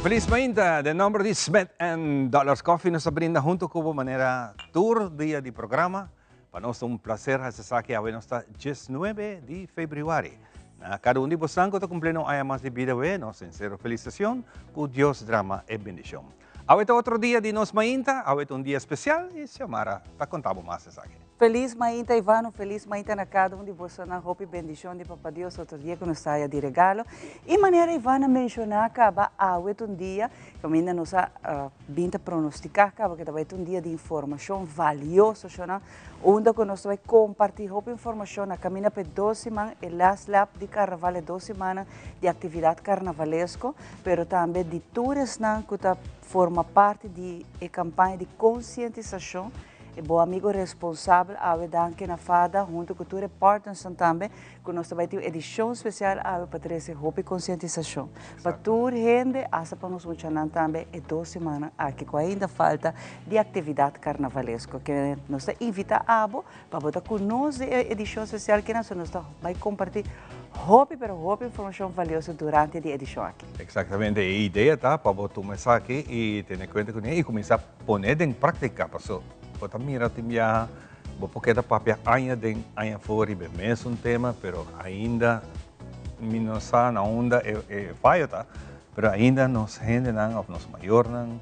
Feliz mainta. Den nomber di Smith and Dollars Coffee nos ta brinda hunto cu bo manera tur dia di programa. Pa nos ta un placer haci esaki. Awe nos ta 19 di februari. Na cada un di bosnan cu ta cumpliendo un aña mas di bida awe, nos sincero felicitacion. Cu Dios drama e bendicion. Awe ta otro dia di nos mainta, awe ta un dia especial y Xiomara ta conta bo mas esaki. Feliz mainta, Ivano, feliz mainta na cada un di bosonan. Hopi bendicion di Papa Dios otro dia cu nos ta haya di regalo. Y manera Ivano a menciona caba, awe ta un dia caminda nos a bin ta pronostica caba cu ta bay ta un dia di informacion valioso, shonan, unda cu nos ta bay comparti hopi informacion na caminda pa e dos siman, e last lap di carnaval, e dos simannan di actividad carnavalesco, pero tambe di tur esnan cu ta forma parti di e campaña di concientisacion, e Bo Amigo Responsabel. Awe danki na FADA hunto cu tur e partnersnan tambe cu nos ta bay tin un edicion special awe pa trece hopi concientisacion pa tur hende, hasta pa nos muchanan tambe, e dos simannan aki cu ainda falta di actividad carnavalesco. Ke nos ta invita abo pa bo ta cu nos den e edicion special kinan, so nos ta bay comparti hopi pero hopi informacion valioso durante di edicion aki. Exactamente, e idea ta pa bo tuma esaki y tene cuenta cune y cuminsa pone den practica, paso bo ta mira tin biaha bo por keda papia aña den aña for riba e mesun tema, pero ainda mi no sa na unda e fallo ta, pero ainda nos hendenan of nos mayornan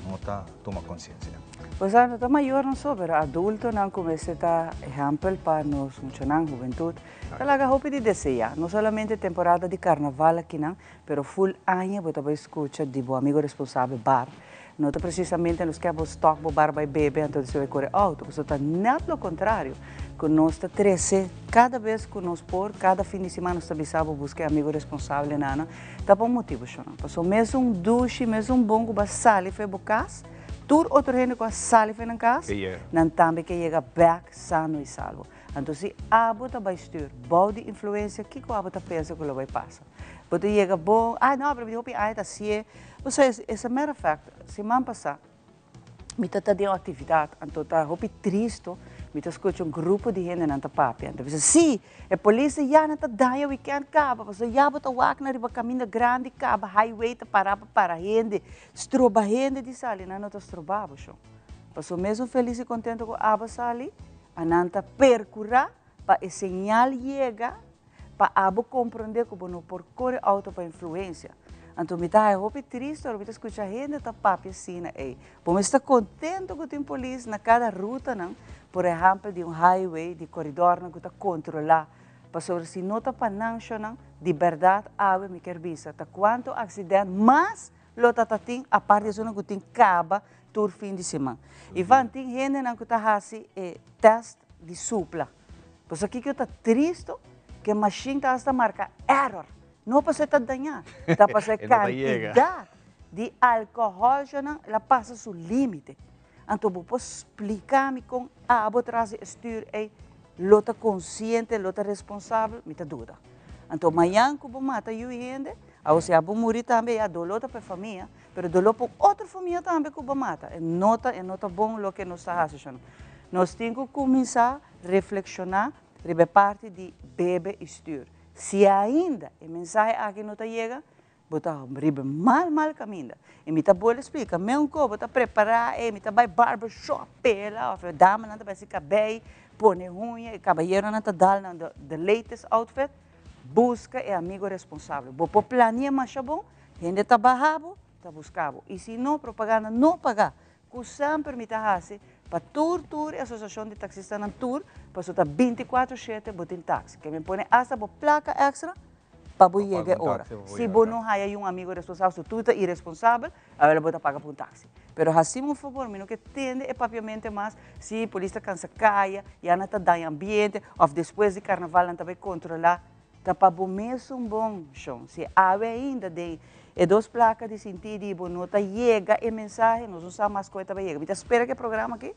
no ta tuma conciencia. Pues no ta mayornan so, pero adultonan cu mester ta ehempel pa nos muchanan, hubentud, ta laga hopi di desea. No solamente temporada di carnaval akinan, pero full aña bo ta bay scucha di Bo Amigo Responsabel bar. No ta precisamente nos kier bo stop bo bar bay bebe anto despues bay core auto, pasobra ta net lo contrario cu nos ta trece cada bes cu nos por. Cada fin di siman nos ta bisa bo busca e amigo responsable nana, ta pa un motibo shona. Pasobra mesun dushi, mesun bon cu bo a sali for bo cas, tur otro hende cu a sali for nan cas, nan tambe ke yega bek sano y salvo. Anto si abo ta bay stuur bou di influencia, kico abo ta pensa cu lo bay pasa? Bo ta yega bon, ah no, pero mi hopi aña ta hacié. Bo sa, as a matter of fact, siman pasá mi ta ta den un actividad, anto ta hopi tristo, mi ta scucha un grupo di hendenan ta papia. Anto bisa, sí, e polis ya nan ta daña weekend caba, pasobra ya bo ta wak nan riba caminda grandi caba, highway ta para pa para hende, stroba hende di sali. Nan no ta stroba bo, shon. Pasobra mesun felis y contento cu abo sali, anan ta percura pa e señal yega pa abo comprende cu bo no por core auto pa influencia. Anto mi ta haya hopi triste ora mi ta scucha hende ta papia asina ey. Bo mester ta contento cu tin polis na cada rutanan, por ehempel di un highway, di corridornan cu ta controla. Pasobra si no ta pa nan shonan, di berdad awe mi kier bisa ta cuanto accident mas lo ta ta tin, aparte di esunnan cu tin caba tur fin di siman. Ivan, tin hendenan cu ta haci e test di supla. Pasobra kiko ta tristo ku e mashin ta hasta marka error. No pasobra e ta dañá, ta pasobra e kantidat di alkohòl nan la pasa su límite. Anto bo por splika mi kon abo tras di e stür ei lo ta konsiente, lo ta responsabel? Mi ta duda. Anto mañan ku bo mata yu hende, awo si abo muri tambe ya doló ta pa e famia, pero doló pa un otro famia tambe ku bo mata. E no ta, e no ta bon loke nos ta hasi shon. Nos tin ku kuminsá reflekshoná riba e parti di bebe i stür. Si ainda e mensahe aki no ta yega, bo ta riba mal mal kaminda. I mi ta bolbe splika, men ku bo ta prepará ei, mi ta bai barber shop pela òf e damanan ta bai hasi kabei, pone huña, e kabayeronan ta dal nan the latest outfit, buska e amigo responsabel. Bo por plania masha bon, hende ta baha bo, ta buska bo. I si no, propaganda no paga. Ku semper mi ta hasi pa tur tur e asosiashon di taksistanan tur, pasobra ta 24/7 bo tin taksi. Ke mi pone asta bo plaka èkstra pa bo yega e ora. Si bo no haya un amigo responsabel, si tur ta iresponsabel, awel bo ta paga pa un taksi. Pero hasimi un fabor, mi no ke tende e papiamente mas si polis ta kansa kaya, ya nan ta daña ambiente, òf despues di karnaval nan ta bai kontrolá. Ta pa bo mesun bon, shon. Si awe ainda den e dos placa di sinti di bo no ta yega e mensahe, nos no sa mas con e ta bay yega. Mi ta spera cu e programa aki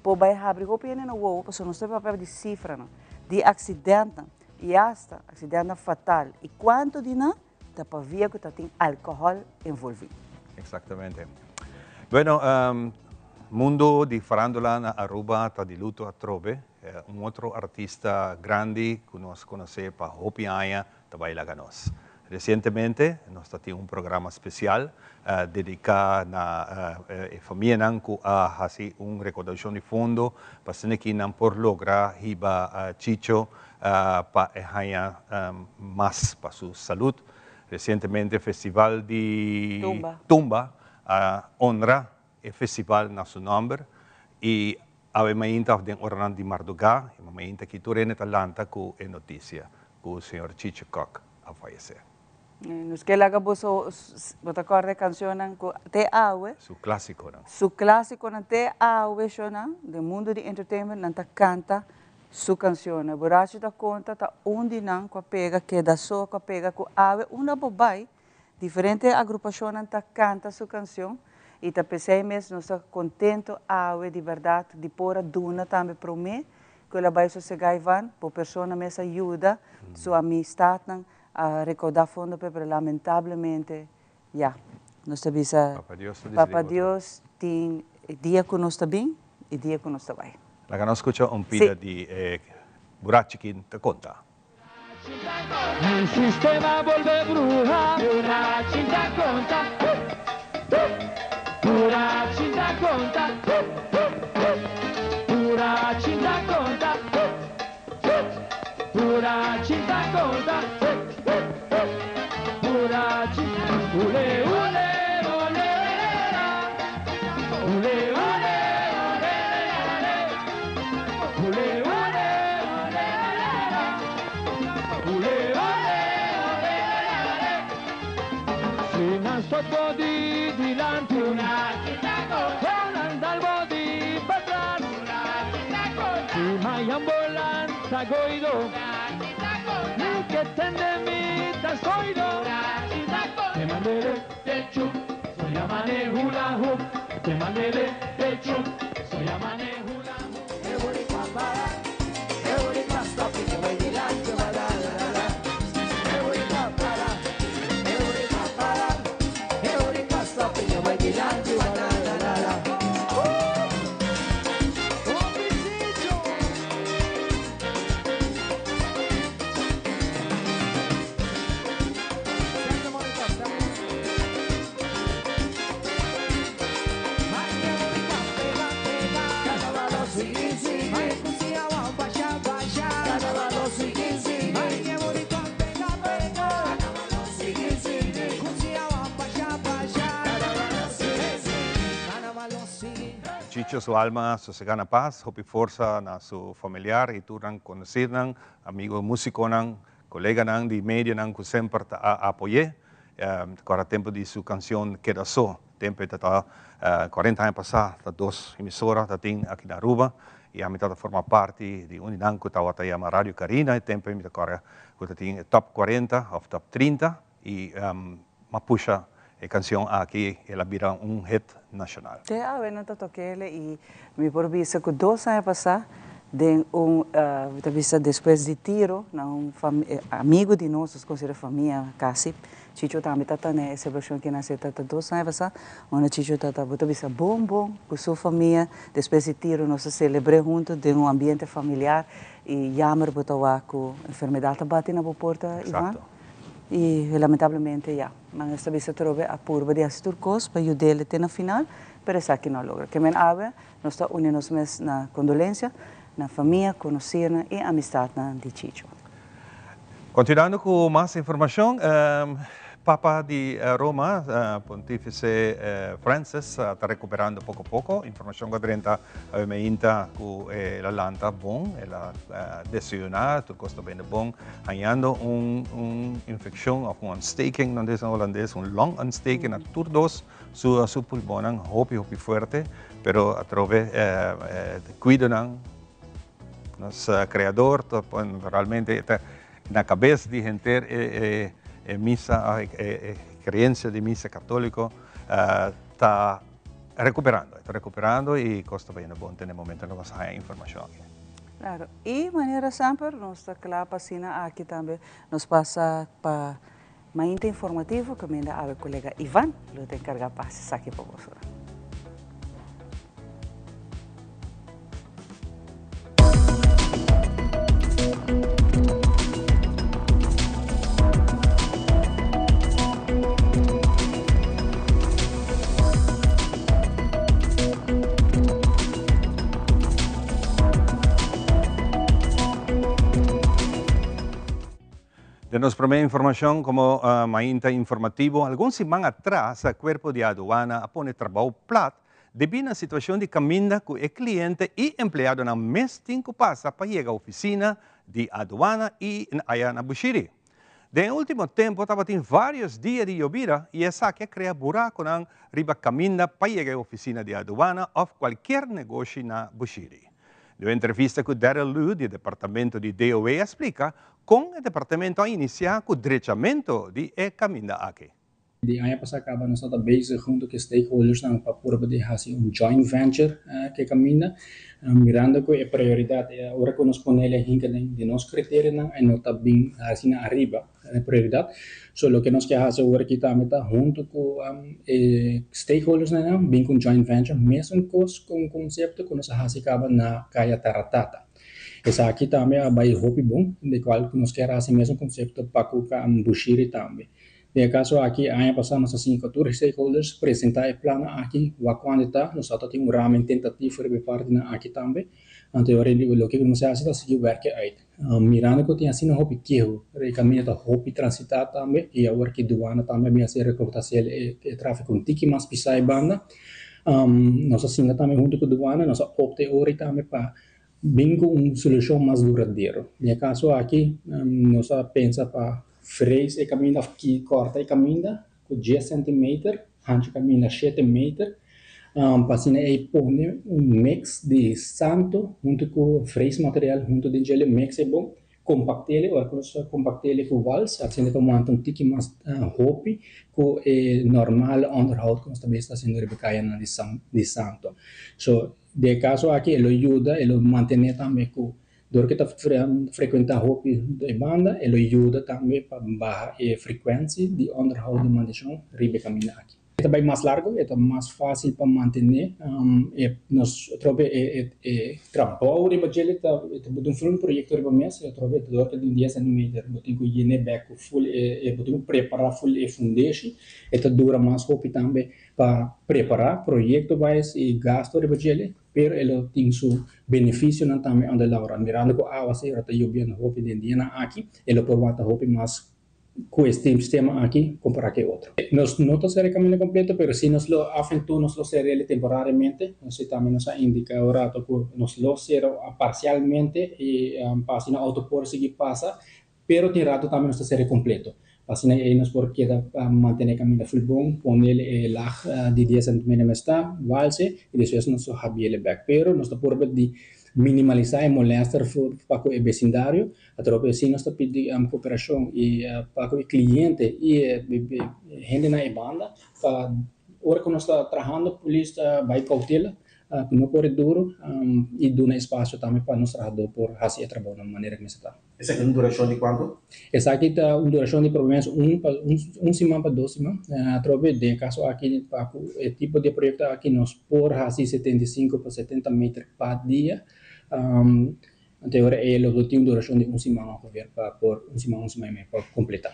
por bay habri hopi hende na wowo, pasobra nos ta papia di cifranan, di accidentnan y hasta accidentnan fatal. Y cuanto di nan ta pa via cu ta tin alcohol envolvi. Exactamente. Bueno, mundo di farandula na Aruba ta di luto atrobe. Un otro artista grandi cu nos conoce pa hopi aña ta bay laga nos. Resientemente nos ta tin un programa spesial dediká na e famianan ku a hasi un rekoudashon di fondo pa asina ki nan por logra hiba Chicho pa e haña mas pa su salud. Resientemente Festival di Tumba a honra e festival na su nòmber i awe mainta òf den oranan di mardugá e mainta aki tur hende ta lanta ku e notisia ku señor Chicho Kok a fayesé. Nos ke laga boso bo ta kòrda e kanshonnan ku te awe. Su klásikonan. Su klásikonan te awe shonnan den mundu di entertainment nan ta kanta su kanshonnan. Burachi ta konta ta un di nan ku a pega keda so ku a pega ku awe unda bo bai Diferente agrupashonnan ta kanta su kansion i ta p'esei mes nos ta kontentu awe di bèrdat di por a duna tambe promé ku el a bai sosegá Ivan, bo persona mes a yuda su amistatnan a rekoudá fondo p'e pero lamentablemente ya nos ta bisa Papa Dios tin e dia ku nos ta bin i dia ku nos ta bai. Laga nos skucha un pida di e burachi kin ta konta. Mi sistema bolbe bruha. Burachi ta konta. Burachi ta konta. Burachi ta konta. Burachi ta konta. Burachi ule ule ole la. Ule ule ole la. Ule ule ole la. Ule ole ole la. Si nan stop body dilanti. Nan dal body patras. Si mayan volanta goido. Ni que tende mi tasoido. Te mandele techu, soy amane hula hoop. Te mandele techu, soy amane hula hoop. Chicho su alma sosega na paz, hopi forsa na su familiar y tur nan conocirnan, amigo musiconan, coleganan di medionan cu semper ta a apoye. Cora tempo di su cancion Keda So, tempo e ta 40 aña pasa, ta dos emisora ta tin aki na Aruba y ami ta forma parti di un di nan cu tawata yama Radio Carina, e tempo mi ta cora cu ta tin e top 40 of top 30 y m'a pusha e cancion aki, el a bira un hit nacional. Te awe nan ta tokele y mi por bisa cu dos aña pasa den un, mi ta bisa despues di tiro na un amigo di nos, nos considera famia casi, Chicho tambe ta ta na e celebracion ki nan ta ta 2 aña pasa, unda Chicho ta ta, bo ta bisa bon bon cu su famia, despues di tiro nos a celebre hunto den un ambiente familiar y jammer bo ta wak cu enfermedad ta bati na bo porta, Ivan. Y lamentablemente ya, nan esta bisa atrobe a purba di haci tur cos pa yud'el te na final, pero esaki no a logra. Ke men awe nos ta uni nos mes na condolencia na famia, conocirnan y amistadnan di Chicho. Continuando cu mas informacion, Papa di Roma, Pontifice Francis, ta recuperando poco poco. Informacion cu a drenta awe meinta cu el a lanta bon, el a desayuna, tur cos ta bende bon, hañando un un infeccion of un ontsteking, nan dicen holandes, un longontsteking na tur dos su su pulmonnan, hopi hopi fuerte, pero atrobe cuidonan. Nos Creador ta realmente ta na cabes di henter e e misa, e creencia di misa catolico ta recuperando, ta recuperando y cos ta bayendo bon te na e momento cu nos a haya informacion aki. Claro, y manera semper nos ta cla pa asina aki tambe nos pasa pa Mainta informativo caminda awe colega Ivan lo ta encarga pa haci esaki pa boso. Den nos prome informacion como Mainta Informativo, algun siman atras Cuerpo di Aduana a pone trabou plat debi na situacion di caminda cu e cliente y empleadonan mes tin cu pasa pa yega oficina di aduana y aya na Bushiri. Den e ultimo tempo tabatin varios dia di yobida y esaki a crea buraconan riba caminda pa yega e oficina di aduana of cualkier negoshi na Bushiri. Den un entrevista cu Daryl Lu di e departamento di DOW a splica con e departamento a inicia cu drechamento di e caminda aki. Di aña pasá kaba nos tabata bezig huntu ku e stakeholdersnan pa purba di hasi un joint venture ku e kaminda, mirando ku e prioridat ora ku nos pone el a hinka den di nos kriterionan e no ta bin asina ariba e prioridat. So loke nos ke hasi awor aki tambe ta huntu ku e stakeholdersnan bin ku un joint venture mesun kos ku un konsepto ku nos a hasi kaba na Kaya Taratata. Esaki tambe a bai hopi bon, di kual ku nos kier hasi mesun konsepto pa ku Bushiri tambe. Den e kaso aki, aña pasá nos a sinka tur e stakeholders presentá e plannan aki, wak kuantu ta, nos a ta tin un ramen tentativo riba e partinan aki tambe. Anto e ora ei loke ku nos a hasi ta sigui wèrk uit. Mirando ku tin asina hopi keho, e kaminda ta hopi transitá tambe i awor ki duana tambe a bin hasi rekortá si e tráfiko un tiki mas pisá e banda. Nos a sinta tambe huntu ku duana, nos a opta e ora ei tambe pa Bin ku un solushon mas duradero. Den e kaso aki nos a pensa pa frees e kaminda òf kòrta e kaminda ku dies sentimeter, hanchu kaminda shete meter, pa asina ei pone un mix di santo huntu ku frees material huntu den djele mix e bon, kompakt'e, ora ku nos kompakt'e ku wals asina ta wanta un tiki mas hopi ku e normal onderhoud ku nos ta bes ta hasiendo riba e kayanan di santo. So Den e kaso aki e lo yuda, e lo mantené tambe ku dor ku e ta frekuentá hopi e banda, e lo yuda tambe pa baha e frekuensi di ònderhou di mantenshon riba e kaminda aki. E ta bai mas largu, e ta mas fásil pa mantené. E nos atrobe e e trabou riba djele ta e ta un ful proyekto riba mes, atrobe dor ku tin dies sentimeter bo tin ku yen'é bèk ku ful e bo tin ku prepará ful e fundeshi, e ta dura mas hopi tambe. Pa prepará proyekto wise i gasto riba djele, pero e lo tin su benefisionan tambe unda laura. Mirando ku awa sera ta yobiendo hopi den dianan aki, e lo por wanta hopi mas ku e sistema aki kompará ku e otro. Nos no ta sera e kaminda kompleto, pero si nos lo af en toe nos lo sera el temporariamente. Nos si tambe nos a indiká un rato ku nos lo sera parsialmente i pa asina outo por sigui pasa. Pero tin rato tambe nos ta sere completo. Pa asina ei nos por keda mantene caminda full bon, pone e lag di dia centimeter mes ta, walse, y despues nos lo habiele bek. Pero nos ta purba di minimalisa e molester pa cu e becindario. Atrobe si nos ta pidi cooperacion y pa cu e cliente y e hendenan e banda pa ora cu nos ta trahando polis ta bay cautela cu no core duro y duna espacio tambe pa nos trahador por haci e trabounan manera cu mester ta. Esaki un durashon di kuantu? Esaki ta un durashon di por lo menos un pa un siman pa dos siman. Atrobe den e kaso aki pa ku e tipo di proyekto aki nos por hasi 75 pa 70 meter pa dia. Anto e ora ei lo tin un durashon di un siman ongeveer pa por un siman un siman i mei pa kompletá.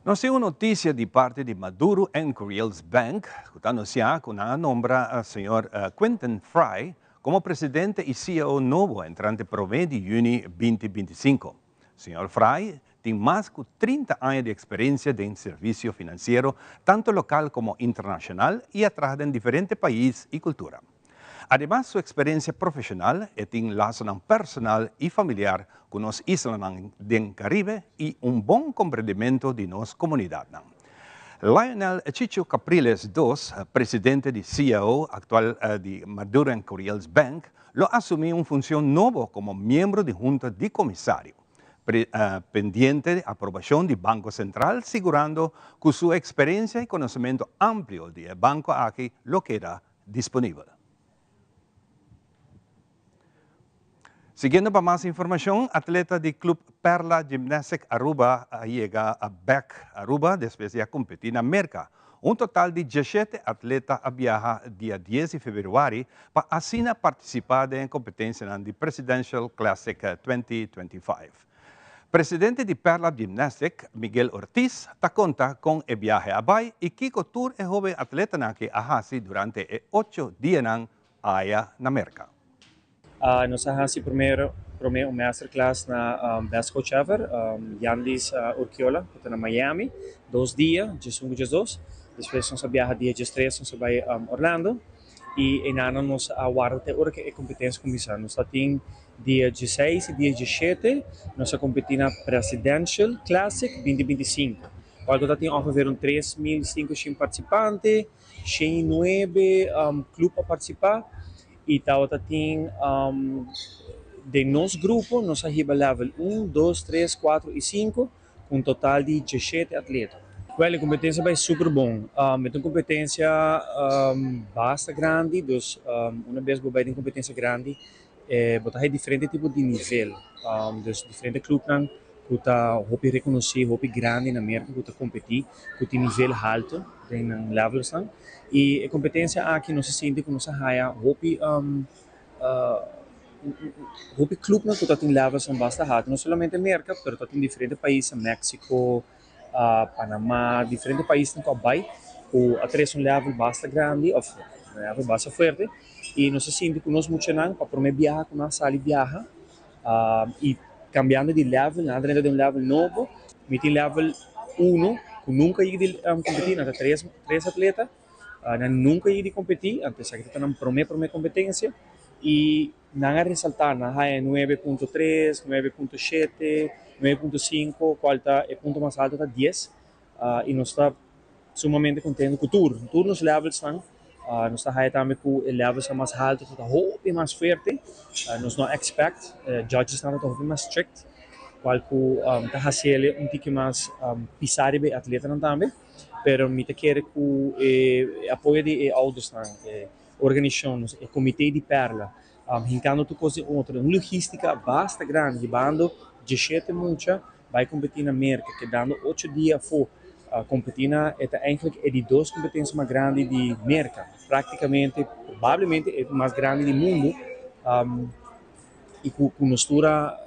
Nos tin un noticia di parti di Maduro and Curiel's Bank cu ta anuncia cu nan a nombra señor Quinton Fry como presidente y CEO nobo entrante prome di juni 2025. Señor Fry tin mas cu 30 aña di experiencia den servicio financiero tanto local como internacional y a traha den diferente pais y cultura. Ademas su experiencia profesional, e tin lasonan personal y familiar cu nos islanan den Caribe y un bon comprendimento di nos comunidadnan. Lionel Chicho Capriles dos, presidente di CEO actual di Maduro and Curiel's Bank, lo asumi un funcion nobo como miembro di Hunta di Comisario, pendiente di aprobacion di Banco Central, sigurando cu su experiencia y conocimento amplio di e banco aki lo keda disponibel. Siguiendo pa mas informacion, atleta di Club Perla Gymnastic Aruba a yega bek Aruba despues di a competi na Merca. Un total di 17 atleta a biaha dia 10 di februari pa asina participa den e competencianan di Presidential Classic 2025. Presidente di Perla Gymnastic, Miguel Ortiz, ta conta con e biahe a bay y kico tur e hoben atletanan aki a haci durante e ocho dianan aya na Merca. Nos a haci primer prome un masterclass na Best Coach Ever, Yandis Urquiola, ku ta na Miami, dos dia, 11 ku 12. Despues nos a biaha dia 13, nos a bai Orlando i einan nos a warda te ora ku e kompetensia kuminsá. Nos ta tin dia 16 i dia 17 nos a kompetí na Presidential Classic 2025, kual ku ta tin ongeveer un 3500 partisipante, 109 klup a partisipá i tabata tin den nos grupo nos a hiba level un, dos, tres, kuater i sinku ku un total di 17 atleta. Wèl, e kompetensia bai super bon. E ta un kompetensia basta grandi, dus una bes bo bai den kompetensia grandi bo ta haña diferente tipo di nivel. Dus diferente klupnan ku ta hopi rekonosí, hopi grandi na Merka ku ta kompetí, ku tin nivel haltu den nan levelsnan. I e kompetensia aki nos a sinti ku nos a haña hopi hopi klupnan ku ta tin levelsnan basta haltu, no solamente Merka pero ta tin diferente paisnan, Mexico, Panama, diferente paisnan ku a bai ku a trese un level basta grandi òf un level basta fuerte i nos a sinti ku nos muchanan pa promé biaha ku nan a sali biaha i kambiando di level, nan a drenta den un level nobo. Mi tin level uno ku nunka yega di kompetí, nan ta tres tres atleta, nan nunka yega di kompetí, anto esaki ta nan promé promé kompetensia i nan a resaltá, nan a haña 9.3, 9.7, 9.5, kual ta e punto mas alto ta 10 i nos ta sumamente kontento ku tur, tur nos levelsnan. Nos ta haya tambe ku e levelsnan mas haltu ta hopi mas fuerte. Nos no a expect, judgesnan ta hopi mas strict, kual ku ta hasiel un tiki mas pisá riba e atletanan tambe. Pero mi ta kere ku e apoyo di e oudersnan, e organisashon, e komité di Perla, hinkando tur kos den otro, un logistica basta grandi, hibando 17 mucha bai kompetí na Merka, kedando 8 dia afó. Kompetí na e ta eigenlijk e di dos kompetensia mas grandi di Merka, praktikamente, probablemente e mas grandi di mundu. I ku ku nos tur a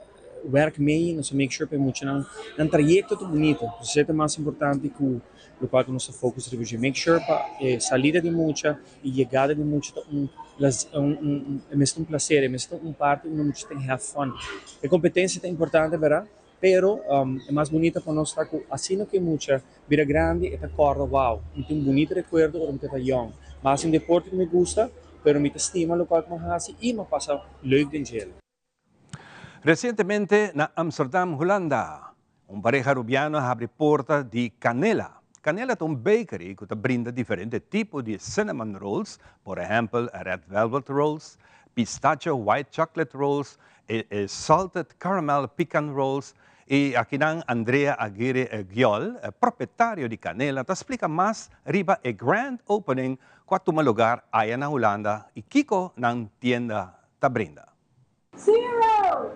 wèrk mee, nos a make sure pa e muchanan nan trayekto ta bunito. Esei ta mas importante ku lokual ku nos ta focus riba dje. Make sure pa e salida di mucha i yegada di mucha ta un un e mester un plaser, e mester un parti unda mucha ta have fun. E kompetensia ta importante, bèrdat? Pero e mas bunita pa nos ta ku asina ku e mucha bira grandi e ta kòrda, wow, mi tin un bunita rekuerdo ora mi tabata yòn. Mi a hasi un deporte ku mi gusta, pero mi ta stima lokual ku mi a hasi i mi a pasa leuk den djel. Resientemente na Amsterdam, Hulanda, un pareha rubiano a habri porta di Canela. Canela ta un bakery ku ta brinda diferente tipo di cinnamon rolls, por ehèmpel red velvet rolls, pistachio white chocolate rolls, e salted caramel pecan rolls y akinan Andrea Aguirre Giol, propietario di Canela, ta splica mas riba e grand opening cu a tuma lugar aya na Hulanda y kico nan tienda ta brinda. Zero!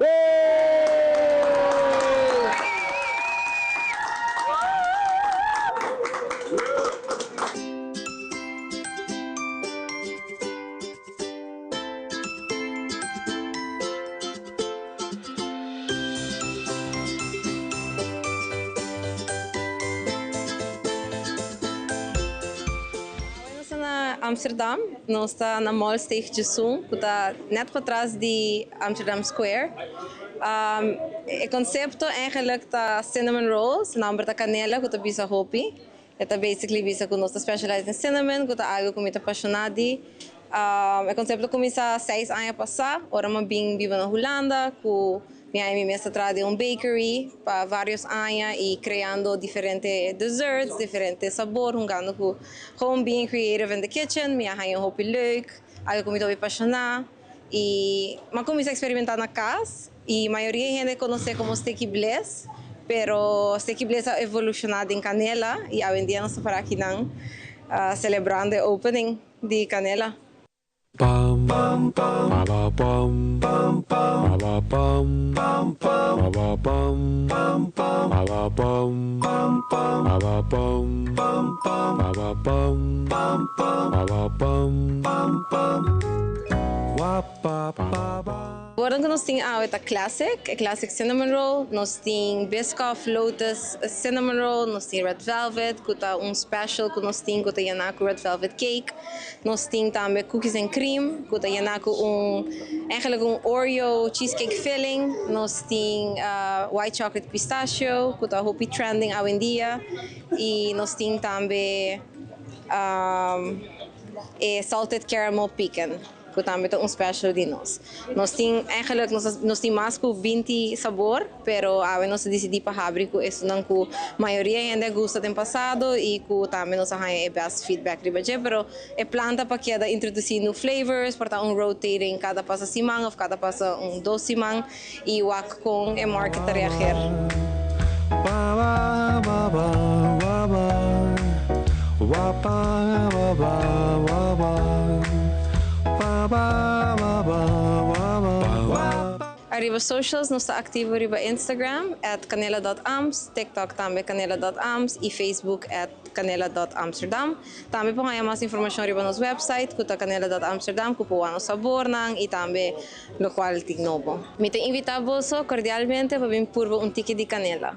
Awe nos ta na Amsterdam, nos ta na Molsteeg 11 ku ta nèt patras di Amsterdam Square. E konsepto eigenlijk ta cinnamon rolls, nòmber ta Canela ku ta bisa hopi. E ta basically bisa ku nos ta specialize den cinnamon, ku ta algu ku mi ta pashoná di. E konsepto kuminsá 6 aña pasá, ora mi a bin biba na Hulanda ku mi a i mi mes ta traha den un bakery pa vários aña i kreando diferente desserts, diferente sabor, hungando ku gewoon being creative in the kitchen. Mi a haña hopi leuk, algu ku mi ta hopi pashoná i mi a kuminsá eksperimentá na kas. I mayoria hende konosé komo Sticky Bliss, pero Sticky Bliss a evolushoná den Canela i awendia nos ta para akinan selebrando e opening di Canela. sabornan ku nos tin awe ta classic, e classic cinnamon roll, nos tin Biscoff Lotus cinnamon roll, nos tin red velvet ku ta un special ku nos tin ku ta yená ku red velvet cake, nos tin tambe cookies and cream ku ta yená ku un eigenlijk un Oreo cheesecake filling, nos tin white chocolate pistachio ku ta hopi trending awendia i nos tin tambe e salted caramel pecan. Ku tambe ta un special di nos. Nos tin eigenlijk nos nos tin mas ku 20 sabor, pero awe nos a disidí pa habri ku esunnan ku mayoria hende a gusta den pasado i ku tambe nos a haña e best feedback riba dje. Pero e plan ta pa keda introdusí new flavors, por ta un rotating kada pasa siman òf kada pasa un dos siman i wak kon e market ta reageer. Ariba socials nos ta activo riba Instagram at canela dot ams, TikTok tambe canela dot ams y Facebook at canela dot amsterdam. Tambe por haña mas informacion riba nos website cu ta canela dot amsterdam cu por wak nos sabornan y tambe locual tin nobo. Mi ta invita boso cordialmente pa bin purba un tiki di canela.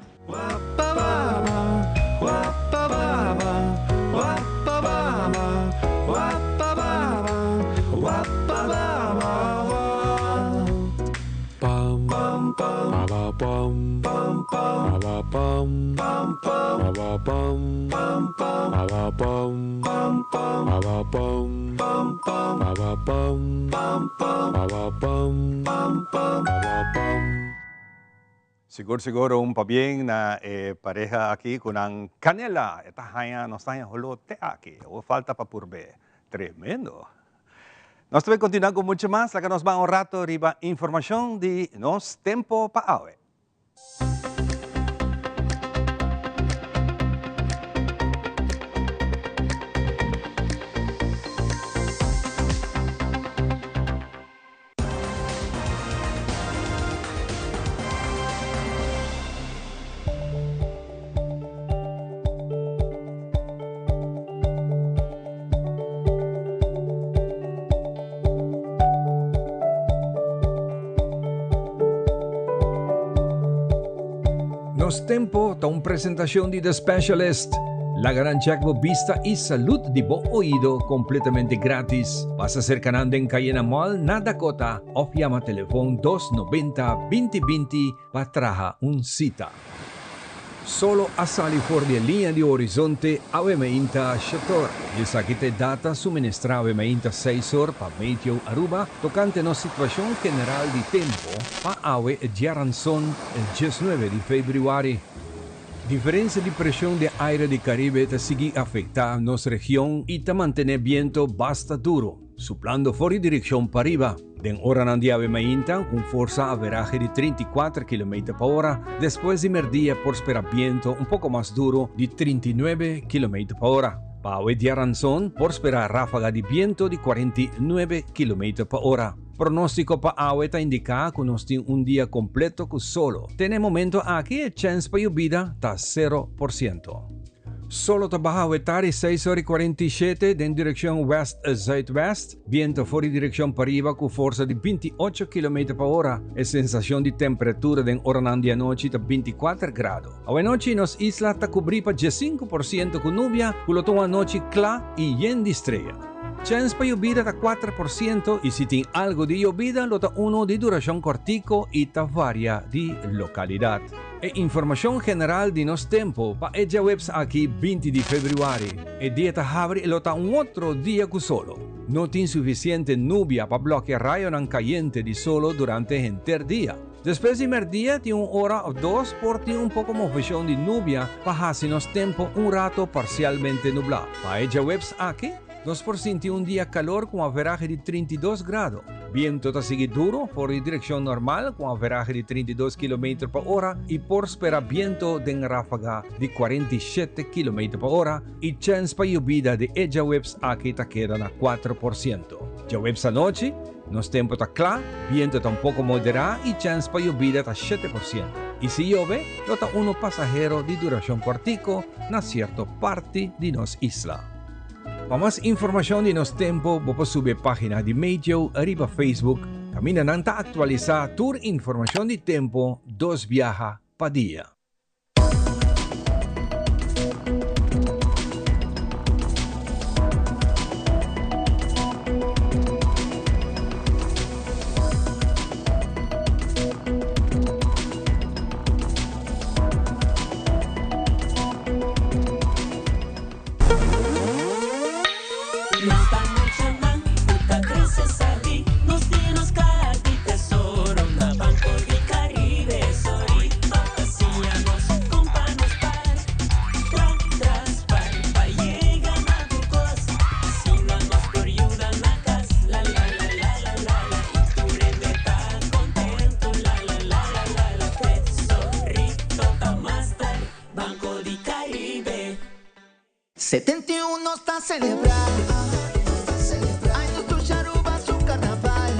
Sigur sigur un pabien na e pareha aki ku nan canela e ta haña nos ta haña holo te aki awor falta pa purbe tremendo nos ta bay continua ku mucho mas laga nos ban un rato riba informacion di nos tempo pa awe. Nos Tempo ta un presentacion di The Specialist. Laga nan check bo bista y salud di bo oido completamente gratis. Pasa cerca nan den Cayena Mall na Dakota of yama telefon 290 2020 pa traha un cita. Solo a sali for di e liña di horizonte awe meinta shetor. I esaki ta e data suministrá awe meinta seis or pa Meteo Aruba tokante nos situashon general di tempo pa awe djaranson 19 di febrüari. Diferensia di preshon di aire di Karibe ta sigui afektá nos region i ta mantené biento basta duru, suplando for di direkshon pariba. Den oranan di awe mainta, un forsa averahe di 34 kilometer pa ora, despues di merdia por spera biento un poko mas duro di 39 kilometer pa ora. Pa awe diaranson por spera rafaga di biento di 49 kilometer pa ora. Pronóstiko pa awe ta indiká ku nos tin un dia kompleto ku solo. Te na e momento aki e chèns pa yobida ta 0%. Solo ta baha awe tardi seis ora i 47 den direkshon wèst-zuidwèst. Biento for di direkshon pariba ku forsa di 28 kilometer pa ora. E sensashon di temperatura den oranan di anochi ta 24 grado. Awe nochi nos isla ta kubrí pa 15% ku nubia ku lo ta un anochi kla i yen di strea. Chèns pa yobida ta 4% i si tin algu di yobida lo ta unu di durashon kòrtiku i ta varia di lokalidat. E informashon general di nos tempu pa e djaweps aki 20 di febrüari. E dia ta habri e lo ta un otro dia ku solo. No tin sufisiente nubia pa blòkia rayonan kayente di solo durante henter dia. Despues di mèrdia tin un ora òf dos por tin un poko moveshon di nubia pa hasi nos tempu un rato parsialmente nublá. Pa e djaweps aki, nos por sinti un dia kalor ku un averahe di 32 grado. Biento ta sigui duro for di direkshon normal ku un averahe di 32 kilometer pa ora i por spera biento den ráfaga di 47 kilometer pa ora i chèns pa yobida di e djaweps aki ta keda na 4%. Djaweps anochi, Nos tempu ta kla, bientu ta un poko moderá i chèns pa yobida ta 7%. I si yobe, lo ta unu pasahero di durashon kòrtiku na sierto parti di nos isla. Pa mas informacion di nos tempo bo por subi e pagina di Meteo riba Facebook caminda nan ta actualisa tur informacion di tempo dos biaha pa dia. 71 ta celebra. Ay, nos tur Aruba su carnaval.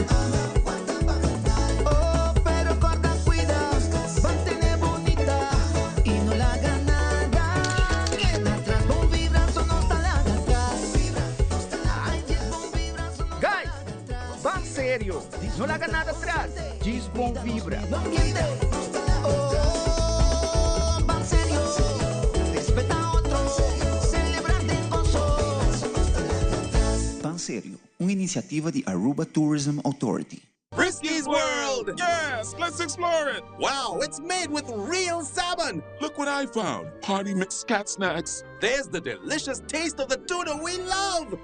Oh, pero corda cuida, mantene bunita y no laga nada keda atras. Bon vibra, so no ta laga atras. Ay, yes, bon vibra, so no ta Guys, ban serio, no laga nada atras. Djis bon vibra. Ambiente, oh, ban serio, respeta otro, celebra den gozo. Ban Serio, un iniciativa di Aruba Tourism Authority. Frisky's World! Yes, let's explore it! Wow, it's made with real salmon! Look what I found. Party mix cat snacks. There's the delicious taste of the tuna we love!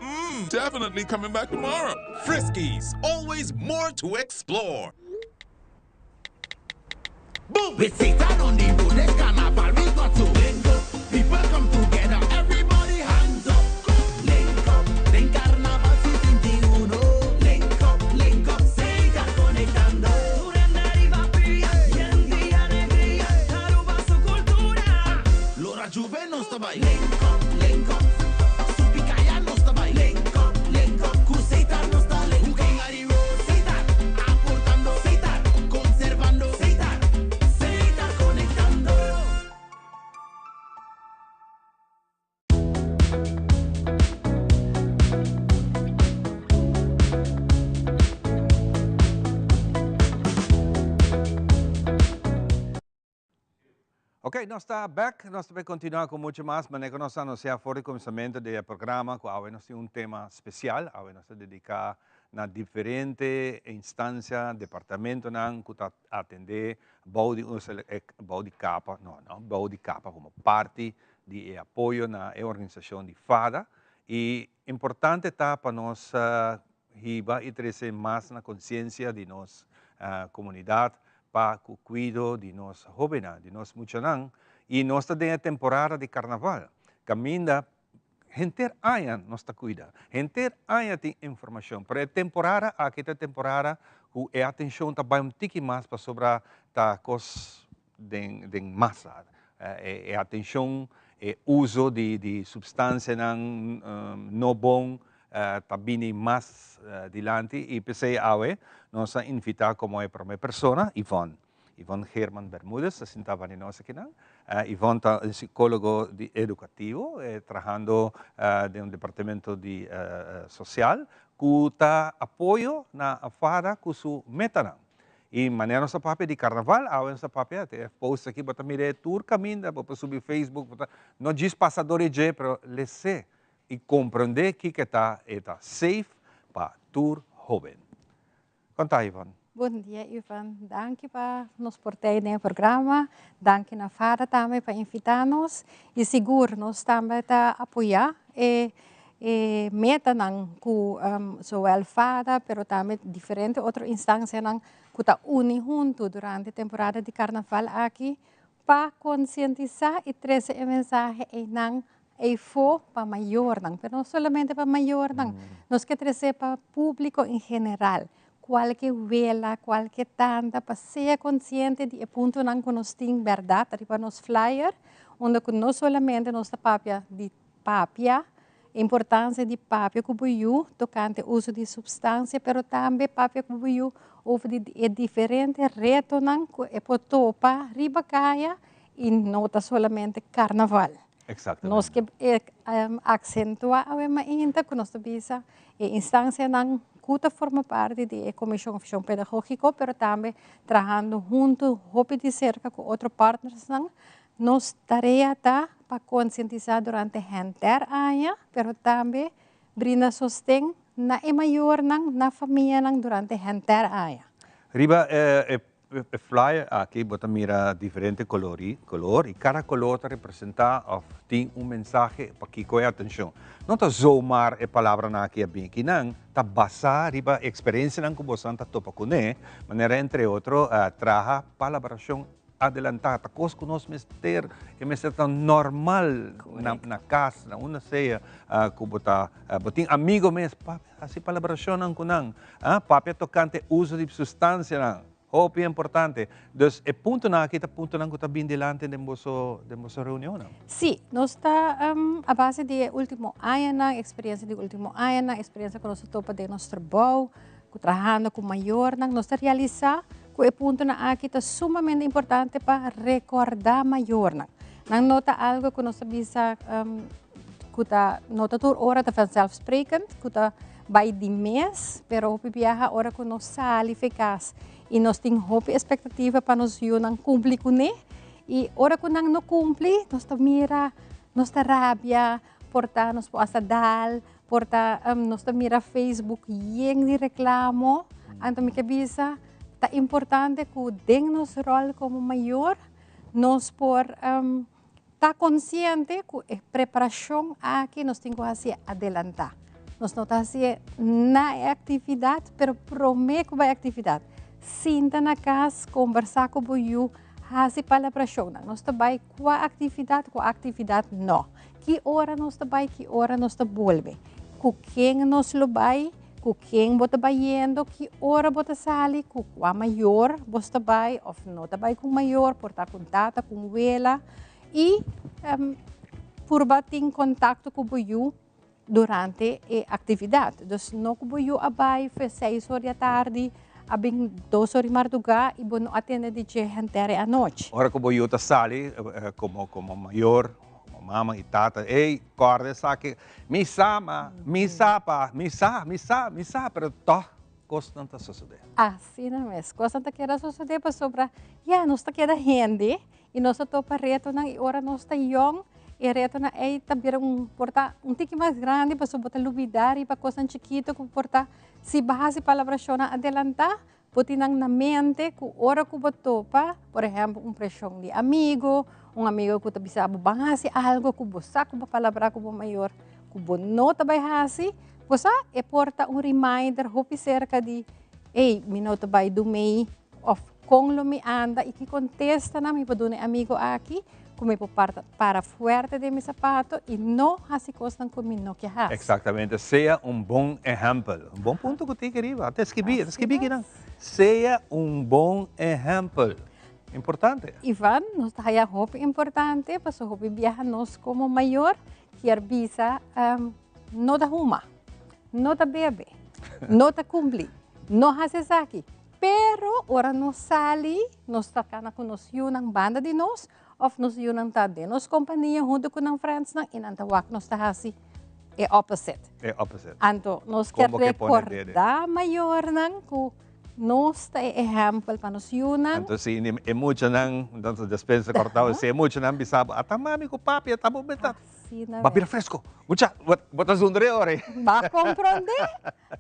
Definitely coming back tomorrow. Friskies, always more to explore. Boom! With Satan on the road, this carnival we got to link up. People come together, everybody hands up. Link up, den carnaval 71. Link up, Satan conectando. Lora Juve no está bailando. Link up, Supicaya no está bailando. Link up, Cruceta no está link up. Satan, aportando, Satan, conservando, Satan, Satan conectando. Ok, nos ta back, nos ta bay continua cu mucho mas, manera cu nos a anuncia for di cuminsamiento di e programa cu awe nos tin un tema special, awe nos ta dedica na diferente instancia, departamentonan cu ta atende bou di un bou di capa, no, no bou di capa, como parti di e apoyo na e organisacion di fada y importante ta pa nos hiba y trece mas na conciencia di nos comunidad pa cu cuido di nos hobennan, di nos muchanan y nos ta den e temporada di carnaval caminda henter aña nos ta cuida, henter aña tin informacion, pero e temporada aki ta e temporada cu e atencion ta bay un tiki mas pasobra ta cos den den masa, e atencion, e uso di di substancianan no bon ta bini mas dilanti y p'esey awe nos a invita como e prome persona Yvonne, Yvonne Geerman Bermudez ta sinta bani nos akinan. Yvonne ta un psicologo di educativo trahando den un departamento di social cu ta apoyo na fada cu su metanan. Y manera nos ta papia di carnaval, awe nos ta papia, te e post aki bo ta mira e tur caminda, bo por subi Facebook, bo ta, no djis pasa dor e dje, pero les'é y comprende kiko ta e ta safe pa tur hoben. Con ta Yvonne? Bon dia Ivan, danki pa nos por tei den e programa, danki na Fada tambe pa invita nos y sigur nos tambe ta apoya e E metanan ku zowel fada pero tambe diferente otro instancianan ku ta uni huntu durante temporada di karnaval aki pa konsientisá i trese e mensahe einan eifó pa mayornan, pero no solamente pa mayornan, nos ke trese pa públiko en general, kualke wela, kualke tanta pa sea konsiente di e puntonan ku nos tin bèrdat riba nos flyer, unda ku no solamente nos ta papia di Papia, Importancia di papia cu bo yu tocante uso di substancia, pero tambe papia cu bo yu over di e diferente retonan cu e por topa riba caya y no ta solamente carnaval. Exactamente. Nos ke accentua awe mainta ku nos ta bisa e instancianan ku ta forma parti di e Comision Oficion Pedagogico, pero tambe trahando hunto hopi di cerca ku otro partnersnan. Nos tarea ta pa concientisa durante henter aña, pero tambe brinda sosten na e mayornan, na famianan durante henter aña. Riba e flyer aki bo ta mira diferente color y cada color ta representa of tin un mensahe pa kico e atencion. No ta zomaar e palabranan aki a bin akinan, ta basa riba experiencianan cu bosonan ta topa cune, manera entre otro traha palabracion adelantá, ta kos ku nos mester, e mester ta normal na na kas, na unda sea ku bo ta, bo tin amigo mes, papia, hasi palabrashonnan ku nan, ah, papia tokante uso di sustansianan, hopi importante. Dus e puntonan aki ta puntonan ku ta bin dilanti den boso, den boso reunionnan. Sí, nos ta a base di e último añanan, eksperensia di último añanan, eksperensia ku nos a topa den nos trabou, ku trahando ku mayornan, nos ta realisá ku e puntonan aki ta sumamente importante pa rekordá mayornan. Nan no ta algu ku nos ta bisa ku ta no ta tur ora ta vanzelfsprekend, ku ta bai di mes, pero hopi biaha ora ku nos sali for kas i nos tin hopi espektativa pa nos yunan kumpli kuné, i ora ku nan no kumpli nos ta mira, nos ta rabia, por ta nos por hasta dal, Por ta nos ta mira Facebook yen di reclamo, anto mi ke bisa ta importante ku den nos rol como mayor nos por ta consciente ku e preparacion aki nos tin ku haci adelanta. Nos no ta haci na e actividad, pero prome ku bai actividad, sinta na cas, combersa ku bo yu, haci palabracionnan. Nos ta bai kua actividad, kua actividad no. Ki ora nos ta bai, ki ora nos ta bolbe. Ku ken nos lo bai, ku ken bo ta bayendo, ki ora bo ta sali, ku kua mayor bo ta bai òf no ta bai ku mayor, por ta ku un tata, ku un wela. I purba tin kontakto ku bo yu durante e aktividat. Dus no ku bo yu a bai for seis or di atardi, a bin dos or di mardugá i bo no a tende di dje henter e anochi. Ora ku bo yu ta sali komo komo mayor, komo mama i tata, ey, kòrda esaki, mi sa ma, mi sa pa, mi sa, mi sa, mi sa, pero tòg kosnan ta sosodé. Asina mes, kosnan ta keda sosodé pasobra ya nos ta keda hende I nos ta topa retonan i ora nos ta yong e retonan ei ta bira un por ta un tiki mas grandi pasobra bo ta lubida riba kosnan chikito ku por ta si bo hasi palabrashonnan adelantá bo tin nan na mente ku ora ku bo topa por ehèmpel un preshon di amigo, un amigo ku ta bisa bo ban hasi algo ku bo sa ku bo palabrá ku bo mayor ku bo no ta bai hasi, bo sa e por ta un reminder hopi serka di ey mi no ta bai dumei òf. Kon lo mi anda i ki kontestanan mi por duna e amigu aki ku mi por para fuerte den mi sapato i no hasi kosnan ku mi no ke hasi? Eksaktamente. Sea un bon ehèmpel. Un bon punto ku tin keriba. Ta skibí, ta skibí kinan. Sea un bon ehèmpel. Importante. Ivan, nos ta haya hopi importante pasobra hopi biaha nos komo mayor kier bisa no ta huma, no ta bebe, no ta kumpli, no hasi esaki. Pero ora nos sali, nos ta kana ku nos yunan banda di nos, òf nos yunan ta den nos kompania huntu ku nan frèndsnan i nan ta wak nos ta hasi e opposite. E opposite. Anto nos ke rekordá mayornan ku nos ta e ehèmpel pa nos yunan. Anto si e muchanan, despensa kòrtá, si e muchanan bisa bo, ata mami ku papi, ata bo mester. Asina Ba bira fresco. Mucha, bo ta zundre ora ei. Ba comprende.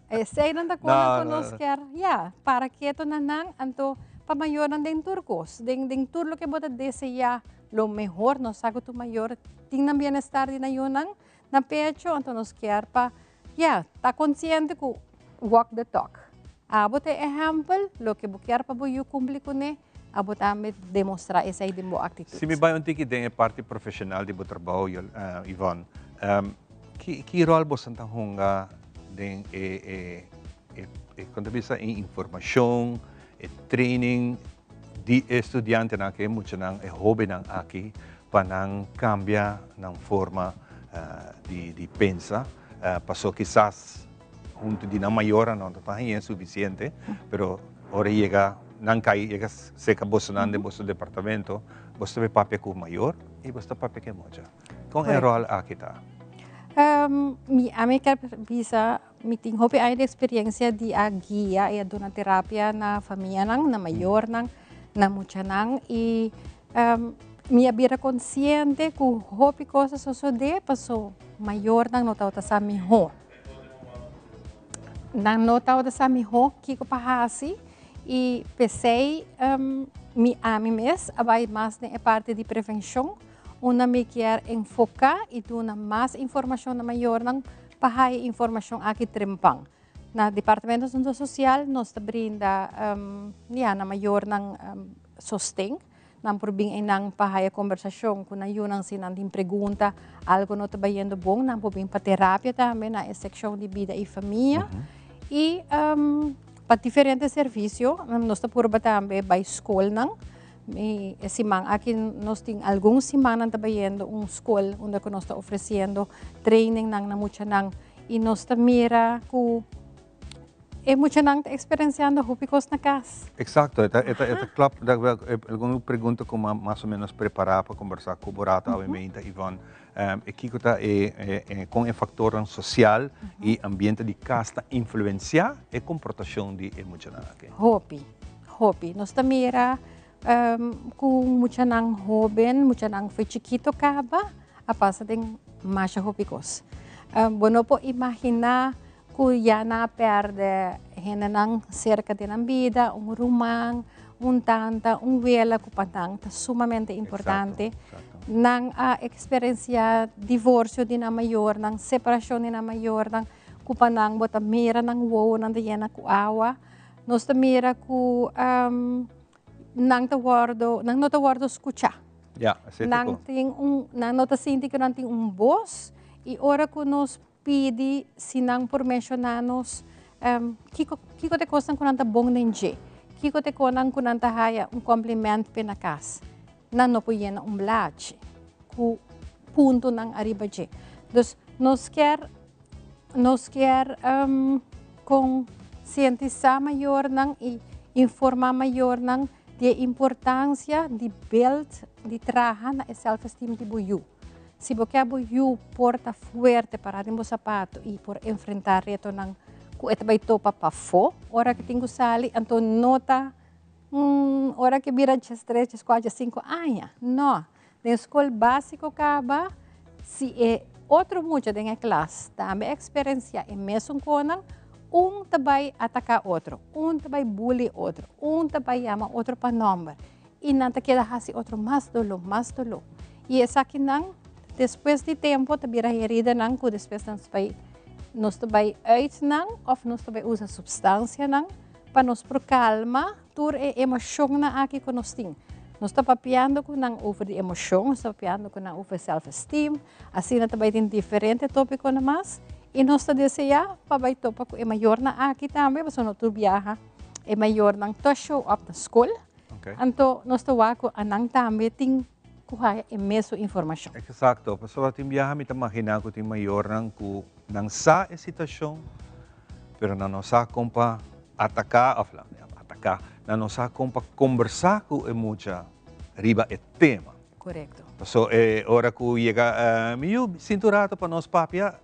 Eseinan ta konan ku nos kier, ya, para keto na nan, anto pa mayornan den tur kos, den den tur loke bo ta deseá lo mehor, nos sa ku tur mayor tin nan bienestar di nan yunan na pecho, anto nos kier pa, ya, ta konsiente ku walk the talk. Abo ta e ehèmpel, loke bo kier pa bo yu kumpli kuné, Abo tambe demostrá esei den bo aktitut. Si mi bai un tiki den e parti profeshonal di bo trabou, Yvonne, ki ki ròl boso ta hunga den e e e kon ta bisa e informashon, e training di e studiantenan aki, e muchanan, e hóbennan aki pa nan kambia nan forma di di pensa? Paso kisas huntu di nan mayornan no ta haña sufisiente, pero ora yega nan kai yega seka bosonan den boso departamento, boso ta bay papia ku mayor i boso ta papia ku e mocha. Kon e ròl aki ta? Mi ami kier bisa mi tin hopi aña di experiencia di a guia y a duna terapia na famianan, na mayornan, na muchanan y mi a bira consciente cu hopi cos a sosode paso mayornan no tabata sa miho. Nan no tabata sa miho kico pa haci y pesey mi ami mes a bay mas den e parti di prevencion unda mi kier enfoca y duna mas informacion na mayornan pa haya informacion aki trempan. Na Departamento Asunto Social nos ta brinda ya na mayornan sosten. Nan por bin einan pa haya conversacion cu nan yunan si nan tin pregunta, algo no ta bayendo bon, nan por bin pa terapia tambe na e seccion di bida y famia. Y pa diferente servicio nos ta purba tambe bay scolnan. Mi e siman aki nos tin algun simannan ta bayendo un scol unda cu nos ta ofreciendo trainingnan na muchanan y nos ta mira cu e muchanan ta experienciando hopi cos na cas. Exacto, e ta e ta e ta klop dat wel algun pregunta cu mi mas o menos prepara pa conversa cu bo rato awe meinta Yvonne. E kico ta e e con e factornan social y ambiente di cas ta influencia e comportacion di e muchanan aki? Hopi. Hopi. Nos ta mira ku muchanan hoben, muchanan foi chikito kaba, a pasa den masha hopi kos. Bo no por imaginá ku ya nan a pèrdè hendenan serka den nan bida, un ruman, un tanta, un wela ku pa nan ta sumamente importante. Nan a eksperensiá divorsio di nan mayornan, separashon di nan mayornan, ku pa nan bo ta mira nan wowonan ta yena ku awa. Nos ta mira ku nan ta wòrdu, nan no ta wòrdu skuchá. Ya, así Nan tin un, nan no ta sinti ku nan tin un bos i ora ku nos pidi si nan por menshoná nos kiko, kiko ta e kosnan ku nan ta bon den dje, kiko ta e konan ku nan ta haya un kòmplimènt p'e na kas, nan no por yena un blachi ku puntonan ariba dje. Dus nos kier Nos kier konsientisá mayornan i informá mayornan di e importansia di build, di traha na e self-esteem di bo yu. Si bo ke bo yu por ta fuerte pará den bo sapato i por enfrentá retonan ku e ta bai topa pafó ora ku tin ku sali, anto no ta ora ku e bira diestres, dieskuater, diesinku aña. No. Den skol básiko kaba, si e otro mucha den e klas tambe a eksperensiá e mesun konan, un ta bai ataká otro, un ta bai bully otro, un ta bai yama otro pa nòmber i nan ta keda hasi otro mas doló, mas doló. I esakinan despues di tempu ta bira heridanan ku despues nan ta bai, nos ta bai uit nan òf nos ta bai usa supstansianan pa nos por kalma Tur e emoshonnan aki ku nos tin. Nos ta papiando ku nan over di emoshon, nos ta papiando ku nan over self esteem, asina ta bai tin diferente topikonan mas i nos ta deseá pa bai topa ku e mayornan aki tambe pasobra no tur biaha e mayornan ta show up na skol. Anto nos ta wak ku anan tambe tin ku haya e mesun informashon. Eksakto, pasobra tin biaha mi ta maginá ku tin mayornan ku nan sa e situashon pero nan no sa kon pa Ataká òf ataká, nan no sa kon pa kombersá ku e mucha riba e tema. Korekto. Paso e ora ku yega mi yu sinta un rato pa nos papia,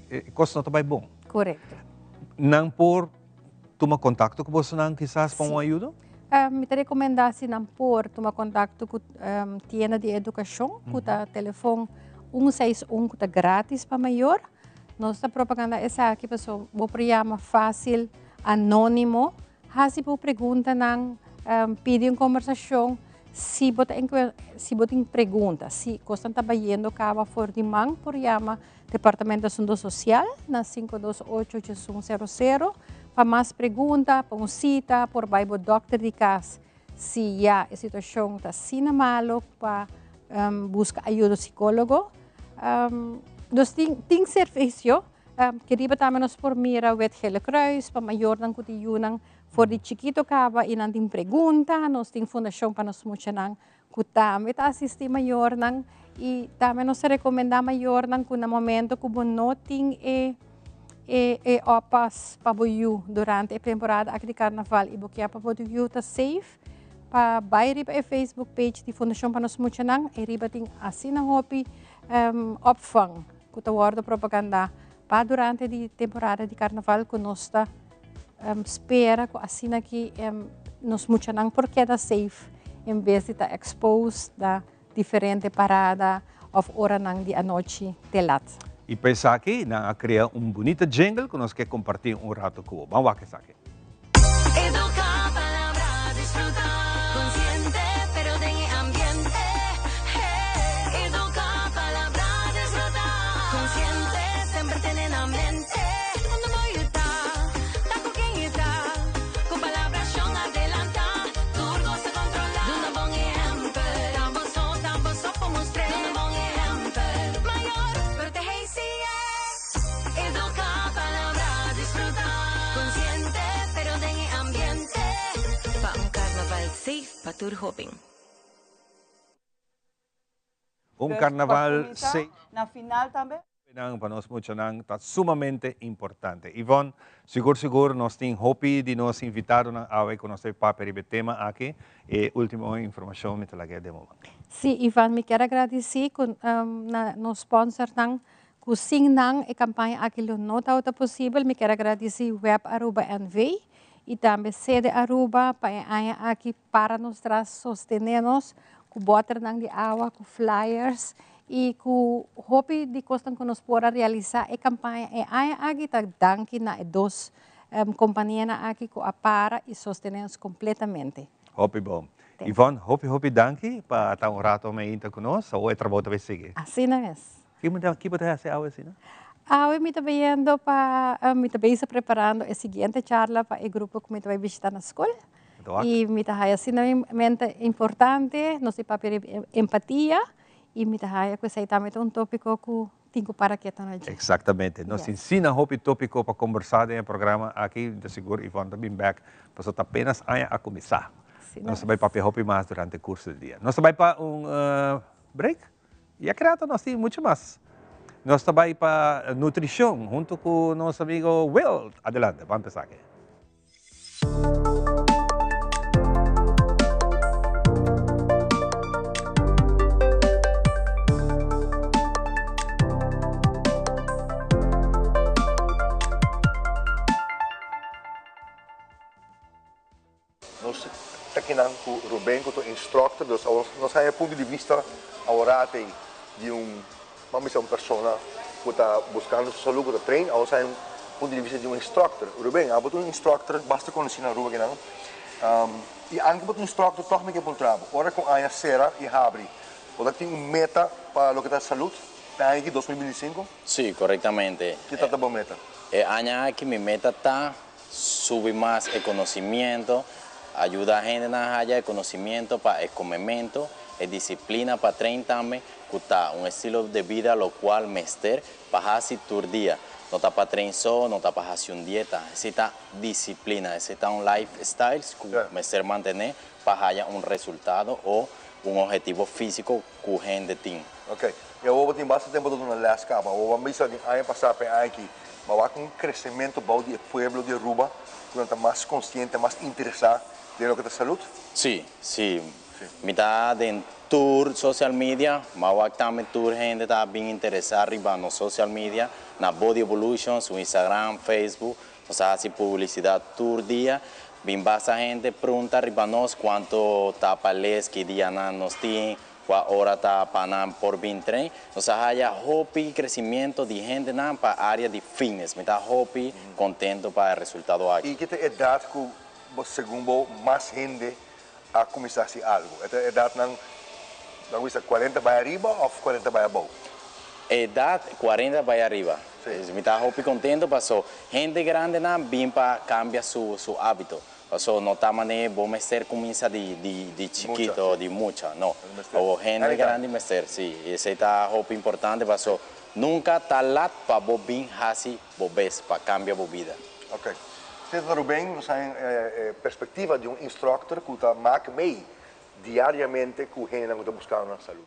e kos no ta bai bon. Korekto. Nan por tuma kontakto ku bosonan kisas pa un ayudo? Mi ta rekomendá si nan por tuma kontakto ku tienda di edukashon ku ta telefon 161 ku ta gratis pa mayor. Nos ta propaganda esaki paso bo por yama fácil, anónimo, hasi bo preguntanan, pidi un kombersashon si bo ta si bo tin pregunta, si kosnan ta bayendo kaba for di man por yama Departamento Asunto Sosial na 528 8100 pa mas pregunta, pa un sita, por bai bo dòkter di kas si ya e situashon ta asina malo pa buska ayudo sikólogo. Nos tin tin servisio, keriba tambe nos por mira Wit Gele Kruis pa mayornan ku tin yunan for di chikito kaba i nan tin pregunta, nos tin fundashon pa nos muchanan ku tambe ta asistí mayornan i tambe nos ta rekomendá mayornan ku na momento ku bo no tin e e e oppas pa bo yu durante e temporada aki di karnaval i bo kier pa bo yu ta safe pa bai riba e Facebook page di Fundashon pa Nos Muchanan, e riba tin asina hopi. opvang ku ta wòrdu propagandá pa durante di temporada di karnaval ku nos ta spera ku asina ki nos muchanan por keda safe en bes di ta exposed na diferente parada òf oranan di anochi te lat. I pa esaki nan a krea un bunita jingle ku nos ke kompartí un ratu ku bo. Ban wak esaki. Educa, palabra, disfruta, consciente, pero den e ambiente. Hey, educa, palabra, disfruta, consciente, semper tene na mente. Unda bo yuta, ta cu ken e ta, cu palabracion adelanta, tur cos ta controla. Duna bon ehempel, ta bo so, ta bo so por mustr'é. Duna bon ehempel, mayor, protege y sigue. Educa, palabra, disfruta, consciente, pero den e ambiente. Pa un carnaval safe pa tur hoben. Un Dus, pa carnaval cuminsa, safe na final tambe. Nan pa nos muchanan ta sumamente importante. Yvonne, sigur sigur nos tin hopi di nos invitadonan awe cu nos ta papia riba e tema aki. E ultimo informacion mi ta laga den bo man. Sí, Ivan, mi kier a gradici cu na nos sponsornan Cu sin nan e campaña aki lo no tabata posibel. Mi kier a gradici Web Aruba NV y tambe Sede Aruba pa e aña aki para nos tras sostene nos cu boternan di awa, cu flyers y cu hopi di cosnan cu nos por a realisa e campaña e aña aki ta danki na e dos companianan aki cu a para y sostene nos completamente. Hopi bon. Yvonne, hopi hopi danki pa ta un rato meinta cu nos. Awor e trabou ta bay sigui. Asina mes. Ki bo ta hasi awe asina? Awe mi ta bayendo pa, mi ta bezig preparando e siguiente charla pa e grupo ku mi ta bai bishita na skol. I mi ta haya asina mente importante, nos di papia riba empatia i mi ta haya ku esei tambe ta un topiko ku tin ku para keto na dje. Exactamente. Nos tin asina hopi topiko pa kombersá den e programa aki. Mi ta sigur Ivonne ta bin bèk pasobra ta apenas aña a kuminsá. Nos ta bai papia hopi mas durante kurso di dia. Nos ta bai pa un break. Ya krato nos tin mucho mas. Nos ta bai pa nutricion hunto cu nos amigo Will. Adelante, ban pesa aki. Nos ta kinan ku Ruben ku ta un instructor, dus awor nos haña e punto di bista aworat ei di un, ban bisa un persona ku ta buskando su salú, ku ta train, awor nos haña un punto di bista di un instructor. Ruben, abo ta un instructor basta konosí na Aruba kinan, i anke bo ta un instructor tòg mi ke puntra bo, ora ku aña sera i habri, bo ta tin un meta pa loke ta salud pa e aña aki, 2025? Sí, korektamente. Ki ta ta bo meta? E aña aki mi meta ta Subi mas e conocimiento, ayuda hendenan haya e conocimiento pa e comemento, e disciplina pa train tambe, cu ta un estilo de vida locual mester pa haci tur dia. No ta pa train so, no ta pa haci un dieta, esey ta disciplina, esey ta un lifestyle cu mester mantene pa haya un resultado o un objetivo fisico cu hende tin. Ok. Y awor bo tin basta tempo ta duna les caba. Awor bo a bisa di aña pasa pa e aña aki, bo a wak un crecemento bou di e pueblo di Aruba cu nan ta mas consciente, mas interesa den loke ta salud? Sí, sí. Mi ta den tur social media, mi a wak tambe tur hende ta bin interesa riba nos social media, na Body Evolution, su Instagram, Facebook, nos a haci publicidad tur dia. Bin basta hende prunta riba nos cuanto ta pa les, ki dianan nos tin, Kua ora ta pa nan por bin tren. Nos a haya hopi crecimiento di hendenan pa area di fitness. Mi ta hopi contento pa e resultado aki. I ki ta edat ku bo segun bo mas hende a kuminsá hasi algu? E ta edatnan nan ku bisa kuarenta bai ariba òf kuarenta bai abou? Edat kuarenta bai ariba. Mi ta hopi contento paso hende grandenan bin pa cambia su su habito. Paso no ta mane bo mester cuminsa di di chikito, di mucha, no. Bo hende grandi mester, si. Y esey ta hopi importante paso nunca ta lat pa bo bin haci bo bes pa cambia bo bida. Ok. Señor Ruben, nos a e perspectiva di un instructor cu ta maak mee diariamente cu hendenan cu ta buscando nan salud.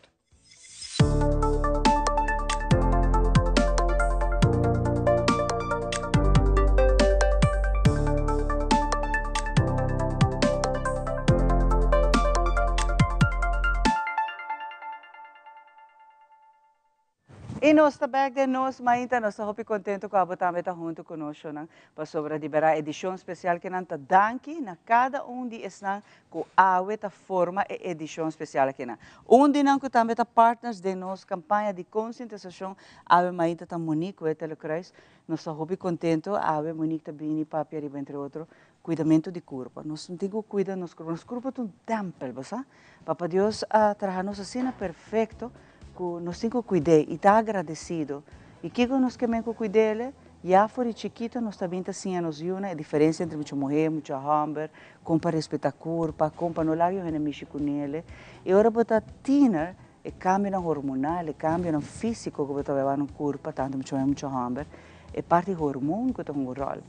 I nos ta bek den Nos Mainta. Nos ta hopi contento cu abo tambe ta hunto cu nos shownan pasobra di bera edicion special kinan ta danki na cada un di esnan cu awe ta forma e edicion special akinan. Un di nan cu tambe ta partners den nos campaña di concientisacion awe mainta ta Monique Wetterle-Kruis. Nos ta hopi contento awe Monique ta bini papia riba entre otro cuidamento di curpa. Nos no tin cu cuida nos curpa. Nos curpa ta un tempel, bo sa. Papa Dios a traha nos asina perfecto cu nos tin cu cuid'é y ta agradecido. Y kico nos ke men cu cuid'ele? Ya for di chikito nos ta bin ta siña nos yunan e diferencia entre mucha muher, mucha homber, con pa respeta curpa, con pa no laga yu hende mishi cu nele. Y ora bo ta tiener, e cambionan hormonal, e cambionan fisico cu bo ta weba na curpa, tanto mucha muher, mucha homber, e parti hormoon cu ta hunga un rol.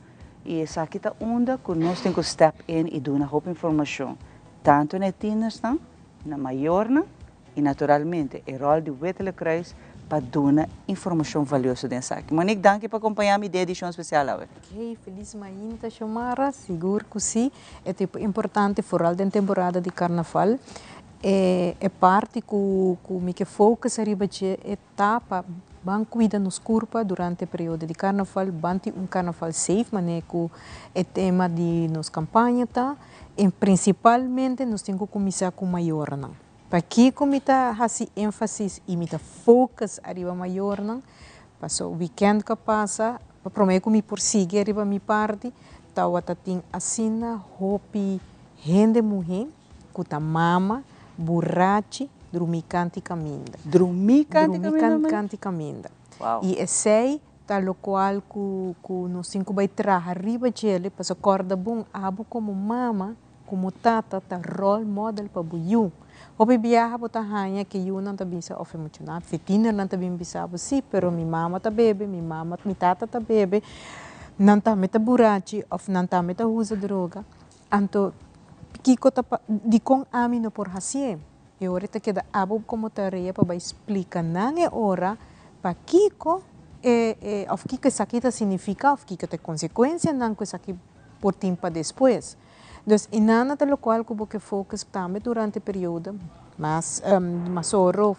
Y esaki ta unda cu nos tin cu step in y duna hopi informacion, tanto na e tienersnan, na mayornan, y naturalmente e rol di Wittele Kruis pa duna informacion valioso den esaki. Monique, danki pa acompaña mi den edicion especial awe. Ok, feliz mainta Xiomara, sigur cu si, e tipo importante vooral den temporada di carnaval. E e parti cu cu mi ke focus ariba dje e ta pa ban cuida nos curpa durante e periodo di carnaval, ban tin un carnaval safe mane cu e tema di nos campaña ta, y principalmente nos tin cu cuminsa cu mayornan. Pakiko mi ta hasi énfasis i mi ta focus ariba mayornan? Paso weekend ku a pasa, pa promé ku mi por sigui ariba mi parti, tawata tin asina hopi hende muhé ku ta mama, burachi, drumí kanti kaminda. Drumí kanti kaminda, Drumí kanti kaminda. I esei ta lokual ku ku nos tin ku bai traha riba djele, paso kòrda bon, abo komo mama, Komo tata ta role model pa bo yu. Hopi biaha bo ta haña ke yunan ta bisa of e muchanan of e tienernan ta bin bisa bo si pero mi mama ta bebe, mi mama mi tata ta bebe, nan tambe ta burachi of nan tambe ta usa droga. Anto kiko ta pa dikon ami no por hasié? E ora e ta keda abo komo tarea pa bai splika nan e ora pakiko e e of kiko esaki ta signifiká of kiko ta e konsekuensianan ku esaki por tin pa despues. Dus e nana ta locual cu bo ke focus tambe durante e periodo, mas masoro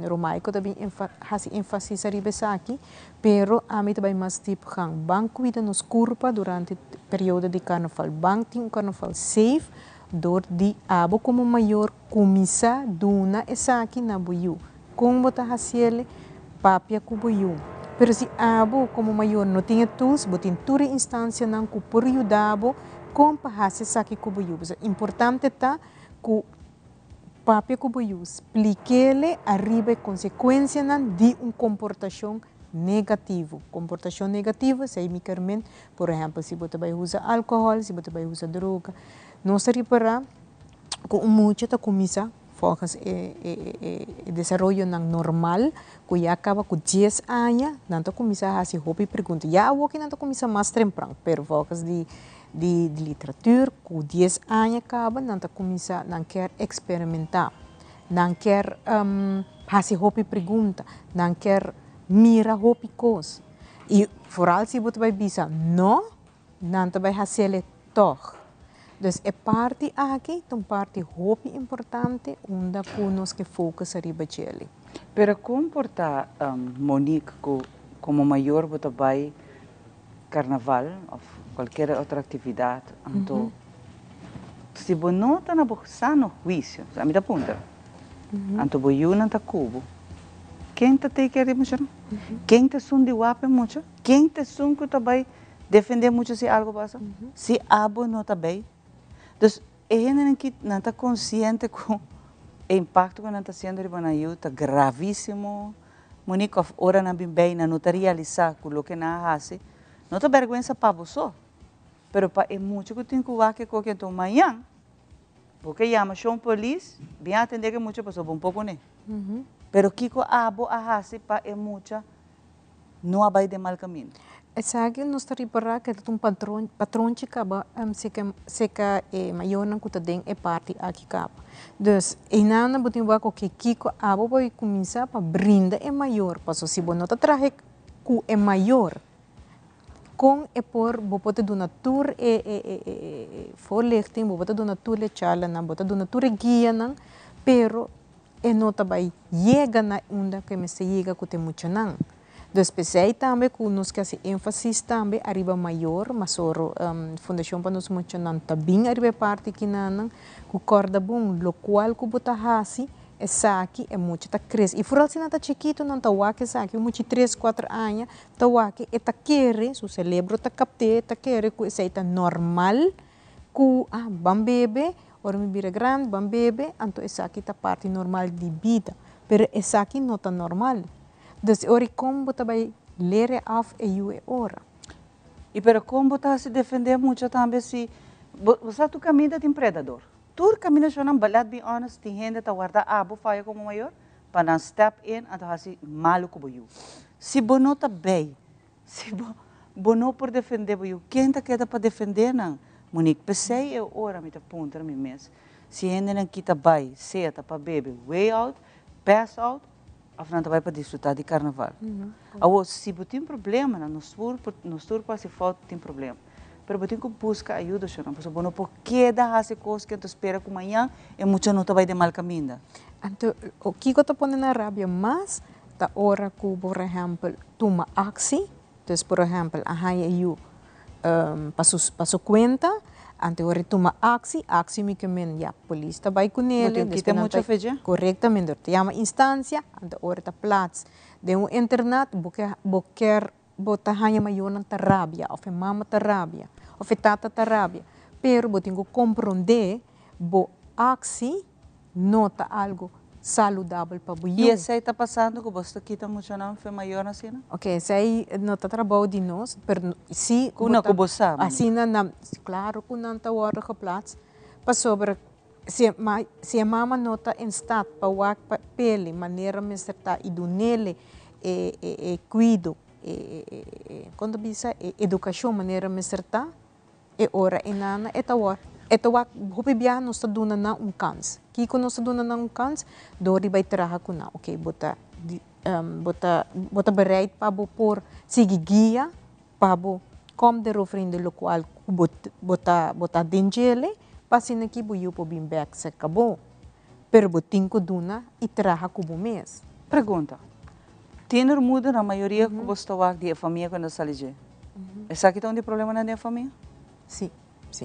Romaico ta bin haci enfasis ariba esaki, pero ami ta bay mas diep gaan. Ban cuida nos curpa durante periodo di carnaval, ban tin un carnaval safe door di abo como mayor cuminsa duna esaki na bo yu. Con bo ta haciele? Papia cu bo yu. Pero si abo como mayor no tin e tools, bo tin tur e instancianan cu por yuda bo con pa haci esaki cu bo yu. Pasobra importante ta cu papia cu bo yu, splikele ariba e consecuencianan di un comportacion negativo. Comportacion negativo, esey mi ker men, por ehempel, si bo ta bay usa alcohol, si bo ta bay usa droga. Nos ta ripara cu un mucha ta cuminsa Volgens e e desaroyonan normal ku ya kaba ku dies aña nan ta kuminsá hasi hopi pregunta. Ya awoki nan ta kuminsá mas trempran, pero volgens di di literatuur ku dies aña kaba nan ta kuminsá nan kier eksperimentá, nan kier hasi hopi pregunta, nan kier mira hopi kos. I foral si bo ta bai bisa no, Nan ta bai hasiel tòg. Dus e parti aki ta un parti hopi importante unda ku nos ke focus ariba djeli. Pero kon por ta, Monique, ku komo mayor bo ta bai karnaval òf kualkier otro aktividat, anto si bo no ta na bo sano huisio, ami ta puntra, anto bo yunan ta ku bo, ken ta take care di e muchanan? Ken ta esun di wak pa e mucha? Ken ta esun ku ta bai defendé mucha si algo pasa? Si abo no ta bay. Dus e hendenan ki nan ta konsiente ku e impakto ku nan ta hasiendo riba nan yu ta gravísimo, Monique, òf ora nan bin bay nan no ta realisá ku loke nan a hasi no ta bèrgwensa pa bo so, pero pa e mucha ku tin ku wak e koki. Anto mañan bo ke yama shon polis bin atendé ku e mucha pasobra bo no por kuné. Pero kiko abo a hasi pa e mucha no a bai den mal kaminda. Esaki nos ta ripará ku ta un patron, patronchi kaba seka seka e mayornan ku ta den e parti aki kaba. Dus einan bo tin wak oke kiko abo por kuminsá pa brinda e mayor, pasobra si bo no ta traha ku e mayor kon e por bo por ta duna tur e e e voorlichting, bo por ta duna tur e charlanan, bo ta duna tur e guianan, pero. E no ta bai yega na unda ku e mester yega ku ta e muchanan. Dus p'esei tambe ku nos ke hasi énfasis tambe ariba mayor, masoro Fundashon pa Nos Muchanan ta bin ariba e parti kinanan ku kòrda bon lokual ku bo ta hasi esaki e mucha ta krese. I foral si nan ta chikitu nan ta wak esaki, un mucha tres, kuater aña ta wak e ta kere, su selebro ta kapt'é, e ta kere ku esei ta normal ku ah ban bebe, ora mi bira grandi ban bebe, anto esaki ta parti normal di bida. Pero esaki no ta normal. Dus e ora i kon bo ta bai lere af e yu e ora? I pero kon bo ta hasi defende mucha tambe si bo sa tur kaminda tin predador. Tur kaminda shonnan but let be honest tin hende ta warda abo faya komo mayor pa nan step in anto hasi malu ku bo yu. Si bo no ta bei Si bo bo no por defendé bo yu, ken ta keda pa defendé nan? Monique, P'esei e ora mi ta puntra mi mes si hendenan ki ta bai, sea ta pa bebe way out, pass out, of nan ta bai pa disfrutá di karnaval. Awor, si bo tin problemanan, nos tur por nos tur por hasi fout tin problema, pero bo tin ku buska ayuda shonnan, pasobra bo no por keda hasi kos ku ta spera ku mañan e mucha no ta bai den mal kaminda. Anto, kiko ta pone nan rabia mas? Ta ora ku, por ehèmpel, tuma aksi, dus por ehèmpel a haña e yu pa su pa su kuenta, anto ora e tuma aksi, aksi mi ke men ya polis ta bai kunele, Bo tin kita mucha fe dje? Korektamente, ora ta yama instansia, anto ora ta plats den un internat, bo ke bo ker bo ta haña mayornan ta rabia òf e mama ta rabia òf e tata ta rabia, pero bo tin ku komprondé bo aksi no ta algo saludabel pa bo I yu. esei ta pasando ku bos ta kita muchanan fe mayornan asina? Ok, esei no ta trabou di nos, pero si Ku bo na ta ku bo sa, Monique? asina nan, klaro ku nan ta wòrdu geplaats, pasobra si e ma si e mama no ta en staat pa wak pa pele manera mester ta i dunele e e e kuido, e e e kon ta bisa e edukashon manera mester ta, E ora e nana e ta wor e ta wak hopi biaha nos ta duna nan un kans. Kiko nos ta duna nan un kans? Dor di bai traha ku nan. Oke, bo ta bo ta bo ta bereid pa bo por sigui guia pa bo kom derover hende lokual ku bo bo ta bo ta den djele pa asina ki bo yu por bin bek serka bo. Pero bo tin ku duna i traha ku bo mes. Pregunta. Tienermoeder na mayoria ku bo sta wak di e famia ku nan ta sali dje. Esaki ta un di e problemanan den e famia? Sí, sí.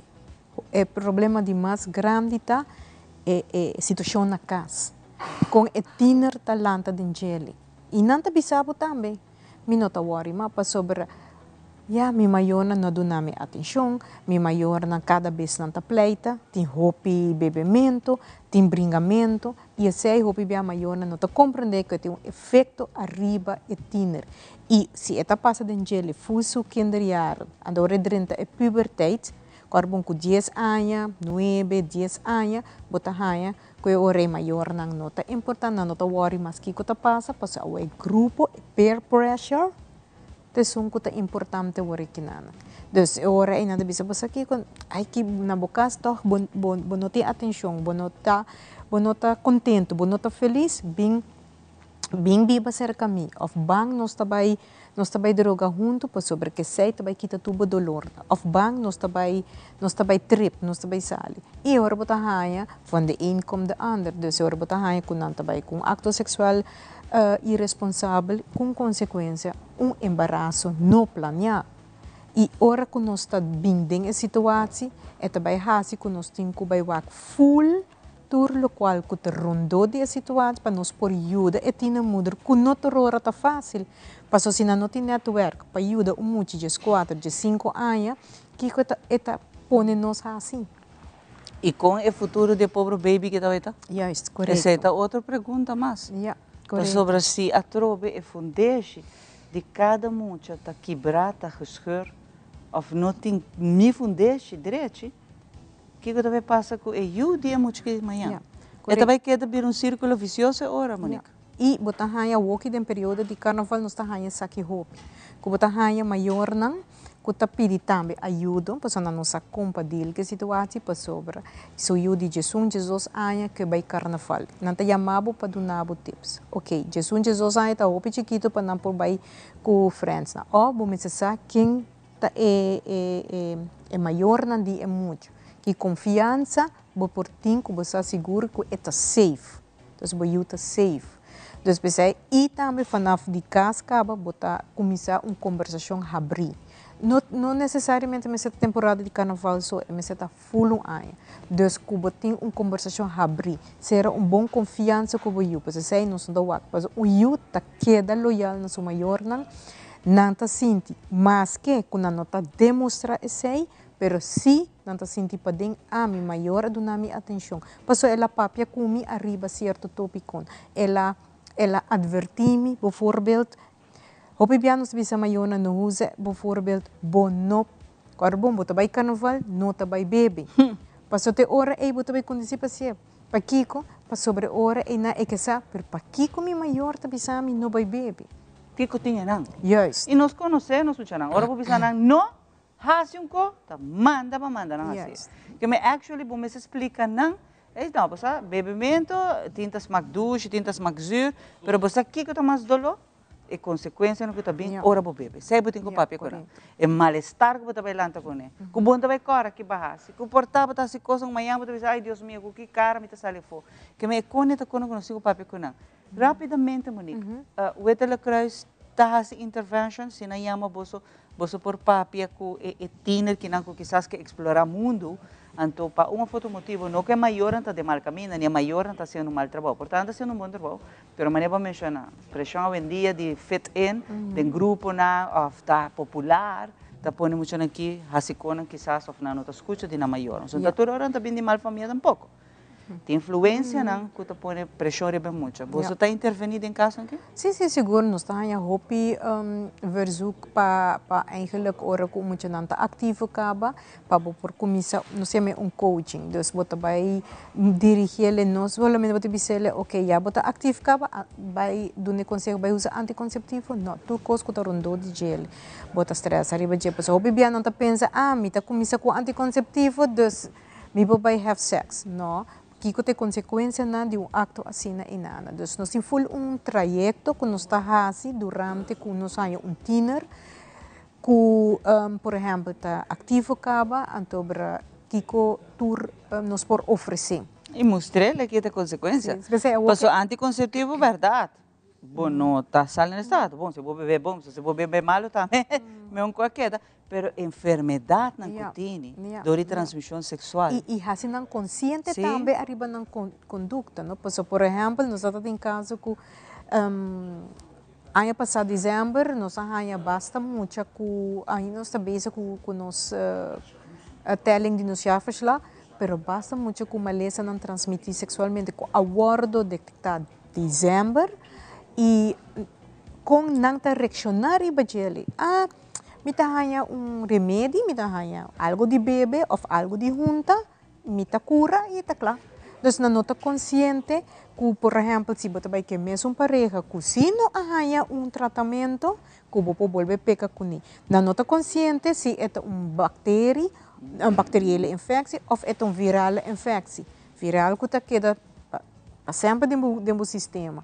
E problema di mas grandi ta e e situashon na kas. Kon e tiener ta lanta den djele. I nan ta bisa bo tambe. Mi no ta wòri mas pasobra ya mi mayornan no duna mi atenshon, mi mayornan kada bes nan ta pleita, tin hopi bebementu, tin bringamentu i esei hopi bia mayornan no ta komprendé ku e tin un efekto ariba e tiner. I si e ta pasa den djele ful su kinderjaren, anto ora e drenta e puberteit, ku ora bon ku dies aña, nuebe, dies aña, bo ta haña Ku e ora e mayornan no ta importá, nan no ta wòri mas kiko ta pasa, pasobra awe e grupo, e peer pressure, ta esun ku ta importante wòri kinan. Dus e ora ei nan ta bisa, bo sa kiko, ai ki na bo kas tòg bo bo bo no tin atenshon, bo no ta bo no ta kontentu, bo no ta felis, bin bin biba serka mi òf ban nos ta bai nos ta bai droga huntu pasobra kesei ta bai kita tur bo dolornan òf ban nos ta bai nos ta bai trip nos ta bai sali i e ora bo ta haña van de een komt de ander dus e ora bo ta haña ku nan ta bai ku un akto seksual iresponsabel ku un konsekuensia un embaraso no planiá i ora ku nos ta bin den e situatie e ta bai hasi ku nos tin ku bai wak ful Tur lokual ku ta rondó di e situatie pa nos por yuda e tienermoeder ku no tur ora ta fásil. Paso si nan no tin nètwèrk pa yuda un mucha djeskuater, djessinku aña, kiko e ta e ta pone nos hasi? I kon e futuro di e pobre baby ke ta weta? Juist, korekto. Esei ta otro pregunta mas. Ja, korekto. Pasobra si atrobe e fundeshi di kada mucha ta kibrá, ta gescheur òf no tin ni fundeshi drechi, Kiko ta bai pasa ku e yu di e mucha ki mañan? E ta bai keda bira un sírkulo visioso e ora, Monica. I bo ta haña awoki den periodo di karnaval nos ta haña esaki hopi. Ku bo ta haña mayornan ku ta pidi tambe ayudo pasobra nan no sa kon pa deal ku e situatie pasobra su yu di diesun, diesdos aña ke bai karnaval. Nan ta yama bo pa duna bo tips. Oke, diesun, diesdos aña ta hopi chikitu pa nan por bai ku frèndsnan. Òf bo mester sa ken Ta e e e mayornan di e mucha. Ki konfiansa bo por tin ku bo sa sigur ku e ta safe. Dus bo yu ta safe. Dus p'esei i tambe vanaf di kas kaba bo ta kuminsá un kombersashon habrí. No no nesesariamente mester ta temporada di karnaval so, e mester ta ful un aña. Dus ku bo tin un kombersashon habrí, sera un bon konfiansa ku bo yu, pasobra esei nos no ta wak. Pasobra un yu ta keda loyal na su mayornan, nan ta sinti maske ku nan no ta demostrá esei, pero sí nan ta sinti paden, ah mi mayor a duna mi atenshon, pasobra el a papia ku mi ariba sierto topikon, el a el a atvertí mi, bovoorbeeld, Hopi bia nos ta bisa mayornan no usa bovoorbeeld bo no kòrda bon bo ta bai karnaval no ta bai bebe pasobra te ora ei bo ta bai kondusí pasia pakiko pasobra e ora ei nan e ke sa pero pakiko mi mayor ta bisa mi no bai bebe. Kiko tin enan? Juist. I nos konosé nos muchanan ora bo bisa nan no hasi un ko ta manda pa manda nan hasi. Ke mi actually bo mester splika nan Ey no, bo sa, bebimento tin ta smak dushi, tin ta smak zuur, pero bo sa kiko ta mas doló? E konsekuensianan ku ta bin ora bo bebe. Esei bo tin ku papia ku nan. E malestar ku bo ta bai lanta kuné, ku bo no ta bai kòrda ki bo a hasi, ku por ta bo ta hasi kosnan ku mañana bo ta bisa, ay Dios mio, ku ki kara mi ta sali afó. Keme e kone ta kone ku nos tin ku papia ku nan. Rápidamente, Monique, Witte Kruis ta hasi intervention, si nan yama boso, boso por papia ku e tiener kinan ku kisas ke eksplorá mundu, anto pa un òf otro motibu, no ku e mayornan ta den mal kaminda, ni e mayornan ta hasiendo un mal trabou, por ta nan ta hasiendo un bon trabou, pero manera bo a menshoná, preshon awendia di fit in den gruponan òf ta popular, ta pone muchanan aki hasi konan kisas òf nan no ta skucha di nan mayornan. So no ta tur ora nan ta bin di mal famia tampoko. Tin influencianan cu ta pone presion riba e mucha. Boso ta interveni den caso aki? Si, si, sigur. Nos ta haña hopi verzoek pa pa eigenlijk ora cu muchanan ta activo caba, pa bo por cuminsa, nos yama e un coaching. Dus bo ta bay dirigiele, no solamente bo ta bisele, ok, ya bo ta actief caba, bay duna e conseho, bay usa anticonceptivo. No, tur cos cu ta rondó di djele, bo ta stresa riba dje. Pasobra hopi bia nan ta pensa, ah, mi ta cuminsa cu anticonceptivo, dus Mi por bai have sex? No. Kiko ta e konsekuensianan di un akto asina i nana? Dus nos tin ful un trayekto ku nos ta hasi durante ku nos haña un tiner ku por ehèmpel ta aktivo kaba, anto bra kiko tur nos por ofresé. I mustr'é ki ta e konsekuensia. Pasobra antikonseptivo bèrdat Bo no ta sali na estado. Bon, si bo bebe bon, si bo bebe malo tambe, mehor cu a keda. Pero enfermedadnan cu tini door di transmision sexual. Y haci nan consciente tambe ariba nan conducta, no? Pasobra, por ehempel, nos a tin caso cu aña pasa december nos a haya basta mucha cu ainda nos ta bezig cu nos telling di nos jaarverslag, pero basta mucha cu malesanan transmiti sexualmente cu a wordo detecta December y con nan ta reacciona riba djeli. Ah, mi ta haya un remedi, mi ta haya algo di bebe of algo di hunta, mi ta cura y ta cla. Dus nan no ta consciente cu, por ehempel, si bo ta bay cu e mesun pareha cu si no a haya un tratamento, cu bo por bolbe peca cune. Nan no ta consciente si e ta un bacterie, un bacteriële infectie of e ta un virale infectie. Viral cu ta keda Pa semper den bo den bo sistema.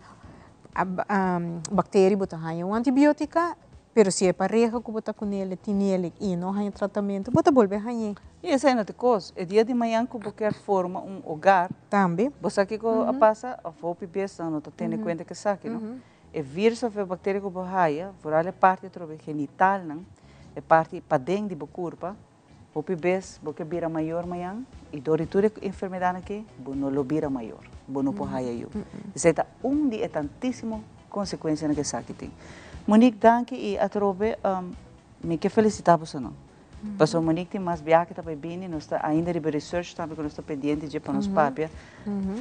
Bacterie bo ta haña un antibiotica, pero si e pareha cu bo ta cunele tinele y no haña tratamento, bo ta bolbe hañ'e. Y esey no ta cos. E dia di mañan cu bo kier forma un hogar, Tambe. bo sa kico a pasa? Of hopi bes nan no ta tene cuenta cu esaki, no? E virus of e bacteria cu bo haya, vooral e parti atrobe genitalnan, e parti paden di bo curpa, Hopi bes bo ke bira mayor mañan i dor di tur e enfermedatnan aki bo no lo bira mayor, bo no por haya yu. Esei ta un di e tantísimo konsekuensianan ku esaki tin. Monique danki i atrobe mi ke felisitá bosonan. Pasobra Monique tin mas biaha ke ta bai bini, nos ta ainda riba research tambe ku nos ta pendiente dje pa nos papia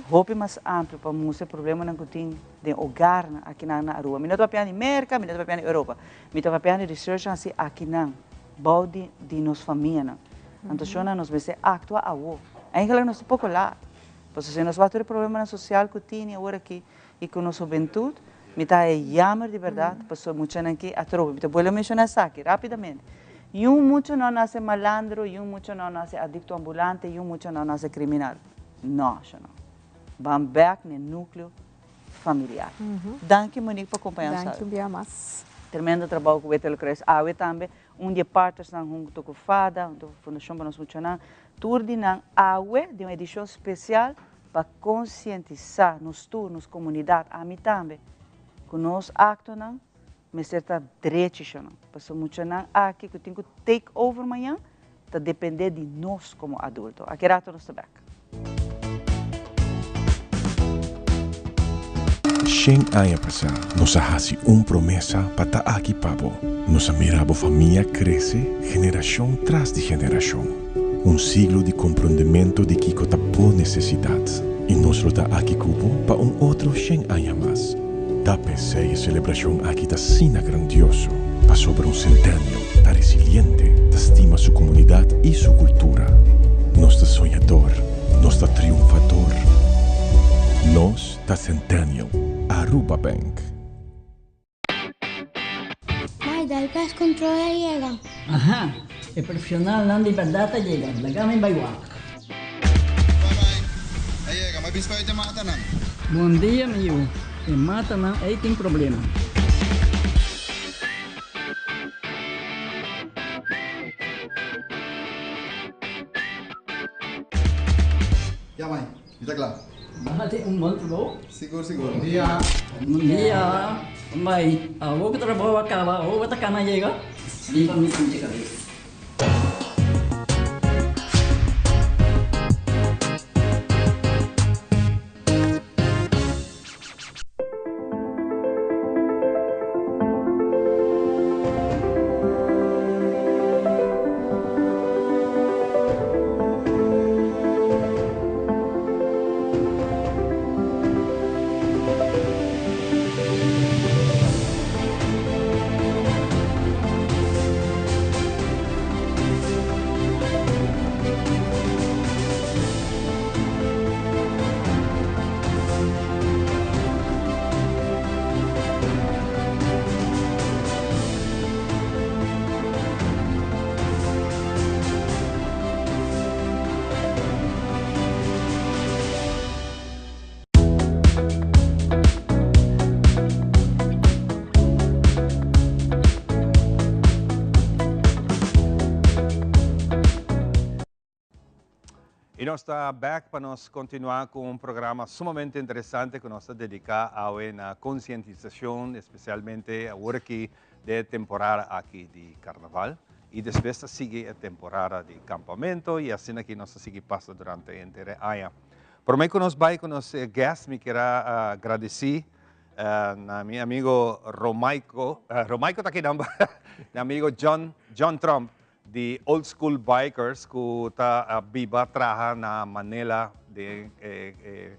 hopi mas amplio pa mustra e problemanan ku tin den hogarnan akinan na Aruba. Mi no ta papiando di Merka, mi no ta papiando di Europa, mi ta papiando di researchnan hasi akinan. Bou di di nos famianan. Anto shona nos mester actua awo. Eigenlijk nos ta poco laat. Pasobra si nos wak tur e problemanan social cu tini awor aki y cu nos hubentud, mi ta haya jammer di berdad pasobra muchanan aki atrobe. Mi ta bolbe menciona esaki rapidamente. Yun mucha no nace malandro, yun mucha no nace adicto ambulante, yun mucha no nace criminal. No, shona. Ban bek na e nucleo familiar. Danki Monique pa compaña nos awe. Danki un bia mas. Tremendo trabou cu Witte Kruis awe tambe. Un di e partnersnan hunto cu FADA, hunto cu Fundacion pa nos Muchanan. Tur di nan awe den un edicion special. pa konsientisá nos tur, nos komunidat, ami tambe, ku nos aktonan mester ta drechi shonan. Pasobra muchanan aki ku tin ku take over mañan ta dependé di nos komo adulto. Aki rato nos ta bèk. Shen aña pasá nos a hasi un promesa pa ta aki pa bo. Nos a mira bo famia krese generashon tras di generashon. Un siglo di komprondementu di kiko ta bo nesesidat. I nos lo ta aki ku bo pa un otro shen aña mas. Ta p'esei e selebrashon aki ta asina grandioso, pasobra un Centennial ta resiliente, ta stima su komunidat i su kultura. Nos ta soñador, nos ta triunfador. Nos ta Centennial, Aruba Bank. Mai, dal pest control a yega. Aha, e profesionalnan di berdad a yega, laga mi bai wak. A yega, ma bispa e matanan. Bon dia mi yu, e matanan ei tin problema. Ya mai, mi ta kla. Bo hasi un bon trabou. Sigur sigur. Bon dia. Bon dia. Mai, awor ku trabou a kaba, awor bo ta kana yega? Bin pa mi sinti kabes. Y nos ta back pa nos continua cu un programa sumamente interesante cu nos ta dedica awe na concientisacion, especialmente awor aki de temporada aki di carnaval. Y despues ta sigui e temporada di campamento y asina aki nos ta sigui pasa durante henter e aña. Prome cu nos bay cu nos guest mi kier a gradici na mi amigo Romaico, Romaico ta aki nan, mi amigo John, John Tromp di Old School Bikers cu ta biba traha na Manila den e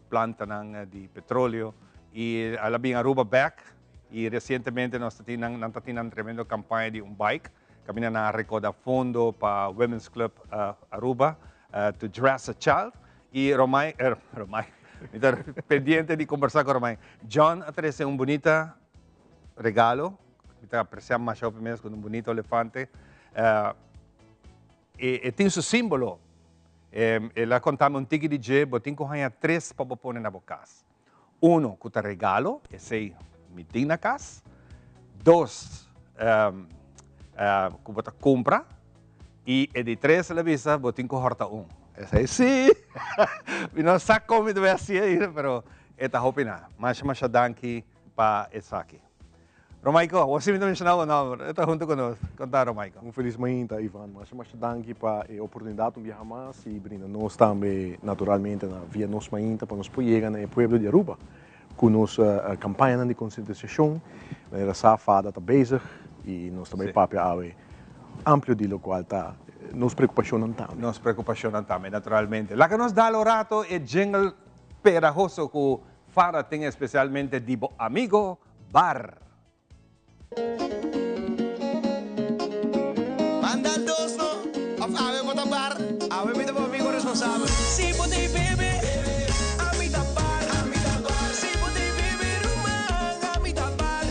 plantanan di petroleo y a la bin Aruba bek y recientemente nos ta tin nan, nan ta tin nan tremendo campaña di un bike caminda nan a recoda fondo pa Women's Club Aruba to dress a child y Romay, Romay, mi ta pendiente di conversa cu Romay, John a trece un bunita regalo, mi ta aprecia masha hopi mes con un bunito elefante, e tin su simbolo, el a contami un tiki di dje, bo tin cu haña tres pa bo pone na bo cas. Uno cu ta regalo, esey mi tin na cas. Dos, cu bo ta cumpra. Y e di tres el a bisa, bo tin cu horta un. Esey si! Mi no sa con mi ta bay haci ainda, pero e ta hopi na. Masha, masha danki pa esaki. Romaico, awor si mi ta menciona bo nomber, e ta hunto cu nos. Conta, Romaico. Un feliz mainta, Ivan. Masha, masha danki pa e oportunidad un biaha mas y brinda nos tambe, naturalmente, na via Nos Mainta pa nos por yega na e pueblo di Aruba cu nos campañanan di concientisacion. Manera sa, fada ta bezig y nos ta bay papia awe amplio di locual ta nos preocupacionnan tambe. Nos preocupacionnan tambe, naturalmente. Laga nos dal un rato e jingle pegahoso cu fada tin especialmente di bo amigo Bar. Manda dos no, of awe bo ta bar. Awe mi ta bo amigo responsabel. Si bo t'ey bebe, ami ta bar. Si bo t'ey bebe ruman, ami ta bar.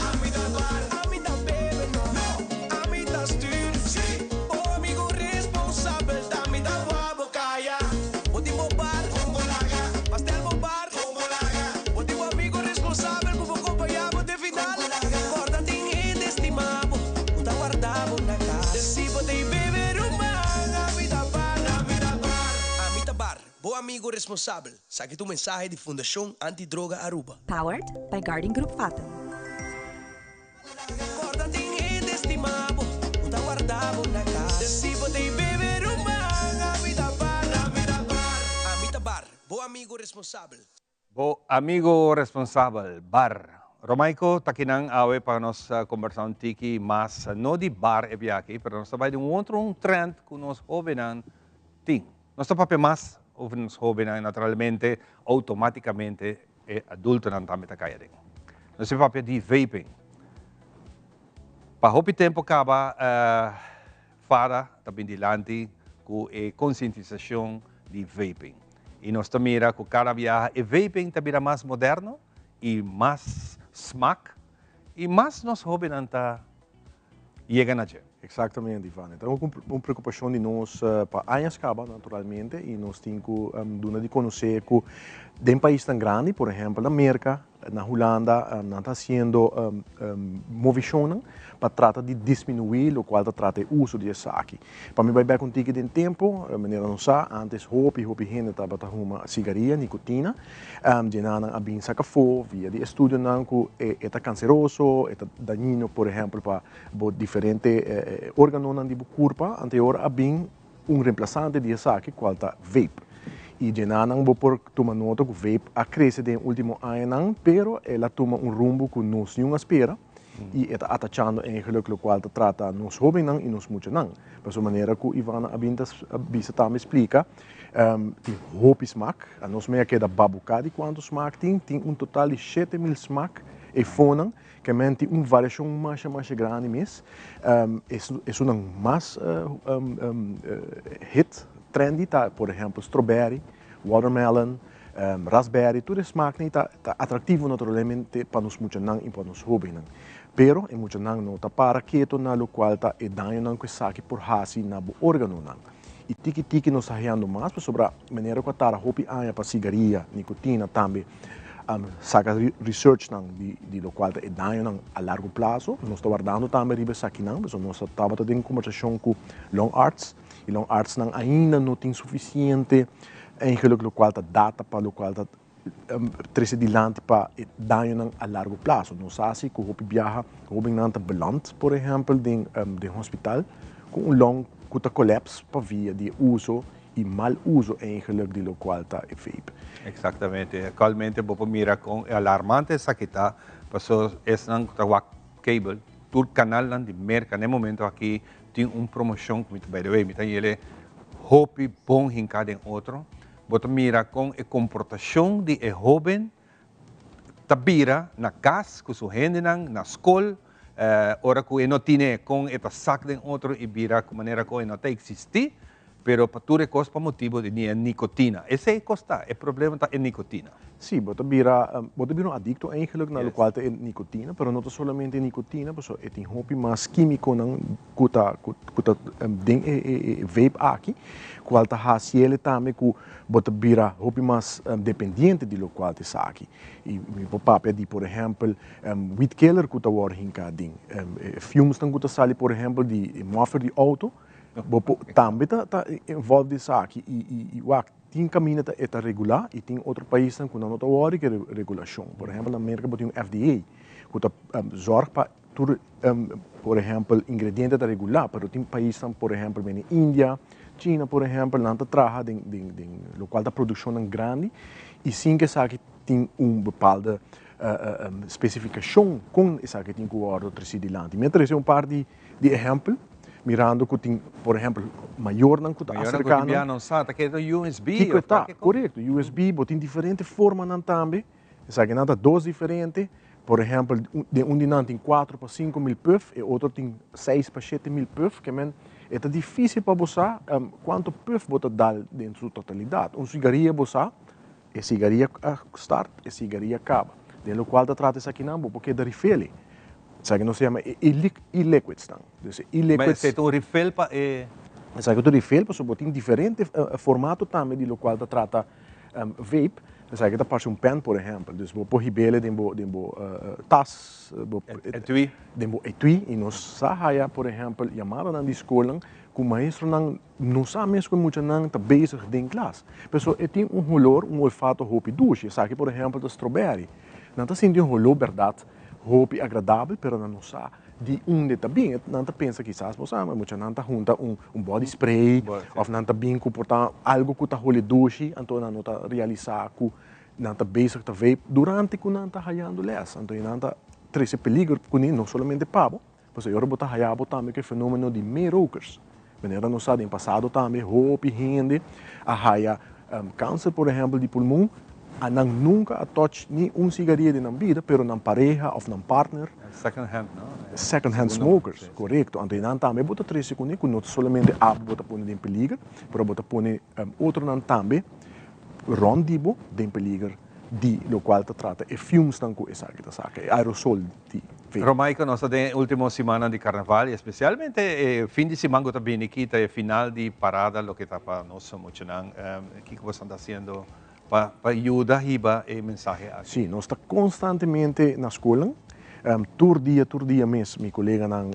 Ami ta bebe no, ami ta stuur. Si bo amigo responsabel ta mi ta wou bo caya. Bo tin bo bar, pastel bo bar. Bo tin bo amigo responsabel ku bo kompañá bo te final. Kòrda tin hende stimá bo ku ta warda bo na kas. Si bo ta bebe ruman, ami ta bar. Ami ta bar, bo. amigo responsabel. Esaki ta un mensahe di Fundacion Anti Droga Aruba. Powered by Guardian Group Fatum. Corda tin hende stima bo cu ta warda bo na cas. Si bo tin bebe ruman, ami ta bar, ami ta bar. Ami ta bar, bo amigo responsabel. Bo amigo responsabel, bar. Romaico ta kinan awe pa nos combersa un tiki mas, no di bar e biaha aki, pero nos ta bay di un otro un trend cu nos hobennan tin. Nos ta papia mas over nos hobennan, naturalmente, automaticamente e adultonan tambe ta cay aden. Nos ta papia di vaping. Pa hopi tempo caba Fada ta bin dilanti cu e concientisacion di vaping. Y nos ta mira cu cada biaha e vaping ta bira mas moderno y mas smak y mas nos hobennan ta yega na dje. Exactamente, Ivan. E ta un preocupacion di nos pa añas caba, naturalmente, y nos tin cu duna di conoce cu den paisnan grandi, por ehempel na Merca, Na Hulanda nan ta hasiendo movicionnan pa trata di disminui locual ta trata e uso di esaki. Pa mi bai bek un tiki den tempo, manera nos sa, antes hopi hopi hende tabata huma sigaria, nicotina. Djena nan a bin saca afo via di estudionan cu e ta canceroso, e ta dañino por ehempel pa bo diferente organonan di bo curpa. Anteor a bin un reemplazante di esaki cual ta vape. Y djenanan bo por tuma nota cu vape a crece den e ultimo añanan, pero el a tuma un rumbo cu nos niun a spera y e ta atachando eigenlijk locual ta trata nos hobennan y nos muchanan. Pasobra manera cu Ivana a bin ta bisa tambe splica, tin hopi smaak. Anos mey a keda babuca di cuanto smaak tin. Tin un total di 7000 smaak efonan. Ke men tin un variashon masha masha grandi mes. Esunnan mas hit, trendy ta por ehempel strawberry, watermelon, raspberry, tur e smaaknan ta atraktivo naturalmente pa nos muchanan i pa nos hobennan. Pero e muchanan no ta para keto na lokual ta e dañonan ku esaki por hasi na bo organonan. I tiki tiki nos ta hayando mas pasobra manera ku a tarda hopi aña pa sigaria, nikotina tambe saka researchnan di lokual ta e dañonan a largo plaso. Nos ta wardando tambe riba esakinan pasobra nos tabata den kombersashon ku Long Arts i Long Artsnan ainda no tin sufisiente eigenlijk lokual ta data pa lokual ta trese dilanti pa e dañonan a largo plaso. Nos sa si ku hopi biaha hobennan ta beland por ehèmpel den den hospital ku un long ku ta kòlèps pa via di e uso i mal uso eigenlijk di lokual ta e vape. Eksaktamente. Aktualmente bo por mira kon e alarmante esaki ta paso esnan ku ta wak cable tur kanalnan di Merka na e momento aki tin un promoshon ku mi ta by the way mi ta yele hopi bon hinká den otro. Bo ta mira kon e komportashon di e hóben ta bira na kas ku su hendenan, na skol, ora ku e no tine kon e ta sak den otro i bira ku manera ku e no ta eksistí, pero pa tur e kos pa motibu di e nikotina. Esei kos ta, e problema ta e nikotina. Sí, bo ta bira, bo ta bira un adikto eigenlik na lokual ta e nikotina, pero no ta solamente e nikotina, pasobra e tin hopi mas kímikonan ku ta ku ta den e vape aki, kual ta hasiel tambe ku bo ta bira hopi mas dependiente di lokual ta esaki. I mi por papia di por ehèmpel weed killer ku ta wòrdu hinká den, e fumesnan ku ta sali por ehèmpel di e mòfer di outo, bo por tambe ta ta involve den esaki i wak tin kaminda ta e ta regulá i tin otro paisnan ku nan no ta wòrdu ku e regulashon. Por ehèmpel na Merka bo tin un FDA ku ta zòrg pa Tur, por ehempel, ingrediente ta regulá, pero tin paisnan, por ehempel, mene India, China, por ehempel, nan ta traha den, den, den lokual ta produkshonnan grandi i sin ku esaki tin un bepaalde spesifikashon kon esaki tin ku wòrdu tresí dilanti. Mi a trese un par di, di ehempel, mirando ku tin, por ehempel, mayornan ku ta Mayornan ku aserká tin bia nan. nan sa ta keda USB Kiko e òf ta? kualke kos. Korekto, USB, bo tin diferente formanan tambe. Esakinan ta dos diferente. Por ehempel, den un di nan tin kuatro pa 5000 puf, e otro tin 6 pa 7000 puf. Ke men e ta difísil pa bo sa kuantu puf bo ta dal den su totalidat. Un sigaria bo sa, e sigaria a start, e sigaria kaba. Den lokual ta trata esakinan, bo por keda refill. Esaki nos ta yama e e-liquids nan. Dus e e-liquids. Ma esei ta un refill pa e. Esaki ta un refill pasobra bo tin diferente formato tambe di lokual ta trata vape. Esaki ta parse un pen, por ehempel. Dus bo por hib'é den bo tas, bo Etui. Den bo etui. I nos sa haya, por ehempel, yamadanan di skolnan. ku maestronan no sa mes ku e muchanan ta bezig den klas. Pasobra e tin un holor, un olfato hopi dushi. Esaki por ehèmpel ta strawberry. Nan ta sinti un holó bèrdat hopi agradabel pero nan no sa di unda e ta bin. Nan ta pensa kisas bo sa, e muchanan ta hunta un body spray òf nan ta bin ku por ta algu ku ta hole dushi anto nan no ta realisá ku nan ta bezig ta vape durante ku nan ta hayando lès. Anto nan ta trese peliger kuné no solamente pa bo, pasobra e ora bo ta haya bo tambe ku e fenómeno di meerokers. Manera nos sa den pasado tambe hopi hende a haya kanser por ehèmpel di pulmon, a nan nunka a touch ni un sigaria den nan bida, pero nan pareha òf nan partner. Second hand, no? Second hand smokers, korekto. Anto nan tambe bo ta trese kuné ku no ta solamente abo bo ta pone den peliger, pero bo ta pone otronan tambe rònt di bo den peliger di lokual ta trata e fumesnan ku esaki ta saka, e aerosol di vape. Romaico, nos ta den e ultimo simannan di Carnaval y especialmente e fin di siman cu ta bini aki ta e final di parada loke ta pa nos muchanan. Kico boso ta haciendo pa yuda hiba e mensahe aki? Sí, nos ta constantemente na scolnan. Tur dia, tur dia mes mi coleganan,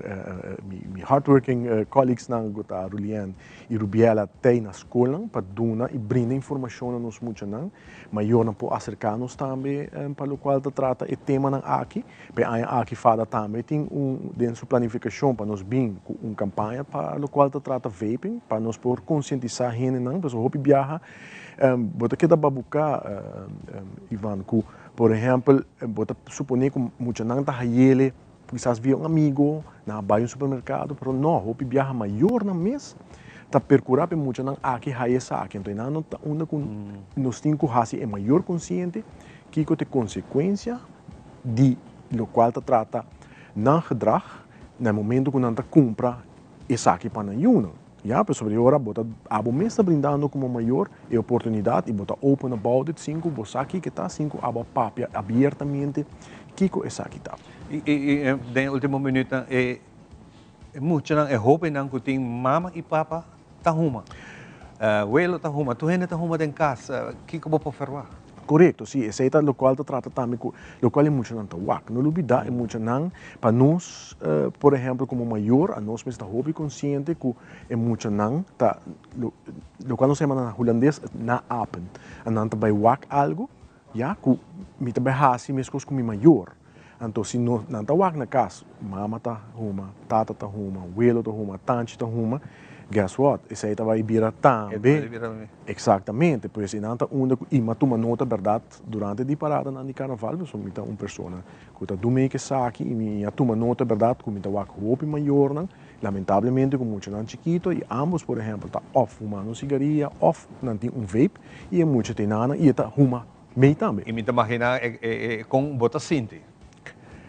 mi hardworking colleaguesnan cu ta Rulien y Rubiela t'ey na scolnan pa duna y brinda informacion na nos muchanan. Mayornan por acerca nos tambe pa locual ta trata e temanan aki. P'e aña aki fada tambe tin un den su planificacion pa nos bin cu un campaña pa locual ta trata vaping pa nos por concientisa hendenan pasobra hopi biaha bo ta keda babuca Ivan cu por ehempel bo ta supone cu muchanan ta hayele Kisas via un amigo, nan a bai un supermerkado, pero no, hopi biaha mayornan mes ta perkurá pa e muchanan aki haya esaki. Anto einan no ta unda ku nos tin ku hasi e mayor konsiente kiko ta e konsekuensia di lokual ta trata nan gedrag na e momento ku nan ta kumpra esaki pa nan yunan. Ya, pasobra e ora bo ta abo mes ta brindando komo mayor e oportunidat i bo ta open about it sin ku bo sa kiko ta, sin ku abo a papia abiertamente kiko esaki ta. I den e ultimo minuutnan e muchanan, e hobennan ku tin mama i papa ta huma, welo ta huma, tur hende ta huma den kas, kiko bo por ferwagt? Korekto, si, esei ta lokual ta trata tambe ku lokual e muchanan ta wak. No lubidá e muchanan, pa nos, por ehèmpel komo mayor, anos mester ta hopi konsiente ku e muchanan ta, lokual nos ta yama na hulandes naapen. Nan ta bai wak algu, ya, ku mi ta bai hasi meskos ku mi mayor. Anto si no, nan ta wak na kas, mama ta huma, tata ta huma, welo ta huma, tanchi ta huma, guess what? Esei ta bai bira tambe. Exactamente, pues e nan ta unda ku i m'a tuma nota bèrdat durante di paradanan di karnaval, pasobra mi ta un persona ku ta dum'e ke esaki i mi a tuma nota bèrdat ku mi ta wak hopi mayornan, lamentablemente ku muchanan chikito i ambos por ehèmpel ta òf humando un sigaria òf nan tin un vape i e mucha ta enanan i e ta huma Mei tambe. I mi ta maginá kon bo ta sinti.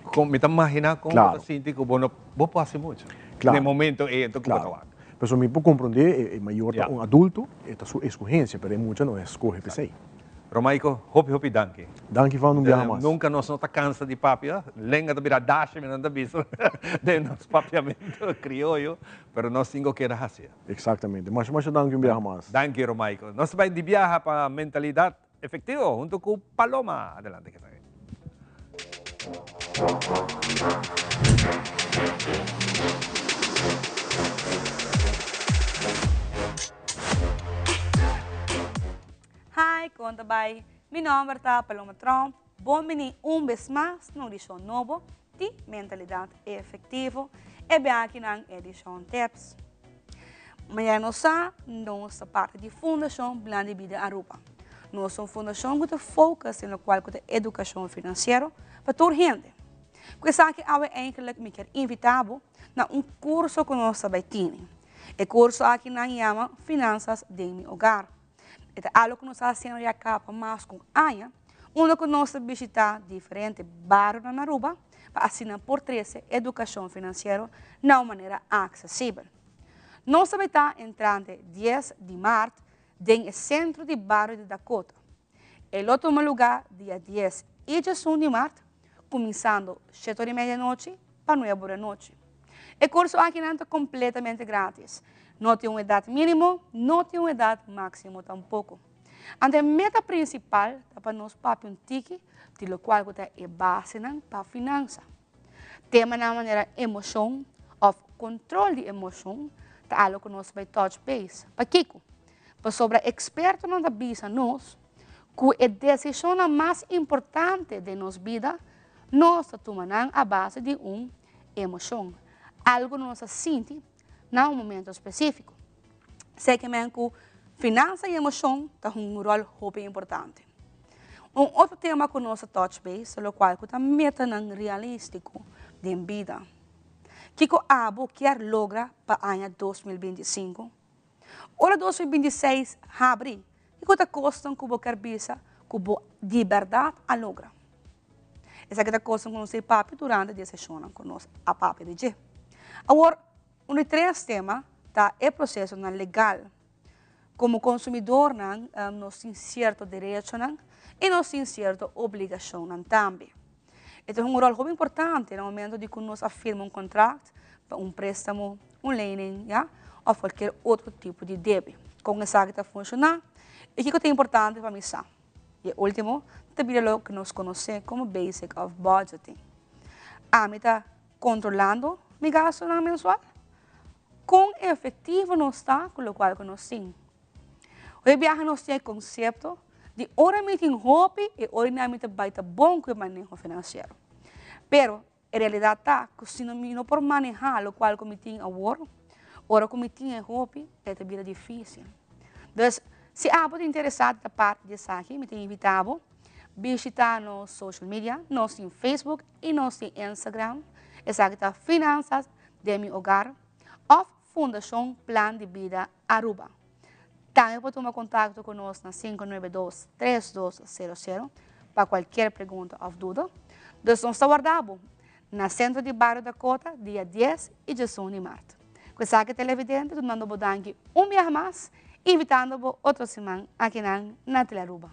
Kon, mi ta maginá kon bo ta sinti ku bo no, bo por hasi mucho. Klaro. Na e momento ei enton ku bo ta wak. Pasobra mi por komprondé, e mayor ta un adulto, e ta su eskohensia, pero e mucha no a skohe p'esei. Romaico, hopi hopi danki. Danki Van, un biaha mas. Nunka nos no ta kansa di papia, lenga ta bira dashi mi nan ta bisa den nos papiamento krioyo, pero nos tin ku keda hasi. Eksaktamente. Masha masha danki un biaha mas. Danki Romaico. Nos ta bai di biaha pa mentalidat Efectivo hunto cu Paloma. Adelante que sabe. Hi, con ta bay? Mi nomber ta Paloma Tromp. Bon bini un bes mas na un edicion nobo di Mentalidad Efectivo. E biakinan edicion tips. Mañana nos sa, nos ta parti di Fundacion Plan di Bida Aruba. Nos ta un fundacion cu ta focus den locual cu ta educacion financiero pa tur hende. Cu esaki awe eigenlijk mi kier invita bo na un curso cu nos ta bay tini. E curso aki nan yama Finanzas den mi Hogar. E ta algo cu nos ta haciendo ya caba pa mas cu un aña, unda cu nos ta bishita diferente barionan na Aruba pa asina por trece educacion financiero na un manera accesibel. Nos ta bay ta entrante dies di maart den e centro di bario di Dakota. E lo tuma luga dia dies y diesun di maart, cuminsando shete ora y media anochi pa nuebe ora anochi. E curso akinan ta completamente gratis. No tin un edad minimo, no tin un edad maximo tampoco. Anto e meta principal ta pa nos papia un tiki di locual cu ta e basenan pa finansa. Temanan manera emocion of control di emocion. ta algo ku nos bai touch base. Pakiko? Pasobra ekspertonan ta bisa nos ku e desishonnan mas importante den nos bida nos ta tuma nan a base di un emoshon, algu nos ta sinti na un momento spesífiko. Esei men ku finansa i emoshon ta hunga un ròl hopi importante. Un otro tema ku nos ta touch base ta lokual ku ta metanan realístiko den bida. Kiko abo kier logra pa aña 2025? Ora 2026 habri, kiko ta kosnan ku bo kier bisa ku bo di bèrdat a logra? Esaki ta kosnan ku nos ta papia durante di e seshonnan ku nos a papia di dje. Awor, un di tres tema ta e prosesonan legal. Komo konsumidornan nos tin sierto derechonan i nos tin sierto obligashonnan tambe. E ta hunga un ròl hopi importante na momento di ku nos a firma un kontrakt pa un préstamo, un lening, ya, òf kualkier otro tipo di debe. Kon esaki ta funshoná i kiko ta importante pa mi sa? I e último ta bira loke nos konosé komo basic of budgeting. Ami ta kontrolando mi gastunan mensual? Kon efektivo nos ta ku lokual ku nos tin? Hopi biaha nos tin e konsepto di ora mi tin hopi e ora nan mi ta bai ta bon ku e maneho finansiero. Pero e realidat ta ku si mi no por manehá lokual ku mi tin awor, ora ku mi tin e hopi e ta bira difísil. Dus, si abo ta interesá di ta parti di esaki, mi ta invitá bo bishitá nos social media, nos tin Facebook i nos tin Instagram, esaki ta Finanzas den mi Hogar òf Fundashon Plan di Bida Aruba. Tambe por tuma kontakto ku nos na 592 3200 pa kualkier pregunta òf duda. Dus nos ta warda bo na Sentro di Bario Dakota dia 10 i 11 di mart. Ku esaki televidente dunando bo danki un biaha mas invitando bo otro siman akinan na Telearuba.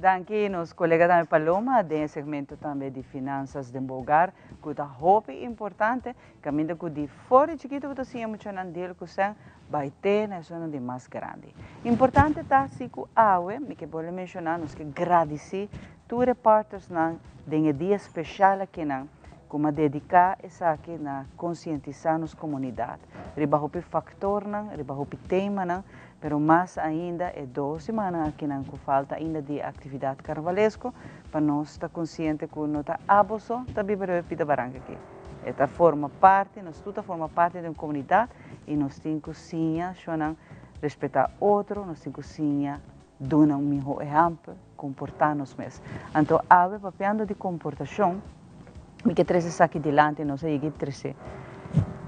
Danki nos colega tambe Paloma den e segmento tambe di finanzas den bo hogar cu ta hopi importante caminda cu di for di chikito bo ta siña muchanan deal cu cen bay te na esunnan di mas grandi. Importante ta si cu awe mi ke bolbe menciona nos ke gradici Tur e partnersnan den e dia special akinan cu m'a dedica esaki na concientisa nos comunidad riba hopi factornan, riba hopi temanan, pero mas ainda e dos simannan akinan cu falta ainda di e actividad carnavalesco pa nos ta conciente cu no ta abo so ta biba riba e pida baranca aki. E ta forma parti, nos tur ta forma parti di un comunidad y nos tin cu siña shonan respeta otro, nos tin cu siña duna un miho ehèmpel, komportá nos mes. Anto awe papiando di komportashon, mi ke trese esaki dilanti, nos a yega i trese.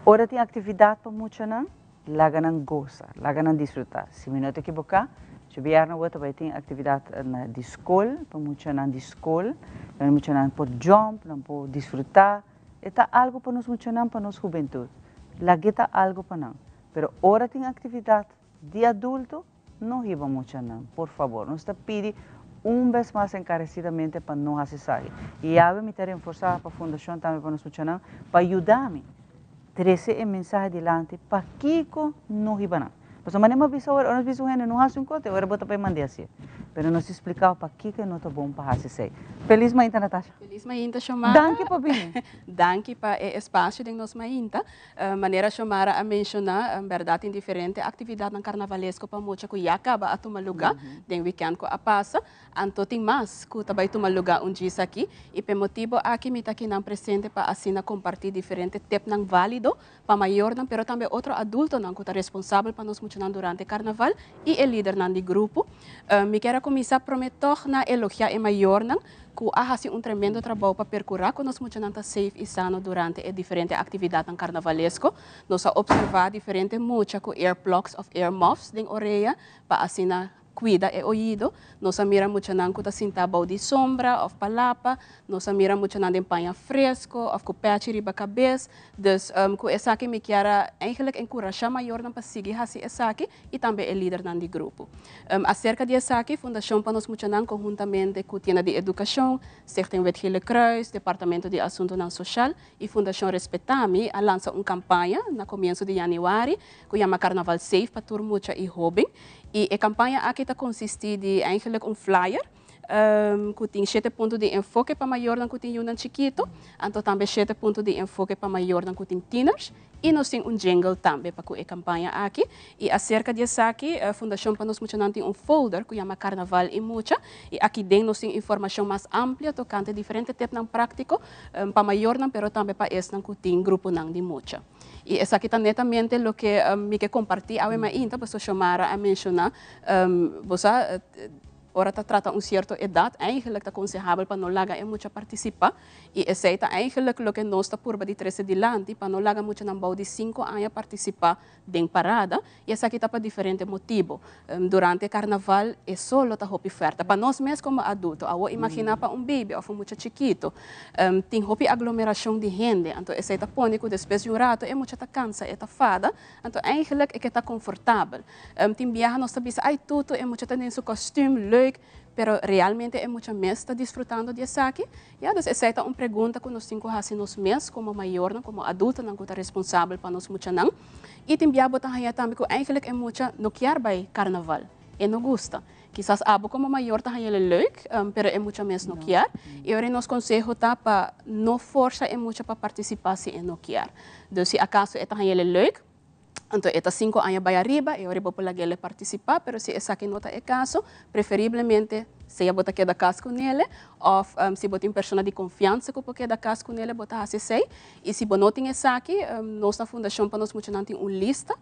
Ora tin aktividat pa muchanan, laga nan gosa, laga nan disfrutá. Si mi no ta ekiboká, djobièrnè awor ta bai tin aktividat na di skol, pa muchanan di skol, nan muchanan por jump, nan por disfrutá. E ta algu pa nos muchanan, pa nos hubentut. Lag'é ta algu pa nan. Pero ora tin aktividat di adulto, No hiba muchanan, por fabor. Nos ta pidi un bes mas encarecidamente pa no haci esaki. Y awe mi ta renforsa pa fundacion tambe pa nos muchanan pa yuda mi trece e mensahe dilanti pakico no hiba nan. Pasobra manera mi a bisa ora, ora nos bisa un hende no haci un cos, te ora bo ta bay mande hacié. Pero nos ta explicao pakico e no ta bon pa haci esey. Feliz mainta Natasha. Feliz mainta Xiomara. Danki pa bini. Danki pa e espacio den nos mainta. Manera Xiomara a menciona, en berdad tin diferente actividadnan carnavalesco pa mucha cu ya caba a tuma luga den weekend cu a pasa. Anto tin mas cu ta bay tuma luga un djis aki y p'e motibo aki mi ta akinan presente pa asina comparti diferente tipnan valido pa mayornan pero tambe otro adultonan cu ta responsabel pa nos muchanan durante carnaval y e lidernan di grupo. Mi kier a cuminsa prome tog na elogia e mayornan cu a haci un tremendo trabou pa percura cu nos muchanan ta safe y sano durante e diferente actividadnan carnavalesco. Nos a observa diferente mucha cu earplugs of earmuffs den orea pa asina cuida e oido. Nos a mira muchanan cu ta sinta bou di sombra of palapa. Nos a mira muchanan den paña fresco of cu pechi riba cabes. Dus cu esaki mi kier a eigenlijk encurasha mayornan pa sigui haci esaki y tambe e lidernan di grupo. Acerca di esaki Fundacion pa Nos Muchanan conhuntamente cu Tienda di Educacion, Stichting Wit Gele Kruis, Departamento di Asuntonan Social y Fundacion Respetami a lansa un campaña na comienso di januari cu yama Carnaval Safe pa tur mucha y hoben. Y e campaña aki ta consisti di eigenlijk un flyer cu tin 7 punto di enfoke pa mayornan cu tin yiunan chikito, anto tambe 7 punto di enfoke pa mayornan cu tin tieners. Y nos tin un jingle tambe pa cu e campaña aki. Y acerca di esaki, Fundacion pa Nos Muchanan tin un folder cu yama Carnaval y Mucha. Y aki den nos tin informacion mas amplio tocante diferente tipnan practico pa mayornan, pero tambe pa esnan cu tin gruponan di mucha. Y esaki ta netamente loke mi ke comparti awe mainta, pasobra Xiomara a menciona, bo sa, ora ta trata un cierto edad, eigenlijk ta consehabel pa no laga e mucha participa. Y esey ta eigenlijk loke nos ta purba di trece dilanti, pa no laga muchanan bou di 5 aña participa den parada. Y esaki ta pa diferente motibo. Durante carnaval e solo ta hopi fuerte. Pa nos mes como adulto, awo imagina pa un baby of un mucha chikito. Tin hopi aglomeracion di hende, anto esey ta pone cu despues di un rato e mucha ta cansa, e ta fada, anto eigenlijk e ke ta confortabel. Tin biaha nos ta bisa, ay tutu, e mucha ta den su kostuum, leuk, pero realmente e mucha mes ta disfrutando di esaki? Ya, dus esei ta un pregunta ku nos tin ku hasi nos mes komo mayornan, komo adultonan ku ta responsabel pa nos muchanan. I tin bia bo ta haña tambe ku eigenlijk e mucha no kier bai karnaval, e no gusta. Kisas abo komo mayor ta haña el leuk, pero e mucha mes no kier. I ora nos konseho ta pa no forsa e mucha pa partisipá si e no kier. Dus si akaso e ta haña el leuk, anto e ta 5 aña bai ariba, e ora bo por lag'é partisipá, pero si esaki no ta e kaso, preferiblemente sea bo ta keda kas ku nele, òf si bo tin persona di konfiansa ku por keda kas ku nele, bo ta hasi esei. I si bo no tin esaki, nos na Fundashon pa Nos Muchanan tin un lista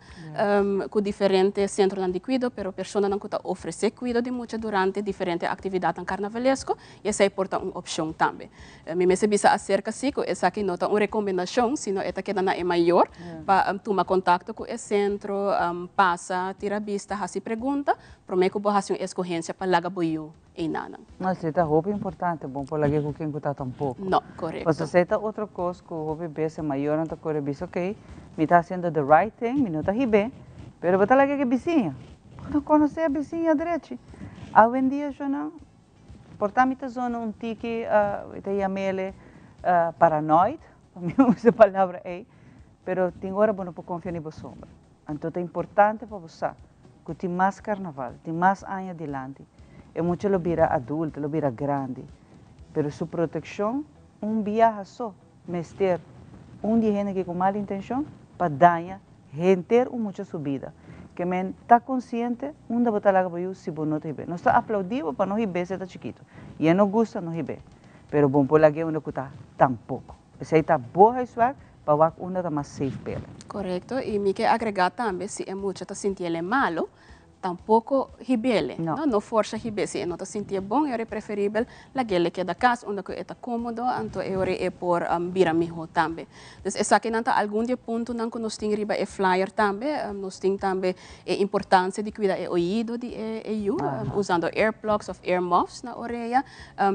ku diferente sentronan di kuido, pero personanan ku ta ofresé kuido di mucha durante diferente aktividatnan karnavalesko, i esei por ta un opshon tambe. Mi mester bisa aserka si ku esaki no ta un rekomendashon, sino e ta keda na e mayor pa tuma kontakto ku e sentro, pasa, tira bista, hasi pregunta, promé ku bo hasi un eskohensia pa laga bo yu einanan. No, esei ta hopi importante, bon por lag'é ku ken ku ta tampoko. No, korekto. Pasobra esei ta otro kos ku hopi bes e mayornan ta kore bisa, ok, mi ta hasiendo the right thing, mi no ta hib'é, pero bo ta lag'é ku e bisiña. Bo no konosé e bisiña drechi. Awendia, shonnan, Por ta mi ta zona un tiki, mi ta yam'ele paranoid, pa mi usa e palabra ei, pero tin ora bo no por konfia ni bo sombra. Anto ta importante pa bo sa ku tin mas karnaval, tin mas aña dilanti, e mucha lo bira adulto, lo bira grandi, pero su protekshon un biaha so mester un di e hende ki ku mal intenshon pa daña Henter un mucha su bida. Ke men ta konsiente unda bo ta laga bo yu si bo no ta hib'é. Nos ta aplaudí bo pa no hib'é si e ta chikitu. I e no gusta no hib'é. Pero bon por lag'é unda ku ta tampoko. Esei ta bo huiswerk pa wak unda ta mas safe p'el. Korekto, i mi ke agregá tambe si e mucha ta sinti el e malo, Tampoco hib'ele. No. No forsa hib'e. Si e no ta sintié bon, e ora e preferibel lag'ele keda cas unda cu e ta comodo, anto e ora e por bira miho tambe. Dus esakinan ta algun di e puntonan cu nos tin riba e flyer tambe. Nos tin tambe e importancia di cuida e oido di e yu, usando earplugs of earmuffs na orea,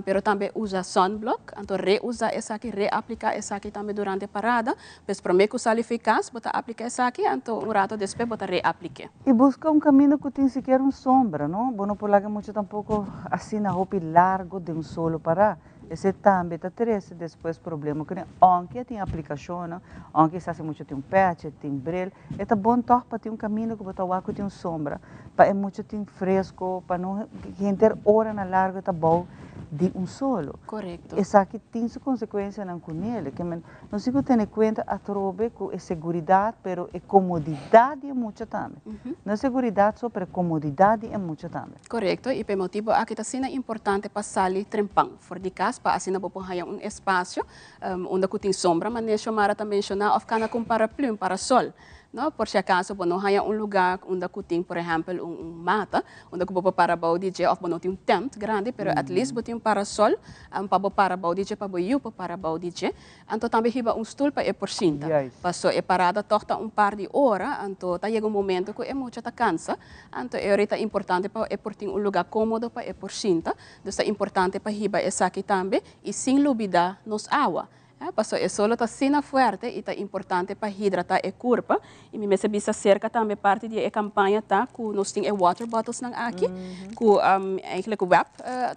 pero tambe usa sunblock, anto reusa esaki, reaplica esaki tambe durante parada. Pues prome cu sali fi cas bo ta aplica esaki, anto un rato despues bo ta reaplik'e. I buska un kaminda ku tin sikiera un sombra, no? Bo no por laga mucha tampoko asina hopi largo den un solo pará. Esei tambe ta trese despues problema kuné. Ounke tin aplikashonnan, ounke sa si mucha tin un pèchi, tin bril, e ta bon tòg pa tin un kaminda ku bo ta wak ku tin un sombra, pa e mucha tin fresko, pa no henter oranan largo ta bou di un solo. Korekto. Esaki tin su konsekuensianan kunele. Ke men Nos tin ku tene kuenta atrobe ku e seguridat pero e komodidat di e mucha tambe. No e seguridat so pero e komodidat di e mucha tambe. Korekto, i pa e motibu aki ta asina importante pa sali trempan for di kas pa asina bo por haña un espasio unda ku tin sombra manera Xiomara ta menshoná òf kana ku un paraplu, un parasòl. No, por si acaso bo no haya un lugar unda cu tin, por ehempel, un mata, unda cu bo por para bou di dje, of bo no tin un tent grandi, pero at least bo tin un parasol pa bo para bou di dje, pa bo yiu por para bou di dje. Anto tambe hiba un stul pa e por sinta. Paso e parada toch ta un par di ora, anto ta yega un momento cu e mucha ta cansa, anto e ora ta importante pa e por tin un lugar comodo pa e por sinta. Dus ta importante pa hiba esaki tambe, y sin lubida nos awa. Paso e solo ta asina fuerte y ta importante pa hidrata e curpa. Y mi mester bisa cerca tambe parti di e campaña ta cu nos tin e water bottles nan aki, cu eigenlijk web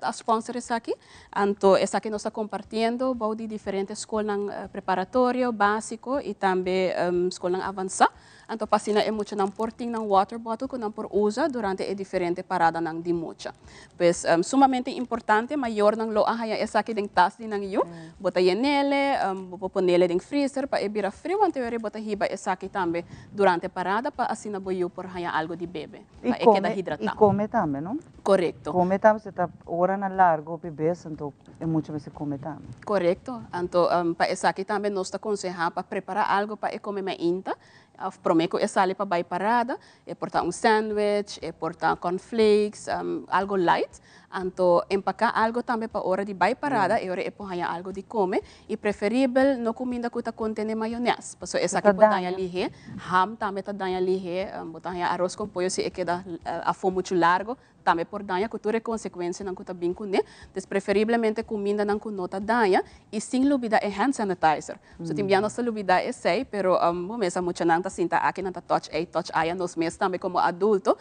a sponsor esaki. Anto esaki nos ta compartiendo bou di diferente scolnan preparatorio, basico y tambe scolnan avansa. Anto pa asina e muchanan por tin nan water bottle ku nan por usa durante e diferente paradanan di mucha. Pues sumamente importante, mayornan lo a haña esaki den tas di nan yu. Bo ta yen'ele, bo por ponele den freezer pa e bira friu, anto yori bo ta hiba esaki tambe durante parada pa asina bo yu por haña algo di bebe, pa e keda hidratá. I kome tambe, no? Korekto. Kome tambe, si ta oranan largo hopi bes, anto e mucha mester kome tambe. Korekto. Anto pa esaki tambe nos ta konsehá pa prepará algo pa e kome mainta òf promé ku e sali pa bai parada. E por ta un sandwich, e por ta cornflakes, algo light. Anto empaká algo tambe pa ora di bai parada e ora e por haña algo di kome. I preferibel no kuminda ku ta kontené mayonès, pasobra esaki por daña lihé. Ham tambe ta daña lihé. Bo ta haña aros kon pollo si e keda afó muchu largo. Tambe por daña ku tur e konsekuensianan ku ta bin kuné. Des preferiblemente kumindanan ku no ta daña i sin lubida e hand sanitizer. So tin bia nos ta lubida esei, pero bo mes a muchanan ta sinta aki nan ta touch ei, touch aya, nos mes tambe komo adulto.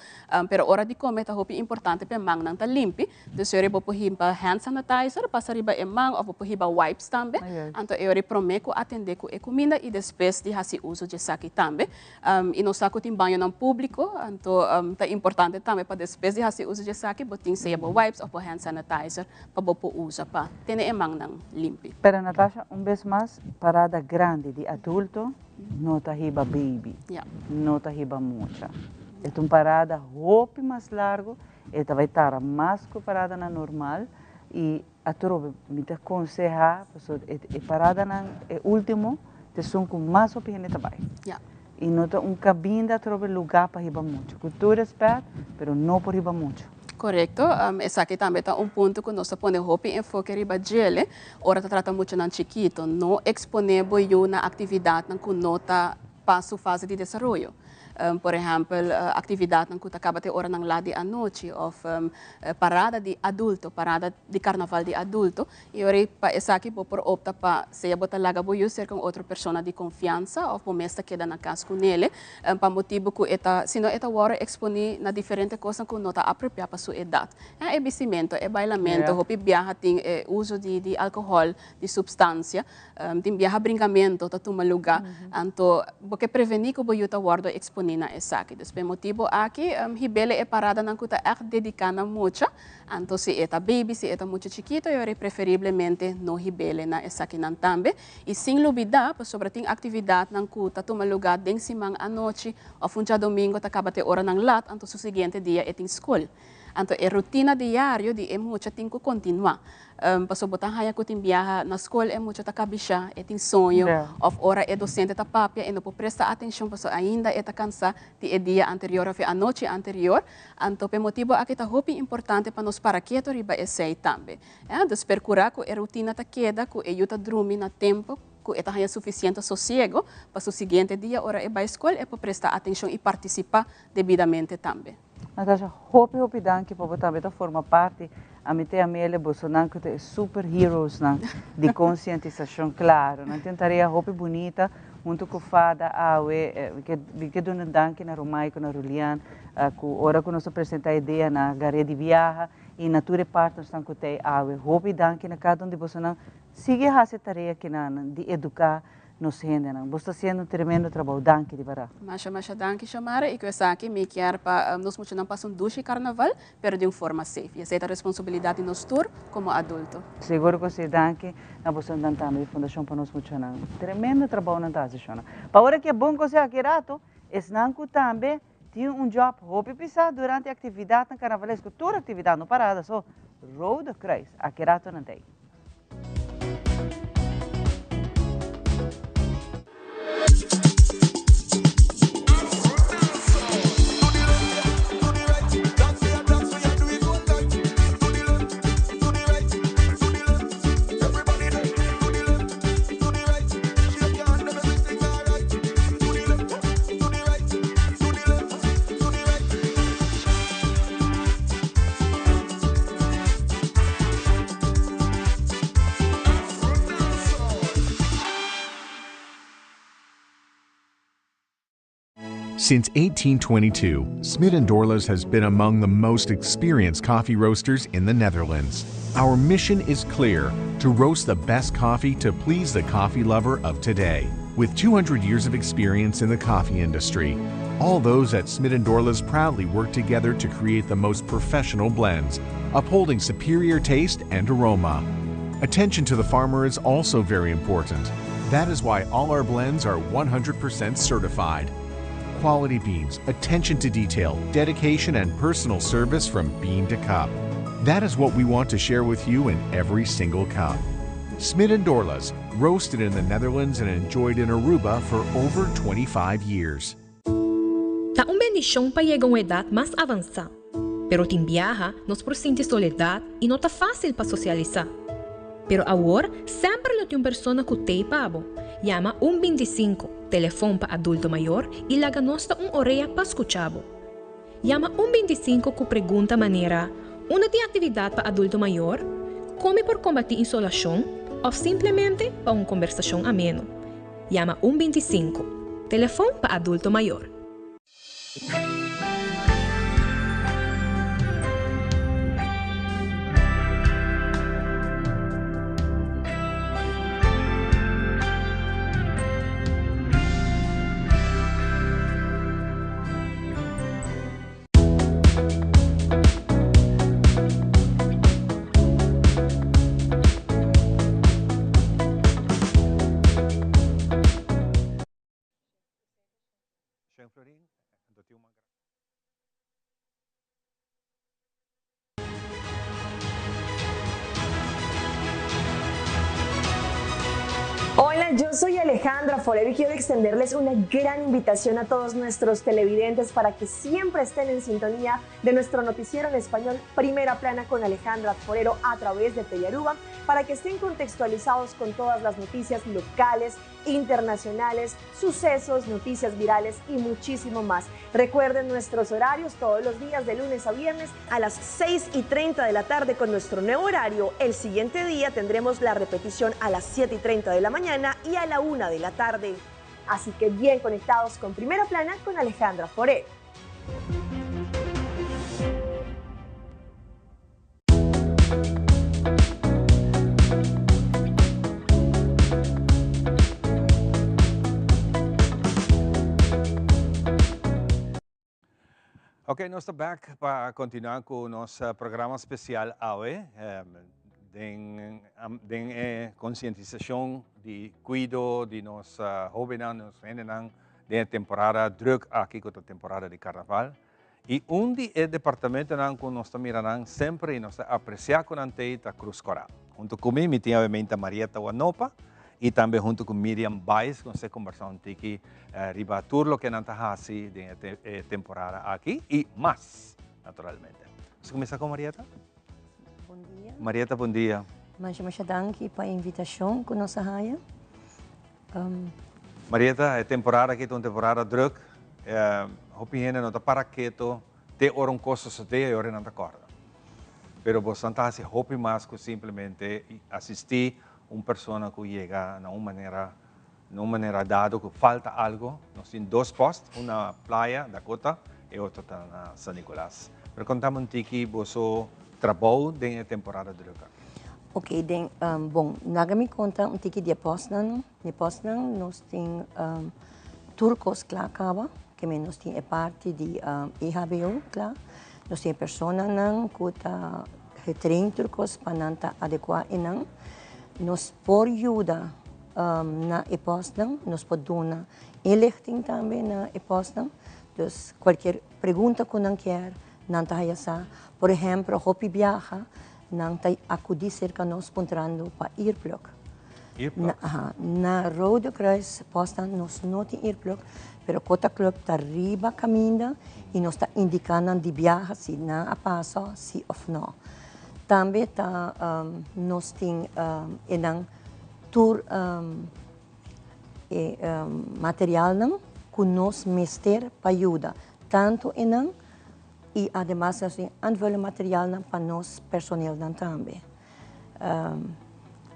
Pero ora di kome ta hopi importante pa e mannan ta limpi. Dus yori bo por hiba hand sanitizer pasa riba e man òf bo por hiba wipes tambe. Anto e yori promé ku atendé ku e kuminda i despues di hasi uso dje esaki tambe. I nos sa ku tin bañonan públiko, anto ta importante tambe pa despues di hasi uso di esaki bo tin sea bo wipes òf bo hand sanitizer pa bo por usa pa tene e mannan limpi. Pero Natasha, un bes mas, parada grandi di adulto no ta hiba baby, no ta hiba mucha. E ta un parada hopi mas largo, e ta bai tarda mas ku paradanan normal i Atrobe mi ta conseha pasobra e paradanan e ultimo ta esun cu mas hopi hende ta bay. Y no ta un cabinda atrobe lugar pa hiba mucho. Cu tur respet, pero no por hiba mucho. Corecto, esaki tambe ta un punto cu nos ta pone hopi enfoke riba djele ora ta trata muchanan chikito. No expone bo yu na actividadnan cu no ta pa su fase di desaroyo. Por ehèmpel, aktividatnan ku ta kaba te oranan lat di anochi òf parada di adulto, parada di karnaval di adulto. I ora ei pa esaki bo por opta pa sea bo ta laga bo yu serka un otro persona di konfiansa òf bo mes ta keda na kas ku nele pa motibu ku e ta, si no e ta wòrdu eksponí na diferente kosnan ku no ta apropiá pa su edat. E bistimentu, e bailamentu, hopi biaha tin e uso di alkohòl, di supstansia. Tin biaha brinkamento ta tuma lugá, anto bo ke prevení ku bo yu ta wòrdu eksponí na esaki. Dus pa e motibu aki hib'el e paradanan ku ta ègt dediká na mucha, anto si e ta baby, si e ta mucha chikitu, e ora preferiblemente no hib'el na esakinan tambe. I sin lubidá, pasobra tin aktividatnan ku ta tuma lugá den siman anochi òf un djadomingo ta kaba te oranan lat, anto su siguiente dia e tin skol. Anto e rutina diario di e mucha tin ku kontinuá. Pasobra bo ta haña ku tin biaha na skol e mucha ta kabishá, e tin soño, òf ora e dosente ta papia e no por presta atenshon pasobra ainda e ta kansá di e dia anterior òf e anochi anterior. Anto p'e motibu aki ta hopi importante pa nos para ketu riba esei tambe. Dus perkurá ku e rutina ta keda, ku e yu ta drumi na tempu, ku e ta haña sufisiente sosiego pa su siguiente dia ora e bai skol e por presta atenshon i partisipá debidamente tambe. Natasha, hopi hopi danki pa bo tambe ta forma parti. Ami te Amelia, bosonan ku ta e super heroesnan di konsientisashon. Klaro, nan tin un tarea hopi bunita huntu ku Fada awe. Mi ke mi ke duna un danki na Romay ku na Rulian ku ora ku nos a presenta idea na Garea di Biaha i na tur e partnersnan ku t'ei awe. Hopi danki na kada un di bosonan. Sigui hasi e tarea kinan di eduká nos hendenan. Bo sta haciendo un tremendo trabou. Danki di berdad. Masha masha danki Xiomara y cu esaki mi kier pa nos muchanan pasa un dushi carnaval pero di un forma safe y esey ta responsabilidad di nos tur como adulto. Seguro cu si. Danki na bosonan tambe di Fundacion pa nos muchanan. Tremendo trabou nan ta haci Shona. Pa ora ki e bon conseho aki rato, esnan cu tambe tin un job hopi pisa durante actividadnan carnavalesco, tur actividad, no parada so, Rode Kruis, aki rato nan ta ey. Since 1822, Smit & Dorlas has been among the most experienced coffee roasters in the Netherlands. Our mission is clear, to roast the best coffee to please the coffee lover of today. With 200 years of experience in the coffee industry, all those at Smit & Dorlas proudly work together to create the most professional blends, upholding superior taste and aroma. Attention to the farmer is also very important. That is why all our blends are 100% certified. Quality beans, attention to detail, dedication and personal service from bean to cup. That is what we want to share with you in every single cup. Smit & Dorlas, roasted in the Netherlands and enjoyed in Aruba for over 25 years. Ta un bendishon pa yega un edat mas avansá. Pero tin biaha nos por sinti soledat i no ta fásil pa sosialisá. Pero awor semper lo tin un persona ku t'ei pa bo. Yama un bintisinko, telefon pa adulto mayor, i laga nos ta un orea pa skucha bo. Yama un bintisinko ku pregunta manera, Unda tin aktividat pa adulto mayor? Kon mi por kombatí insolashon? Òf simplemente pa un kombersashon ameno. Yama un bintisinko, telefon pa adulto mayor. Shen Florin, anto tin un man Hola, yo soy Alejandra Forero y quiero extenderles una gran invitación a todos nuestros televidentes para que siempre estén en sintonía de nuestro noticiero en español Primera Plana con Alejandra Forero a través de Telearuba, para que estén contextualizados con todas las noticias locales, internacionales, sucesos, noticias virales y muchísimo más. Recuerden nuestros horarios todos los días de lunes a viernes a las 6:30 de la tarde con nuestro nuevo horario. El siguiente día tendremos la repetición a las 7:30 de la mañana y a la 1 de la tarde. Así que bien conectados con Primera Plana con Alejandra Forero. Ok, nos ta back pa continua cu nos programa special awe den den e concientisacion di cuido di nos hobennan, nos hendenan den e temporada druk aki cu ta temporada di carnaval. I un di e departamentonan ku nos ta mira nan semper i nos ta apresiá ku nan t'ei ta Cruz Cora. Huntu ku mi, mi tin awemente Marieta Wanopa i tambe huntu ku Miriam Baez ku nos ta kombersá un tiki riba tur loke nan ta hasi den e temporada aki i mas, naturalmente. Nos ta kuminsá ku Marieta. Bon dia. Marieta, bon dia. Masha masha danki pa e invitashon ku nos a haya. Marieta, e temporada aki ta un temporada druk. Hopi hende no ta para keto te ora un kos sosodé i ora nan ta kòrda. Pero boso ta hasi hopi mas ku simplemente asistí un persona ku yega na un manera, na un manera dado ku falta algo. Nos tin dos pòst, un na Playa, Dakota, e otro ta na San Nicolas. Pero kontami un tiki boso trabou den e temporada druk aki. Ok, den, bon, laga mi konta un tiki di e pòstnan. Di e pòstnan nos tin tur kos kla kaba, ke men nos tin e parti di EHBO kla, nos tin e personanan ku ta getrain tur kos pa nan ta adekuá einan. Nos por yuda na e pòstnan, nos por duna inlichting tambe na e pòstnan, dus kualkier pregunta ku nan kier nan ta haya sa. Por ehèmpel, hopi biaha Nan ta acudi cerca nos puntrando pa earplug. Earplug? Aha. Na Rode Kruis posta nos no tin earplug, pero Cota Club ta riba caminda y nos ta indica nan di biaha si nan a pasa si of no. Tambe ta nos tin e nan tur e materialnan cu nos mester pa yuda tanto e nan I ademas nos tin aanvullend materialnan pa nos personeelnan tambe.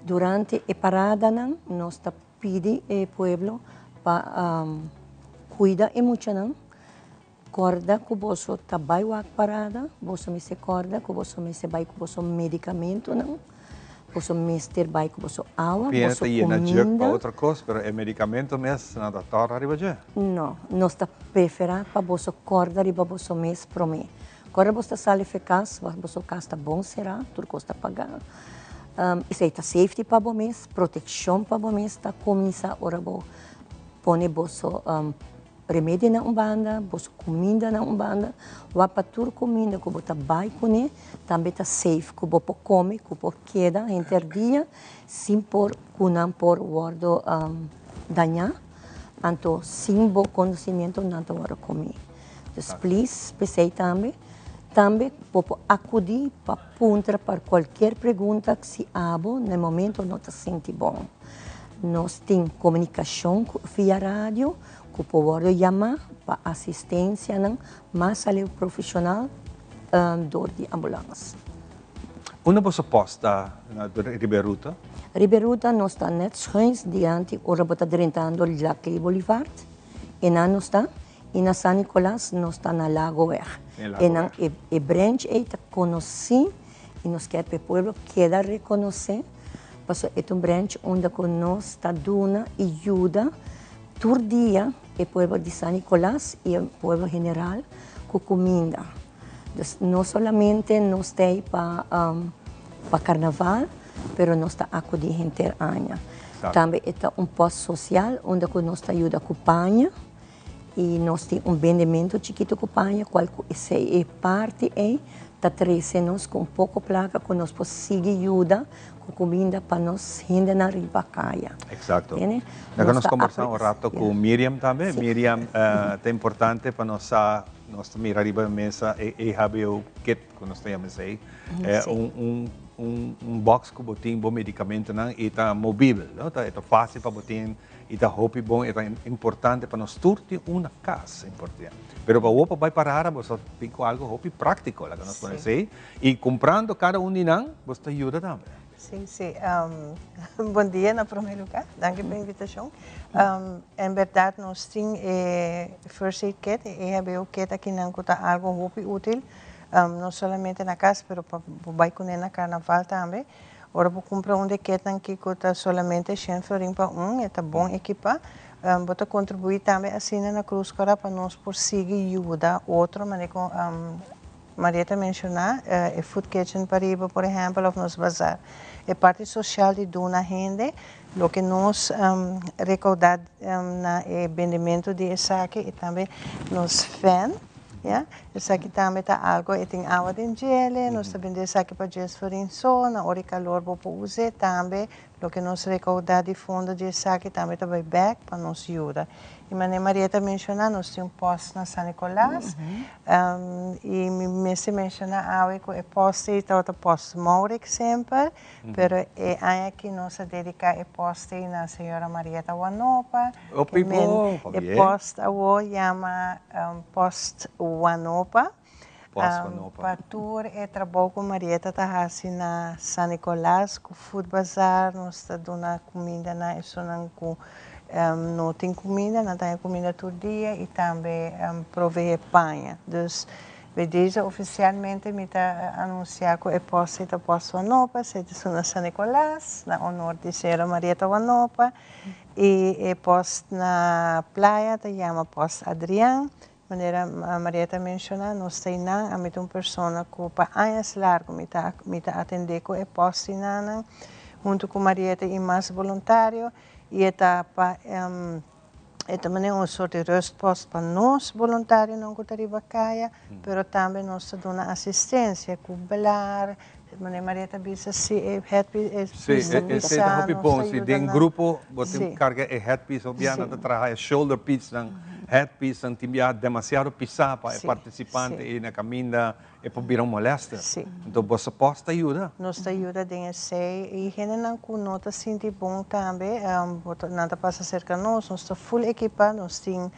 Durante e paradanan nos ta pidi e pueblo pa cuida e muchanan. Kòrda ku boso ta bai wak parada, boso mester kòrda ku boso mester bai ku boso medikamentunan, boso mester bai ku boso awa, Piena boso ta yena jug pa kuminda. otro kos, pero e medikamento mes nan ta tòrta riba dje. No, nos ta preferá pa boso kòrda riba boso mes promé. Kòrda boso ta sali fe kas, boso kas ta bon será, tur kos ta pagá. Esei ta safety pa bo mes, protekshon pa bo mes ta kuminsá ora bo pone boso Remedi na un banda, boso kuminda na un banda, wak pa tur kuminda ku bo ta bai kuné tambe ta safe, ku bo por kome, ku por keda henter dia sin por ku nan por wòrdu dañá, anto sin bo konosimiento nan ta wòrdu komí. Dus please p'esei tambe, tambe bo por akudí pa puntra pa kualkier pregunta si abo na e momento no ta sinti bon. Nos tin komunikashon via radio ku por wòrdu yamá pa asistensianan mas aleu profeshonal dor di ambulans. Unda boso pòst ta na riba e ruta? Riba e ruta nos ta nèt schuins dianti ora bo ta drentando Laclé Boulevard. Einan nos ta. I na San Nicolas nos ta na Lagoweg. Einan e branch ei ta konosí i nos kier pa e pueblo keda rekonosé pasobra e ta un branch unda ku nos ta duna i yuda tur dia e pueblo di San Nicolas i e pueblo general ku kuminda. Dus no solamente nos ta ei pa pa karnaval pero nos ta akudí henter aña. Tambe e ta un pòst sosial unda ku nos ta yuda ku paña i nos tin un bendementu chikitu ku paña kual ku esei e parti ei ta trese nos ku un poko plaka ku nos por sigui yuda ku kuminda pa nos hendenan riba kaya. Exacto. Laga nos kombersá un rato ku Miriam tambe. Miriam, ta importante pa nos sa, nos ta mira riba e mesa e EHBO kit ku nos ta yama esei. Un un box ku bo tin bo medikamentonan i ta movibel, no? Ta e ta fásil pa bo tin i ta hopi bon, e ta importante pa nos tur tin un na kas, importante. Pero pa bo pa bai parada bo sa bin ku algu hopi práktiko, laga nos pone esei. I kumprando kada un di nan, bo ta yuda tambe. Sí, sí. Bon dia na promé lugá. Danki pa e invitashon. En bèrdat nos tin e First Aid Kit, e EHBO Kit akinan ku ta algu hopi útil, no solamente na kas pero pa bo bai kuné na karnaval tambe. Ora bo kumpra un di e kitnan aki ku ta solamente shen florin pa un, e ta bon ekipá. Bo ta kontribuí tambe asina na Krus Kòrá pa nos por sigui yuda otro manera ku Maria ta menshoná e food kitchen pariba por ehèmpel òf nos bazar. E parti sosial di duna hende loke nos rekoudá na e bendementu di esaki i tambe nos fèn, ya. Esaki tambe ta algu e tin awa den djele, nos ta bende esaki pa djes florin so, na ora di kalor bo por us'é tambe. Loke nos rekoudá di fondo di esaki tambe ta bai bèk pa nos yuda. I manera Maria ta menshoná nos tin un pòst na San Nicolas i mi mester menshoná awe ku e pòst ei tabata pòst Maurik semper, pero e aña aki nos a dediká e pòst ei na señora Marieta Wanopa. Hopi bon, E pòst awor yama pòst Wanopa. Pa tur e trabou ku Marieta ta hasi na San Nicolas ku Food Bazaar nos ta duna kuminda na esunnan ku no tin kuminda, nan ta haña kuminda tur dia i tambe proveé paña. Dus bij deze ofisialmente mi ta anunsiá ku e pòst ei ta pòst Wanopa, esei ta esun na San Nicolas na honor di señora Marieta Wanopa i e pòst na Playa ta yama pòst Adriaan. Manera Marieta a menshoná, nos ta einan, ami ta un persona ku pa añas largu mi ta mi ta atendé ku e pòst einanan huntu ku Marieta i mas boluntario i e ta pa e ta manera un sort di rustpost pa nos boluntarionan ku ta riba kaya, pero tambe nos ta duna asistensia ku blar, manera Marieta a bisa si e headpiece e Sí, pis ta e esei ta pisá hopi nos bon. ta Si yuda den nan. grupo bo tin Sí. karga e headpiece hopi bia nan Sí. ta traha e shoulder piecenan, headpiecenan tin bia demasiado pisá pa e Sí, partisipante sí. i na kaminda e por bira un molèster. Sí. Enton boso pòst ta yuda. Nos ta yuda den esei i hendenan ku no ta sinti bon tambe bo ta nan ta pasa serka nos, nos ta full ekipá, nos tin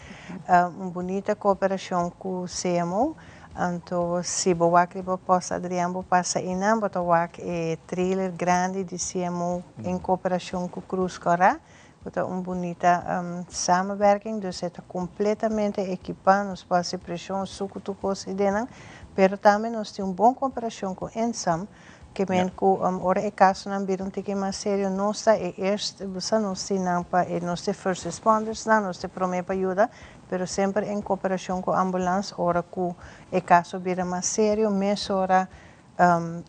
un bunita kooperashon ku CMO. Anto si bo wak riba Post Adriaan bo pasa einan bo ta wak e trailer grandi di CMO en koperashon ku Cruz Cora. Ku ta un bunita samenwerking, dus e ta kompletamente ekipá, nos por hasi preshon, suku tur kos ei den nan, pero tambe nos tin un bon koperashon ku Insam, ke men ku ora e kasonan bira un tiki mas serio nos ta e eerst, sa nos tin nan pa e nos ta e first responders nan, nos ta e promé pa yuda, pero semper en koperashon ku ambulans ora ku e kaso bira mas serio mesora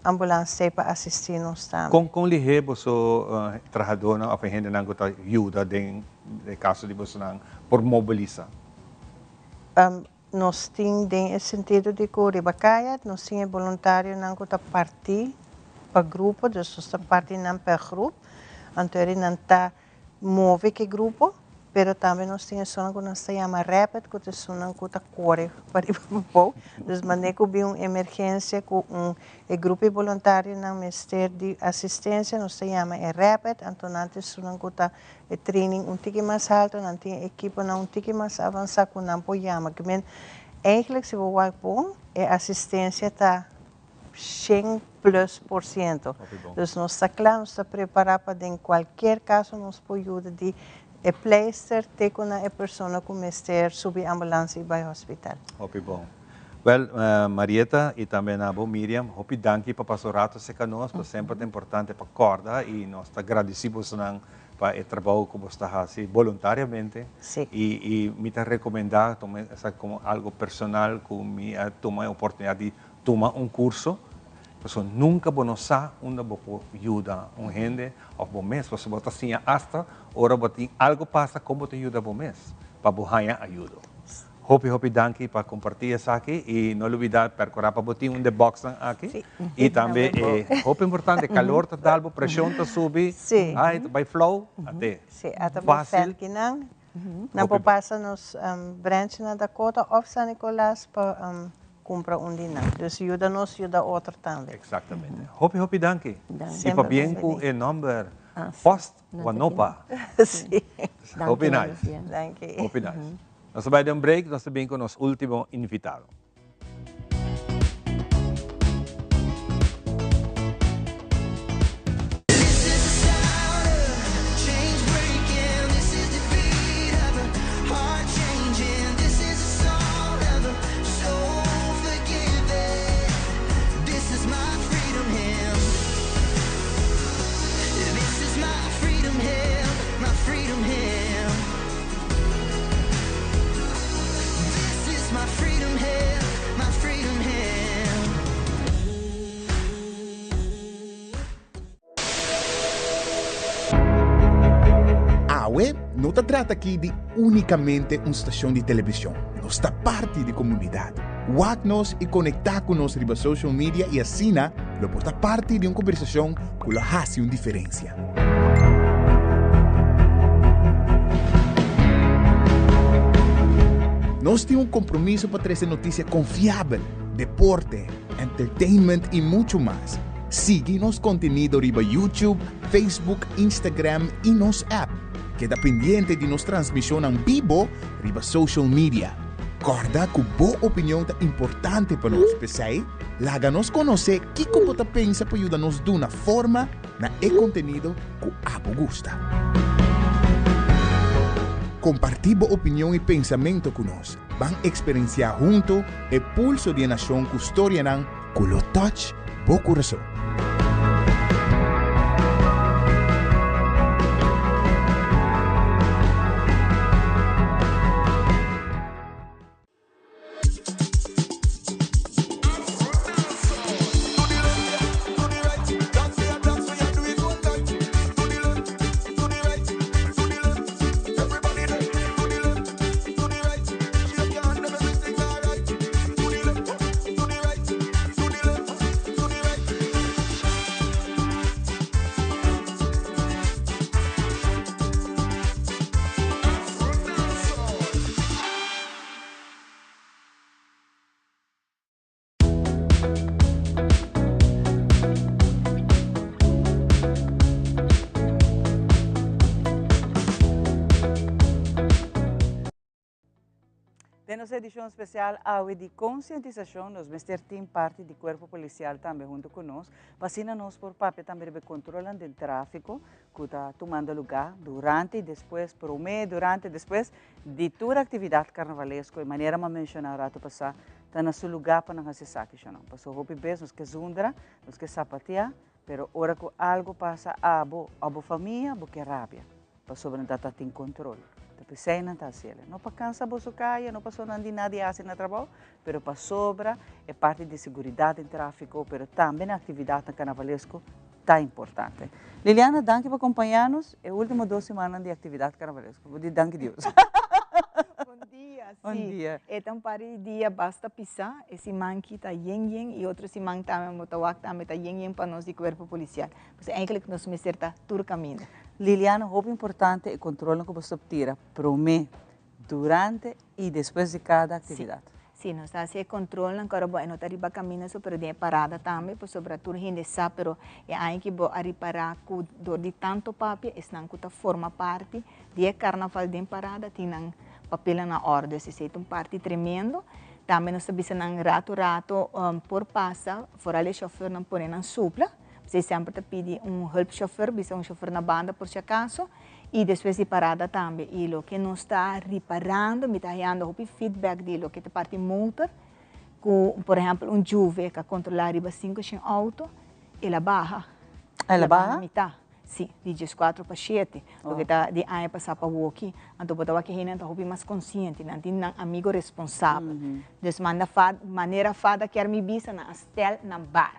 Ambulans t'ei pa asistí nos tambe. Kon kon lihé boso trahadónan òf e hendenan ku ta yuda den e kaso di bosonan por mobilisá? Nos tin den e sentido di ku riba kaya nos tin e boluntarionan ku ta partí pa grupo, dus nos ta parti nan per grup, anto eri nan ta move ku e grupo, pero tambe nos tin esunnan ku nos ta yama rapid, ku ta esunnan ku ta kore pariba pabou. Dus manera ku bin un emergensia ku un e grupo di boluntarionan mester di asistensia, nos ta yama e rapid, anto nan ta esunnan ku ta e training un tiki mas haltu, nan tin e ekiponan un tiki mas avansá ku nan por yama. Eigenlijk si bo wak bon, e asistensia ta 100 plus por ciento. Dus nos ta kla, nos ta prepará pa den kualkier kaso nos por yuda di e pleister te ku na e persona ku mester subi ambulans i bai hospital. Hopi bon. Wèl, Marieta i tambe na bo Miriam, hopi danki pa pasa un rato serka nos, pa semper ta importante pa kòrda i nos ta gradisí bosonan pa e trabou ku bos ta hasi boluntariamente. I i mi ta rekomendá, tuma esaki komo algu personal ku mi a tuma e oportunidat di Tuma un curso, pasobra nunca bo no sa unda bo por yuda un hende of bo mes, pasobra bo ta siña hasta ora bo tin algo pasa con bo ta yuda bo mes pa bo haña ayudo. Hopi hopi danki pa comparti esaki y no lubida percura pa bo tin un de boxnan aki y tambe e hopi importante calor ta dal bo presion ta subi ay ta bay flow ate facil. Nan por pasa nos branch na Dakota of San Nicolas pa cumpra un di nan. Dus yuda nos yuda otro tambe. Exactamente. Hopi hopi danki. Y pabien cu e nomber Post Wanopa. Si. Hopi nice. Danki. Hopi nice. Nos ta bay den un break, nos ta bin cu nos ultimo invitado. Awe no ta trata aki di únikamente un stashon di televishon, nos ta parti di komunidat. Wak nos i konektá ku nos riba social media i asina lo por ta parti di un kombersashon ku lo hasi un diferensia. Nos tin un kompromiso pa trese notisia konfiabel, deporte, entertainment i muchu mas. Sigui nos kontenido riba YouTube, Facebook, Instagram i nos app. Keda pendiente di nos transmishonnan bibo riba social media. Kòrda ku bo opinion ta importante pa nos, p'esei laga nos konosé kiko bo ta pensa pa yuda nos duna forma na e kontenido ku abo gusta. Kompartí bo opinion i pensamentu ku nos. Ban eksperensiá huntu e pulso di e nashon ku storianan ku lo touch bo kurason. Den nos edishon spesial awe di konsientisashon nos mester tin parti di kuerpo polisial tambe huntu ku nos pa asina nos por papia tambe riba e kontrolnan den tráfiko ku ta tumando lugá durante i despues, promé, durante, despues di tur aktividat karnavalesko. E manera mi a menshoná un ratu pasá ta na su lugá pa nan hasi esaki shonnan. Pasobra hopi bes nos ke zundra, nos ke sapateá, pero ora ku algu pasa abo òf bo famia bo ke rabia. Pasobra nan ta tin control. Ta p'esei nan ta haciele. No pa cansa boso caya, no pasobra nan di nada haci na trabou, pero pasobra e parti di seguridad den trafico, pero tambe na actividadnan carnavalesco ta importante. Liliana, danki pa acompaña nos e ultimo dos simannan di actividad carnavalesco. Bo di danki Dios. Bon dia, Bon si. dia. E ta un par di dia basta pisa. E siman ki ta yen yen y otro siman tambe bo ta wak tambe ta yen yen pa nos di Cuerpo Policial. Pues eigenlijk nos mester ta tur caminda. Liliana, hopi importante e controlnan cu bo stop tira prome, durante y despues di cada actividad. Si, nos ta haci e controlnan cu ora bo e no ta riba caminda so pero den e parada tambe pasobra tur hende sa pero e aña ki bo a ripara cu dor di tanto papia esnan cu ta forma parti di e carnaval den parada tin nan papelnan na orde dus esey ta un parti tremendo. Tambe nos ta bisa nan rato rato por pasa vooral e chauffeurnan pone nan supla. P'esei semper ta pidi un hulpchauffeur, bisa un chauffeur na banda por si acaso, y despues di parada tambe. Y loke nos ta riparando, mi ta hayando hopi feedback di loke ta parti motor, cu por ehempel un juve ca controla riba cinco shen auto, el a baha. El a baha? Na mitad. Si, di dieskuatro pa shete, loke ta di aña pasá pa woki. Anto bo ta wak e hendenan ta hopi mas konsiente, nan tin nan amigo responsabel. Dus manda fa, manera fada kier mi bisa, nan a stel nan bar.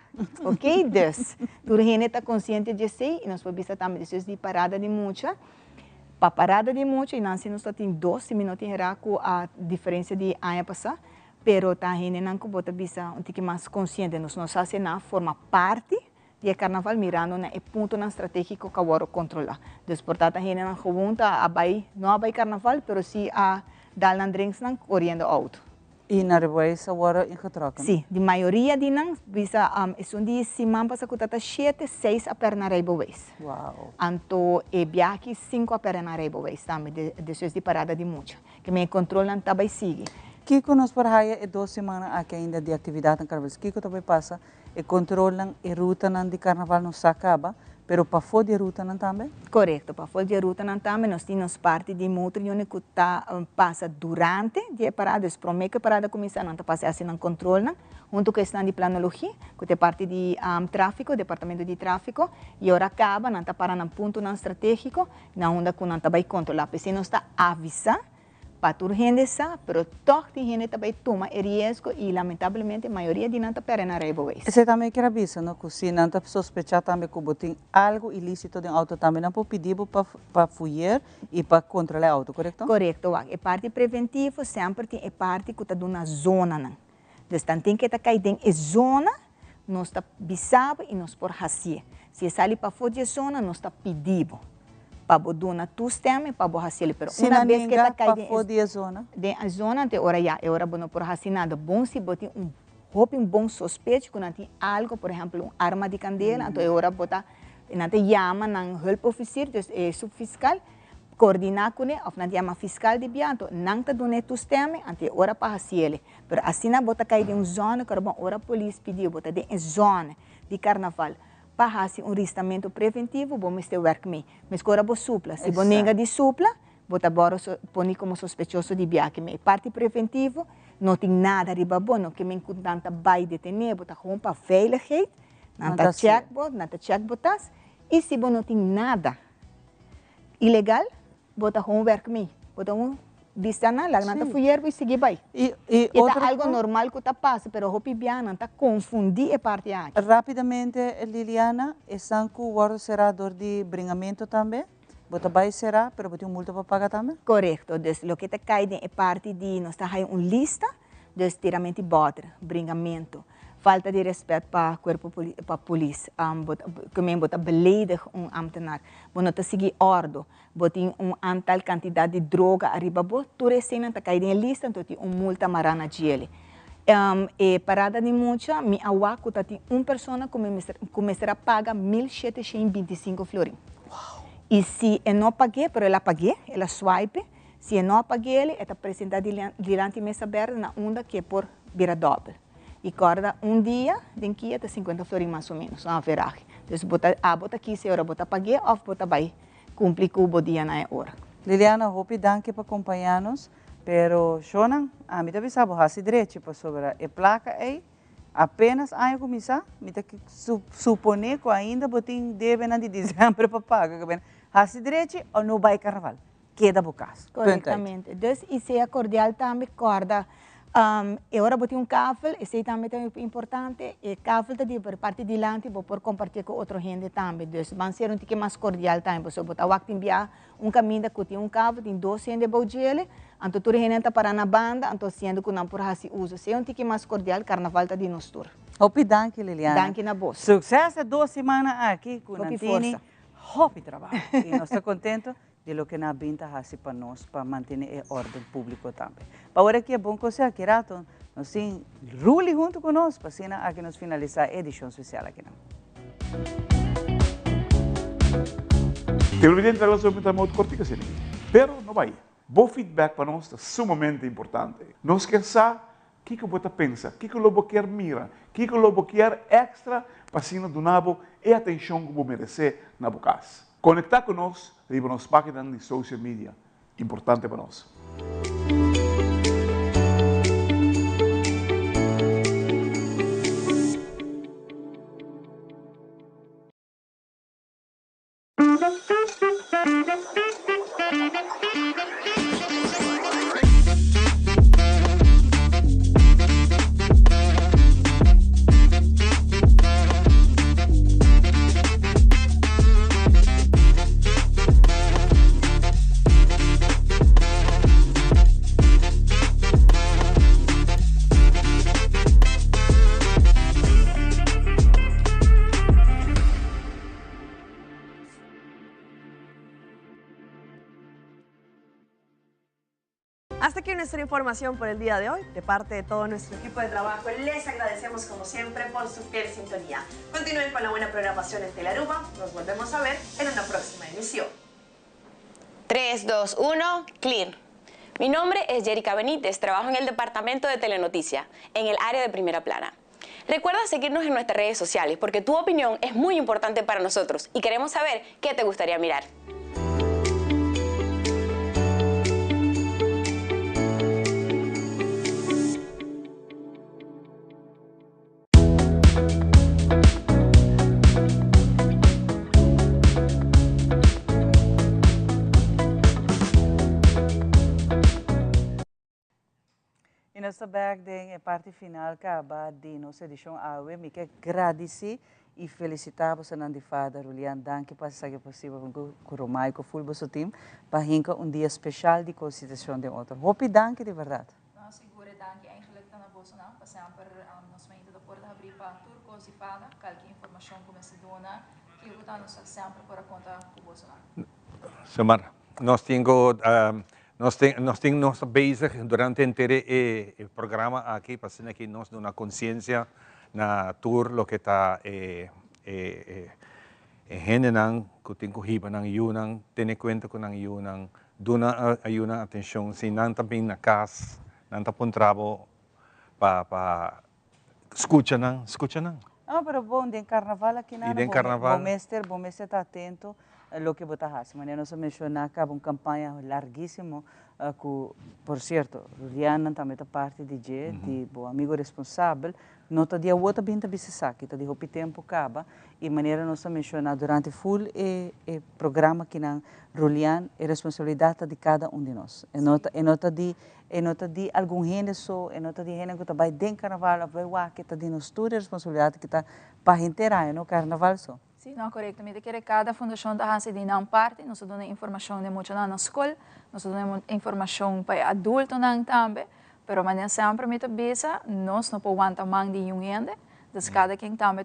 Ok, dus tur hende ta konsiente di esei i nos por bisa tambe despues di parada di mucha, pa parada di mucha i nan si nos ta tin dos, si mi no tin hera ku a diferensia di aña pasá, pero ta hendenan ku bo ta bisa un tiki mas konsiente. Nos no sa si nan a forma parti di e carnaval mirando na e puntonan strategico cu a wordo controla. Dus por ta ta hendenan gewoon ta a bay, no a bay carnaval, pero si a dal nan drinksnan coriendo auto. Y na rijbewijs a wordo ingetrokken? Si, di mayoria di nan, bisa esun di siman pasa cu ta ta shete, seis a perde nan rijbewijs. Wow. Anto e biaha aki cinco a perde nan rijbewijs tambe, despues di parada di mucha. Ke men e controlnan ta bay sigui. Kico nos por haya e dos simannan aki ainda di actividadnan carnavalesco? Kico ta bay pasa E controlnan, e rutanan di carnaval nos sa caba, pero pafó di e rutanan tambe? Corecto, pafó di e rutanan tambe nos tin nos parti di motor unit cu ta pasa durante di e parada, dus prome cu e parada cuminsa nan ta pasa e haci nan controlnan hunto cu esnan di planologia cu ta e parti di trafico, departamento di trafico, y ora caba nan ta para nan puntonan strategico na unda cu nan ta bay controla, p'esey nos ta avisa Pa tur hende sa, pero tòg tin hende ta bai tuma e riesgo i lamentablemente mayoria di nan ta pèrdè nan rijbewijs. Esei tambe kier a bisa no, ku si nan ta sospechá tambe ku bo tin algu ilísito den outo tambe nan por pidi bo pa pa fuyer i pa kontrolá e outo, korekto? Korekto, wak. E parti preventivo semper tin e parti ku ta duna zonanan. Dus tanten ku e ta kai den e zona, nos ta bisa bo i nos por hasié. Si e sali pafó di e zona, nos ta pidi bo pa bo duna toestemming pa bo hasié. Pero Si una nan bes ku e nenga ta kai den pafó di e zona? Den e zona, anto e ora ya, e ora bo no por hasi nada. Bon si bo tin un hopi un bon sospecho ku nan tin algu, por ehèmpel un arma di kandela, anto e ora bo ta, nan ta yama nan hulpofisier, dus e subfiskal, Coordina cune of nan ta yama fiscal di bia anto nan ta duna e toestemming anto e ora pa haciele pero asina bo ta cay den un zona cu bon ora polis pidiu bo ta den e zona di carnaval pa haci un ristamento preventivo bo mester werk mee mescu ora bo supla si bo nenga di supla bo ta boro poni como sospechoso di bia aki mee e parti preventivo no tin nada riba bo no ke men cu nan ta bay detene bo ta gewoon pa veiligheid nan ta check bo nan ta check bo tas y si bo no tin nada. Ilegal, bo ta gewoon werk mee. Bo ta un bisa nan, laga nan ta fuyer bo y sigui bay. Y E ta algo normal cu ta pasa, pero hopi bia nan ta confundi e parti aki. Rapidamente Liliana, esnan cu wordo cera door di bringamento tambe, bo ta bay cera, pero bo tin un multa pa paga tambe? Corecto, dus loke ta cay den e parti di nos ta haya un lista, dus tiramento di boter, bringamento. Falta di respet pa cuerpo pa polis, bo ta ke men bo ta beledig un ambtenaar, bo no ta sigui ordo, bo tin un antal cantidad di droga ariba bo, tur eseinan ta cay den e lista, enton tin un multa mara na djele. E parada di mucha, mi a wak cu ta tin un persona cu mi mester cu mester a paga 1725 florin. Y si e no pague, pero el a pague, el a swipe. Si e no a pag'ele, e ta presenta dilanti mesa berde na unda ku e por bira dòbel. I kòrda un dia den kia ta sinkuenta florin mas o ménos, un averahe. Dus bo ta abo ta kis e ora bo ta pag'é òf bo ta bai kumpli ku bo dia na e ora. Liliana, hopi danki pa kompañá nos, pero shownan, ami ta bisa bo hasi drechi pasobra e plaka ei apenas aña kuminsá, mi ta suponé ku ainda bo tin debenan di diciembre pa paga, hasi drechi o no bai karnaval. keda bo kas. Punt uit. Korektamente. Dus i sea kordial tambe, kòrda e ora bo tin un kafel, esei tambe ta importante, e kafel ta di parti dilanti bo por kompartié ku otro hende tambe. Dus ban ser un tiki mas kordial tambe, pasobra bo ta wak tin bia un kaminda ku tin un kafel, tin dos hende bou djele, anto tur e hendenan ta pará na banda, anto siendo ku nan por hasi uso. Sea un tiki mas kordial, karnaval ta di nos tur. Hopi danki Liliana. Danki na bos. Sukses e dos simannan aki ku nan Hopi tini forsa. hopi trabou i nos ta kontento di loke nan a bin ta hasi pa nos pa mantene e orden publico tambe. Pa ora aki e bon conseho aki rato nos tin Ruli hunto cu nos pa asina aki nos finalisa e edicion special akinan. Televidente ta lansa un mot kortico asina aki. Pero no bai. Bo feedback pa nos ta sumamente importante. Nos kier sa kiko bo ta pensa, kiko lo bo kier mira, kiko lo bo kier extra pa asina duna bo e atencion ku bo merece na bo kas. Konektá ku nos riba nos páginanan di social media, importante pa nos. Hasta aquí nuestra información por el día de hoy. De parte de todo nuestro equipo de trabajo, les agradecemos como siempre por su fiel sintonía. Continúen con la buena programación en Telaruba. Nos volvemos a ver en una próxima emisión. 3, 2, 1, clear. Mi nombre es Jerica Benítez, trabajo en el departamento de Telenoticia, en el área de primera plana. Recuerda seguirnos en nuestras redes sociales porque tu opinión es muy importante para nosotros y queremos saber qué te gustaría mirar. Y nos ta bek den e parti final caba di nos edicion awe. Mi ke gradici y felicita bosonan di Fada Rulian. Danki pa haci esaki posibel hunto cu Romay cu full boso team pa hinca un dia special di conscientisacion den otro. Hopi danki di berdad. No, sigur e danki eigenlijk ta na bosonan pa semper nos mainta ta por ta habri pa tur cos di Fada. Calke informacion cu mester duna, kico ta nos ta semper por a conta cu bosonan. Xiomara, nos tin cu Nos tin nos tin nos ta bezig durante henter e e programa aki pa asina ki nos duna conciencia na tur loke ta e e e e hendenan cu tin cu hiba nan yunan, tene cuenta cu nan yunan, duna a yunan atencion, si nan ta bin na cas nan ta puntra bo pa pa scucha nan, scucha nan. No, pero bon, den carnaval aki nan, bo mester, bo mester ta atento loke bo ta haci. Manera nos a menciona caba un campaña larguisimo cu, por cierto, Ruliannan tambe ta parti di dje, di bo amigo responsabel. No ta di awo ta bin ta bisa esaki, ta di hopi tempo caba. Y manera nos a menciona durante full e e programa akinan, Rulian, e responsabilidad ta di cada un di nos. E no ta, e no ta di E no ta di algun hende so, e no ta di hende ku ta bai den karnaval òf bai wak, e ta di nos tur e responsabilidat ku ta pa henter aña, no karnaval so. Sí, no, korekto. Mi ta kere kada fundashon ta hasi di nan parti. Nos ta duna informashon den muchanan na skol, nos ta duna informashon pa e adultonan tambe, pero manera semper mi ta bisa, nos no por wanta man di niun hende, dus kada ken tambe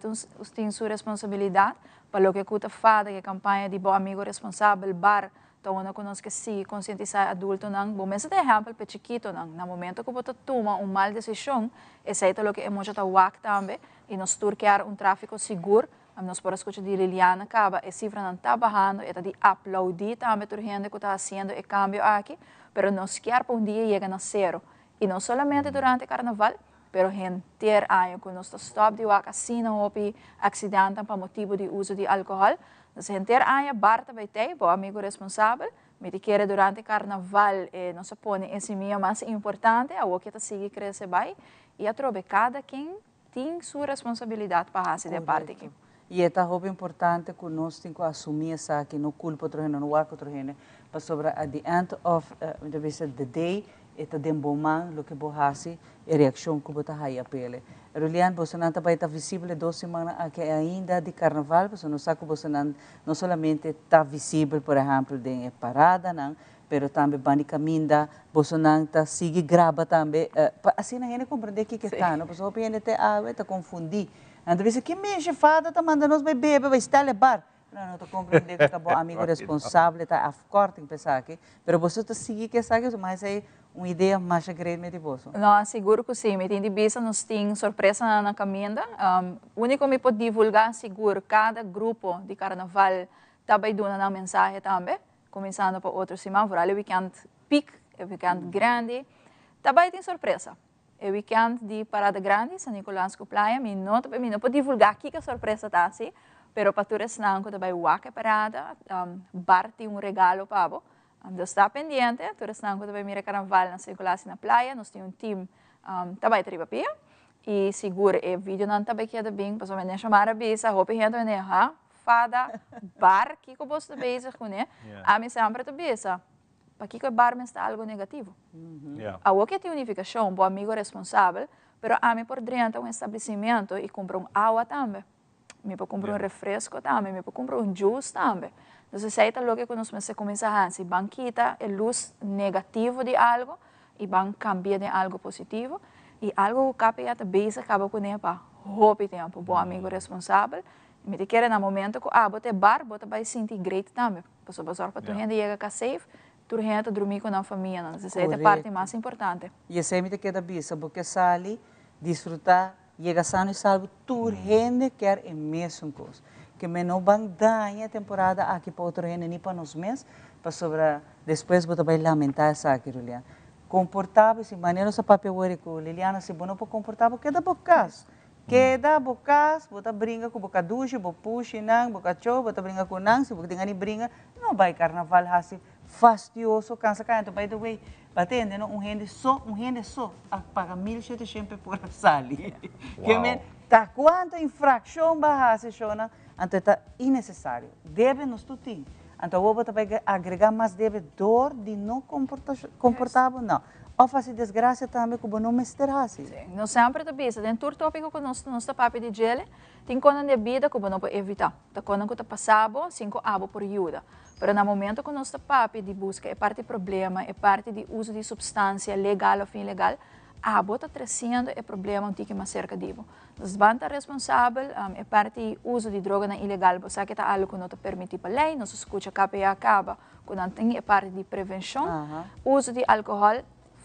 tin su responsabilidat pa loke ku ta fada ku e kampaña di Bo Amigo Responsabel, bar, Ta unda ku nos ke sigui konsientisá e adultonan? Bo mester ta ehèmpel pa e chikitonan. Na momento ku bo ta tuma un mal desishon, esei ta loke e mucha ta wak tambe i nos tur kier un tráfiko sigur. Nos por a scucha di Liliana caba, e cifranan ta bahando, e ta di aplaudi tambe tur hende cu ta haciendo e cambio aki, pero nos kier pa un dia yega na cero. Y no solamente durante carnaval, pero henter aña cu nos ta stop di wak asina hopi accidentan pa motibo di uzo di alcohol. Dus henter aña bar ta bay tey, bo amigo responsabel. Mi ta kere durante carnaval nos a pone e simia mas importante, awor ke ta sigui crece bay y atrobe cada ken tin su responsabilidad pa haci di e parti aki. Y e ta hopi importante cu nos tin cu asumi esaki, no culpa otro hende, no wak otro hende, pasobra at the end of, mi ta bisa, the day, e ta den bo man loke bo haci, e reaccion cu bo ta haya p'ele. Rulian, bosonan ta bay ta visibel e dos simannan aki ainda di carnaval, pasobra nos sa cu bosonan no solamente ta visibel, por ehempel, den e paradanan, Pero tambe bani caminda bosonan ta sigui graba tambe pa asina hende comprende kiko e ta no pasobra hopi hende te awe ta confundi nan ta bisa ki mesha fada ta manda nos bai bebe bai stella bar pero nan no ta comprende cu ta bo amigo responsable ta afkorting pa esaki pero boso ta sigui cu esaki so mas esey un idea masha great meti boso. No, sigur cu si. Mi tin di bisa nos tin sorpresanan na caminda. Unico mi por divulga sigur cada grupo di carnaval ta bai duna nan mensahe tambe. Kuminsando pa otro siman, vooral e weekend piek, e weekend grandi, ta bai tin sorpresa. E weekend di Parada Grandi, San Nicolas ku Playa, mi no ta, mi no por divulgá kiko sorpresa ta si, pero pa tur esnan ku ta bai wak e parada, bar tin un regalo pa bo. Dus ta pendiente, tur esnan ku ta bai mira karnaval na San Nicolas i na Playa, nos tin un team ta bai ta riba pia. I sigur e videonan ta bai keda bin, pasobra mi a Xiomara a bisa, hopi hende a bini, ha? Fada, bar, kiko bo sta bezig kuné? Ami semper ta bisa, pakiko e bar mester algo negativo? Awor ke tin unifikashon, bo amigo responsabel, pero ami por drenta un establesimentu i kumpra un awa tambe. Mi por kumpra un refresko tambe, mi por kumpra un juice tambe. Entonces esei ta loke ku nos mester kuminsá hasi, ban kita e lus negativo di algo i ban kambia den algo positivo. I algo ku KPA ta bezig kaba kuné pa hopi tempu, bo amigo responsabel, Mi ta kere na momento ku abo ta e bar, bo ta bai sinti great tambe. Pasobra bo sòrg pa tur hende yega kas safe, tur hende ta drumí ku nan famianan. Esei ta e parti mas importante. I esei mi ta keda bisa, bo ke sali, disfrutá, yega sano i salvo, tur hende kier e mesun kos. Ke men no ban daña e temporada aki pa otro hende ni pa nos mes, pasobra despues bo ta bai lamentá esaki, Rulian. Komportá bo, si manera nos a papia wor ku Liliana, si bo no por komportá bo, keda bo kas. Keda bo kas, bo ta bringa ku bo kadushi, bo pushinan, bo kachó, bo ta bringa ku nan, si bo tin gana di bringa, no bai karnaval hasi fastioso, kansa kaya. Anto by the way, bo tende no, un hende so, un hende so a paga mil shete shen p'e por a sali. Ke men, ta kuantu infrakshon bo a hasi shownan, anto e ta innesesario. Debe nos tur tin. Anto awor bo ta bai agrega mas debe dor di no komportá bo? No. Of hasi desgracia tambe cu bo no mester hasi. Sí. Nos semper ta bisa, den tur topico cu nos nos ta papia di djele, tin conan den bida cu bo no por evita. Ta conan cu ta pasa bo sin cu abo por yuda. Pero na momento cu nos ta papia di busca e parti problema, e parti di uso di substancia legal of ilegal, abo ta treciendo e problema un tiki mas cerca di bo. Nos ban ta responsabel, e parti uso di droganan ilegal bo sa ke ta algo cu no ta permiti pa ley, nos a scucha KPA caba cu nan tin e parti di prevencion, uso di alcohol,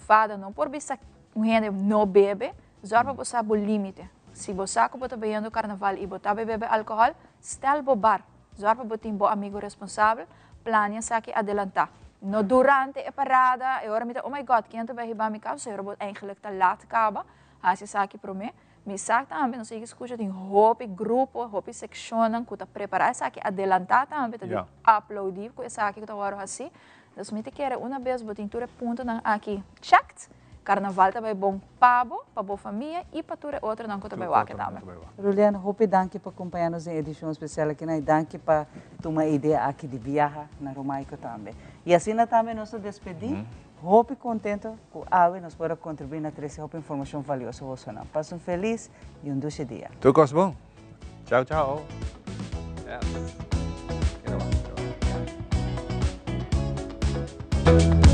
fada no por bisa un hende no bebe, zorg pa bo sa bo limite. Si bo sa cu bo ta beyendo carnaval y bo ta bay bebe alcohol, stel bo bar, zorg pa bo tin bo amigo responsabel, plania esaki adelanta. No durante e parada, e ora mi ta oh my God, ken ta bay hiba mi cas, ora bo eigenlijk ta laat caba, haci esaki prome. Mi sa tambe, nos a yega skucha tin hopi grupo, hopi sekshonnan ku ta prepará esaki, adelantá tambe, ta di aplaudí ku esaki ku ta wòrdu hasí. Dus mi ta kere una bes bo tin tur e puntonan aki checked, karnaval ta bai bon pa bo, pa bo famia i pa tur e otronan ku ta bai wak tambe. Rulian, hopi danki pa kompañá nos den e edishon spesial aki i danki pa tuma e idea aki di biaha na Romaico tambe. I asina tambe nos ta despedí. Hopi contento cu awe nos por a contribui na trece hopi informacion valioso bosonan. Pasa un feliz y un dushi dia. Tur cos bon. Chao chao. Yes. Keda bon.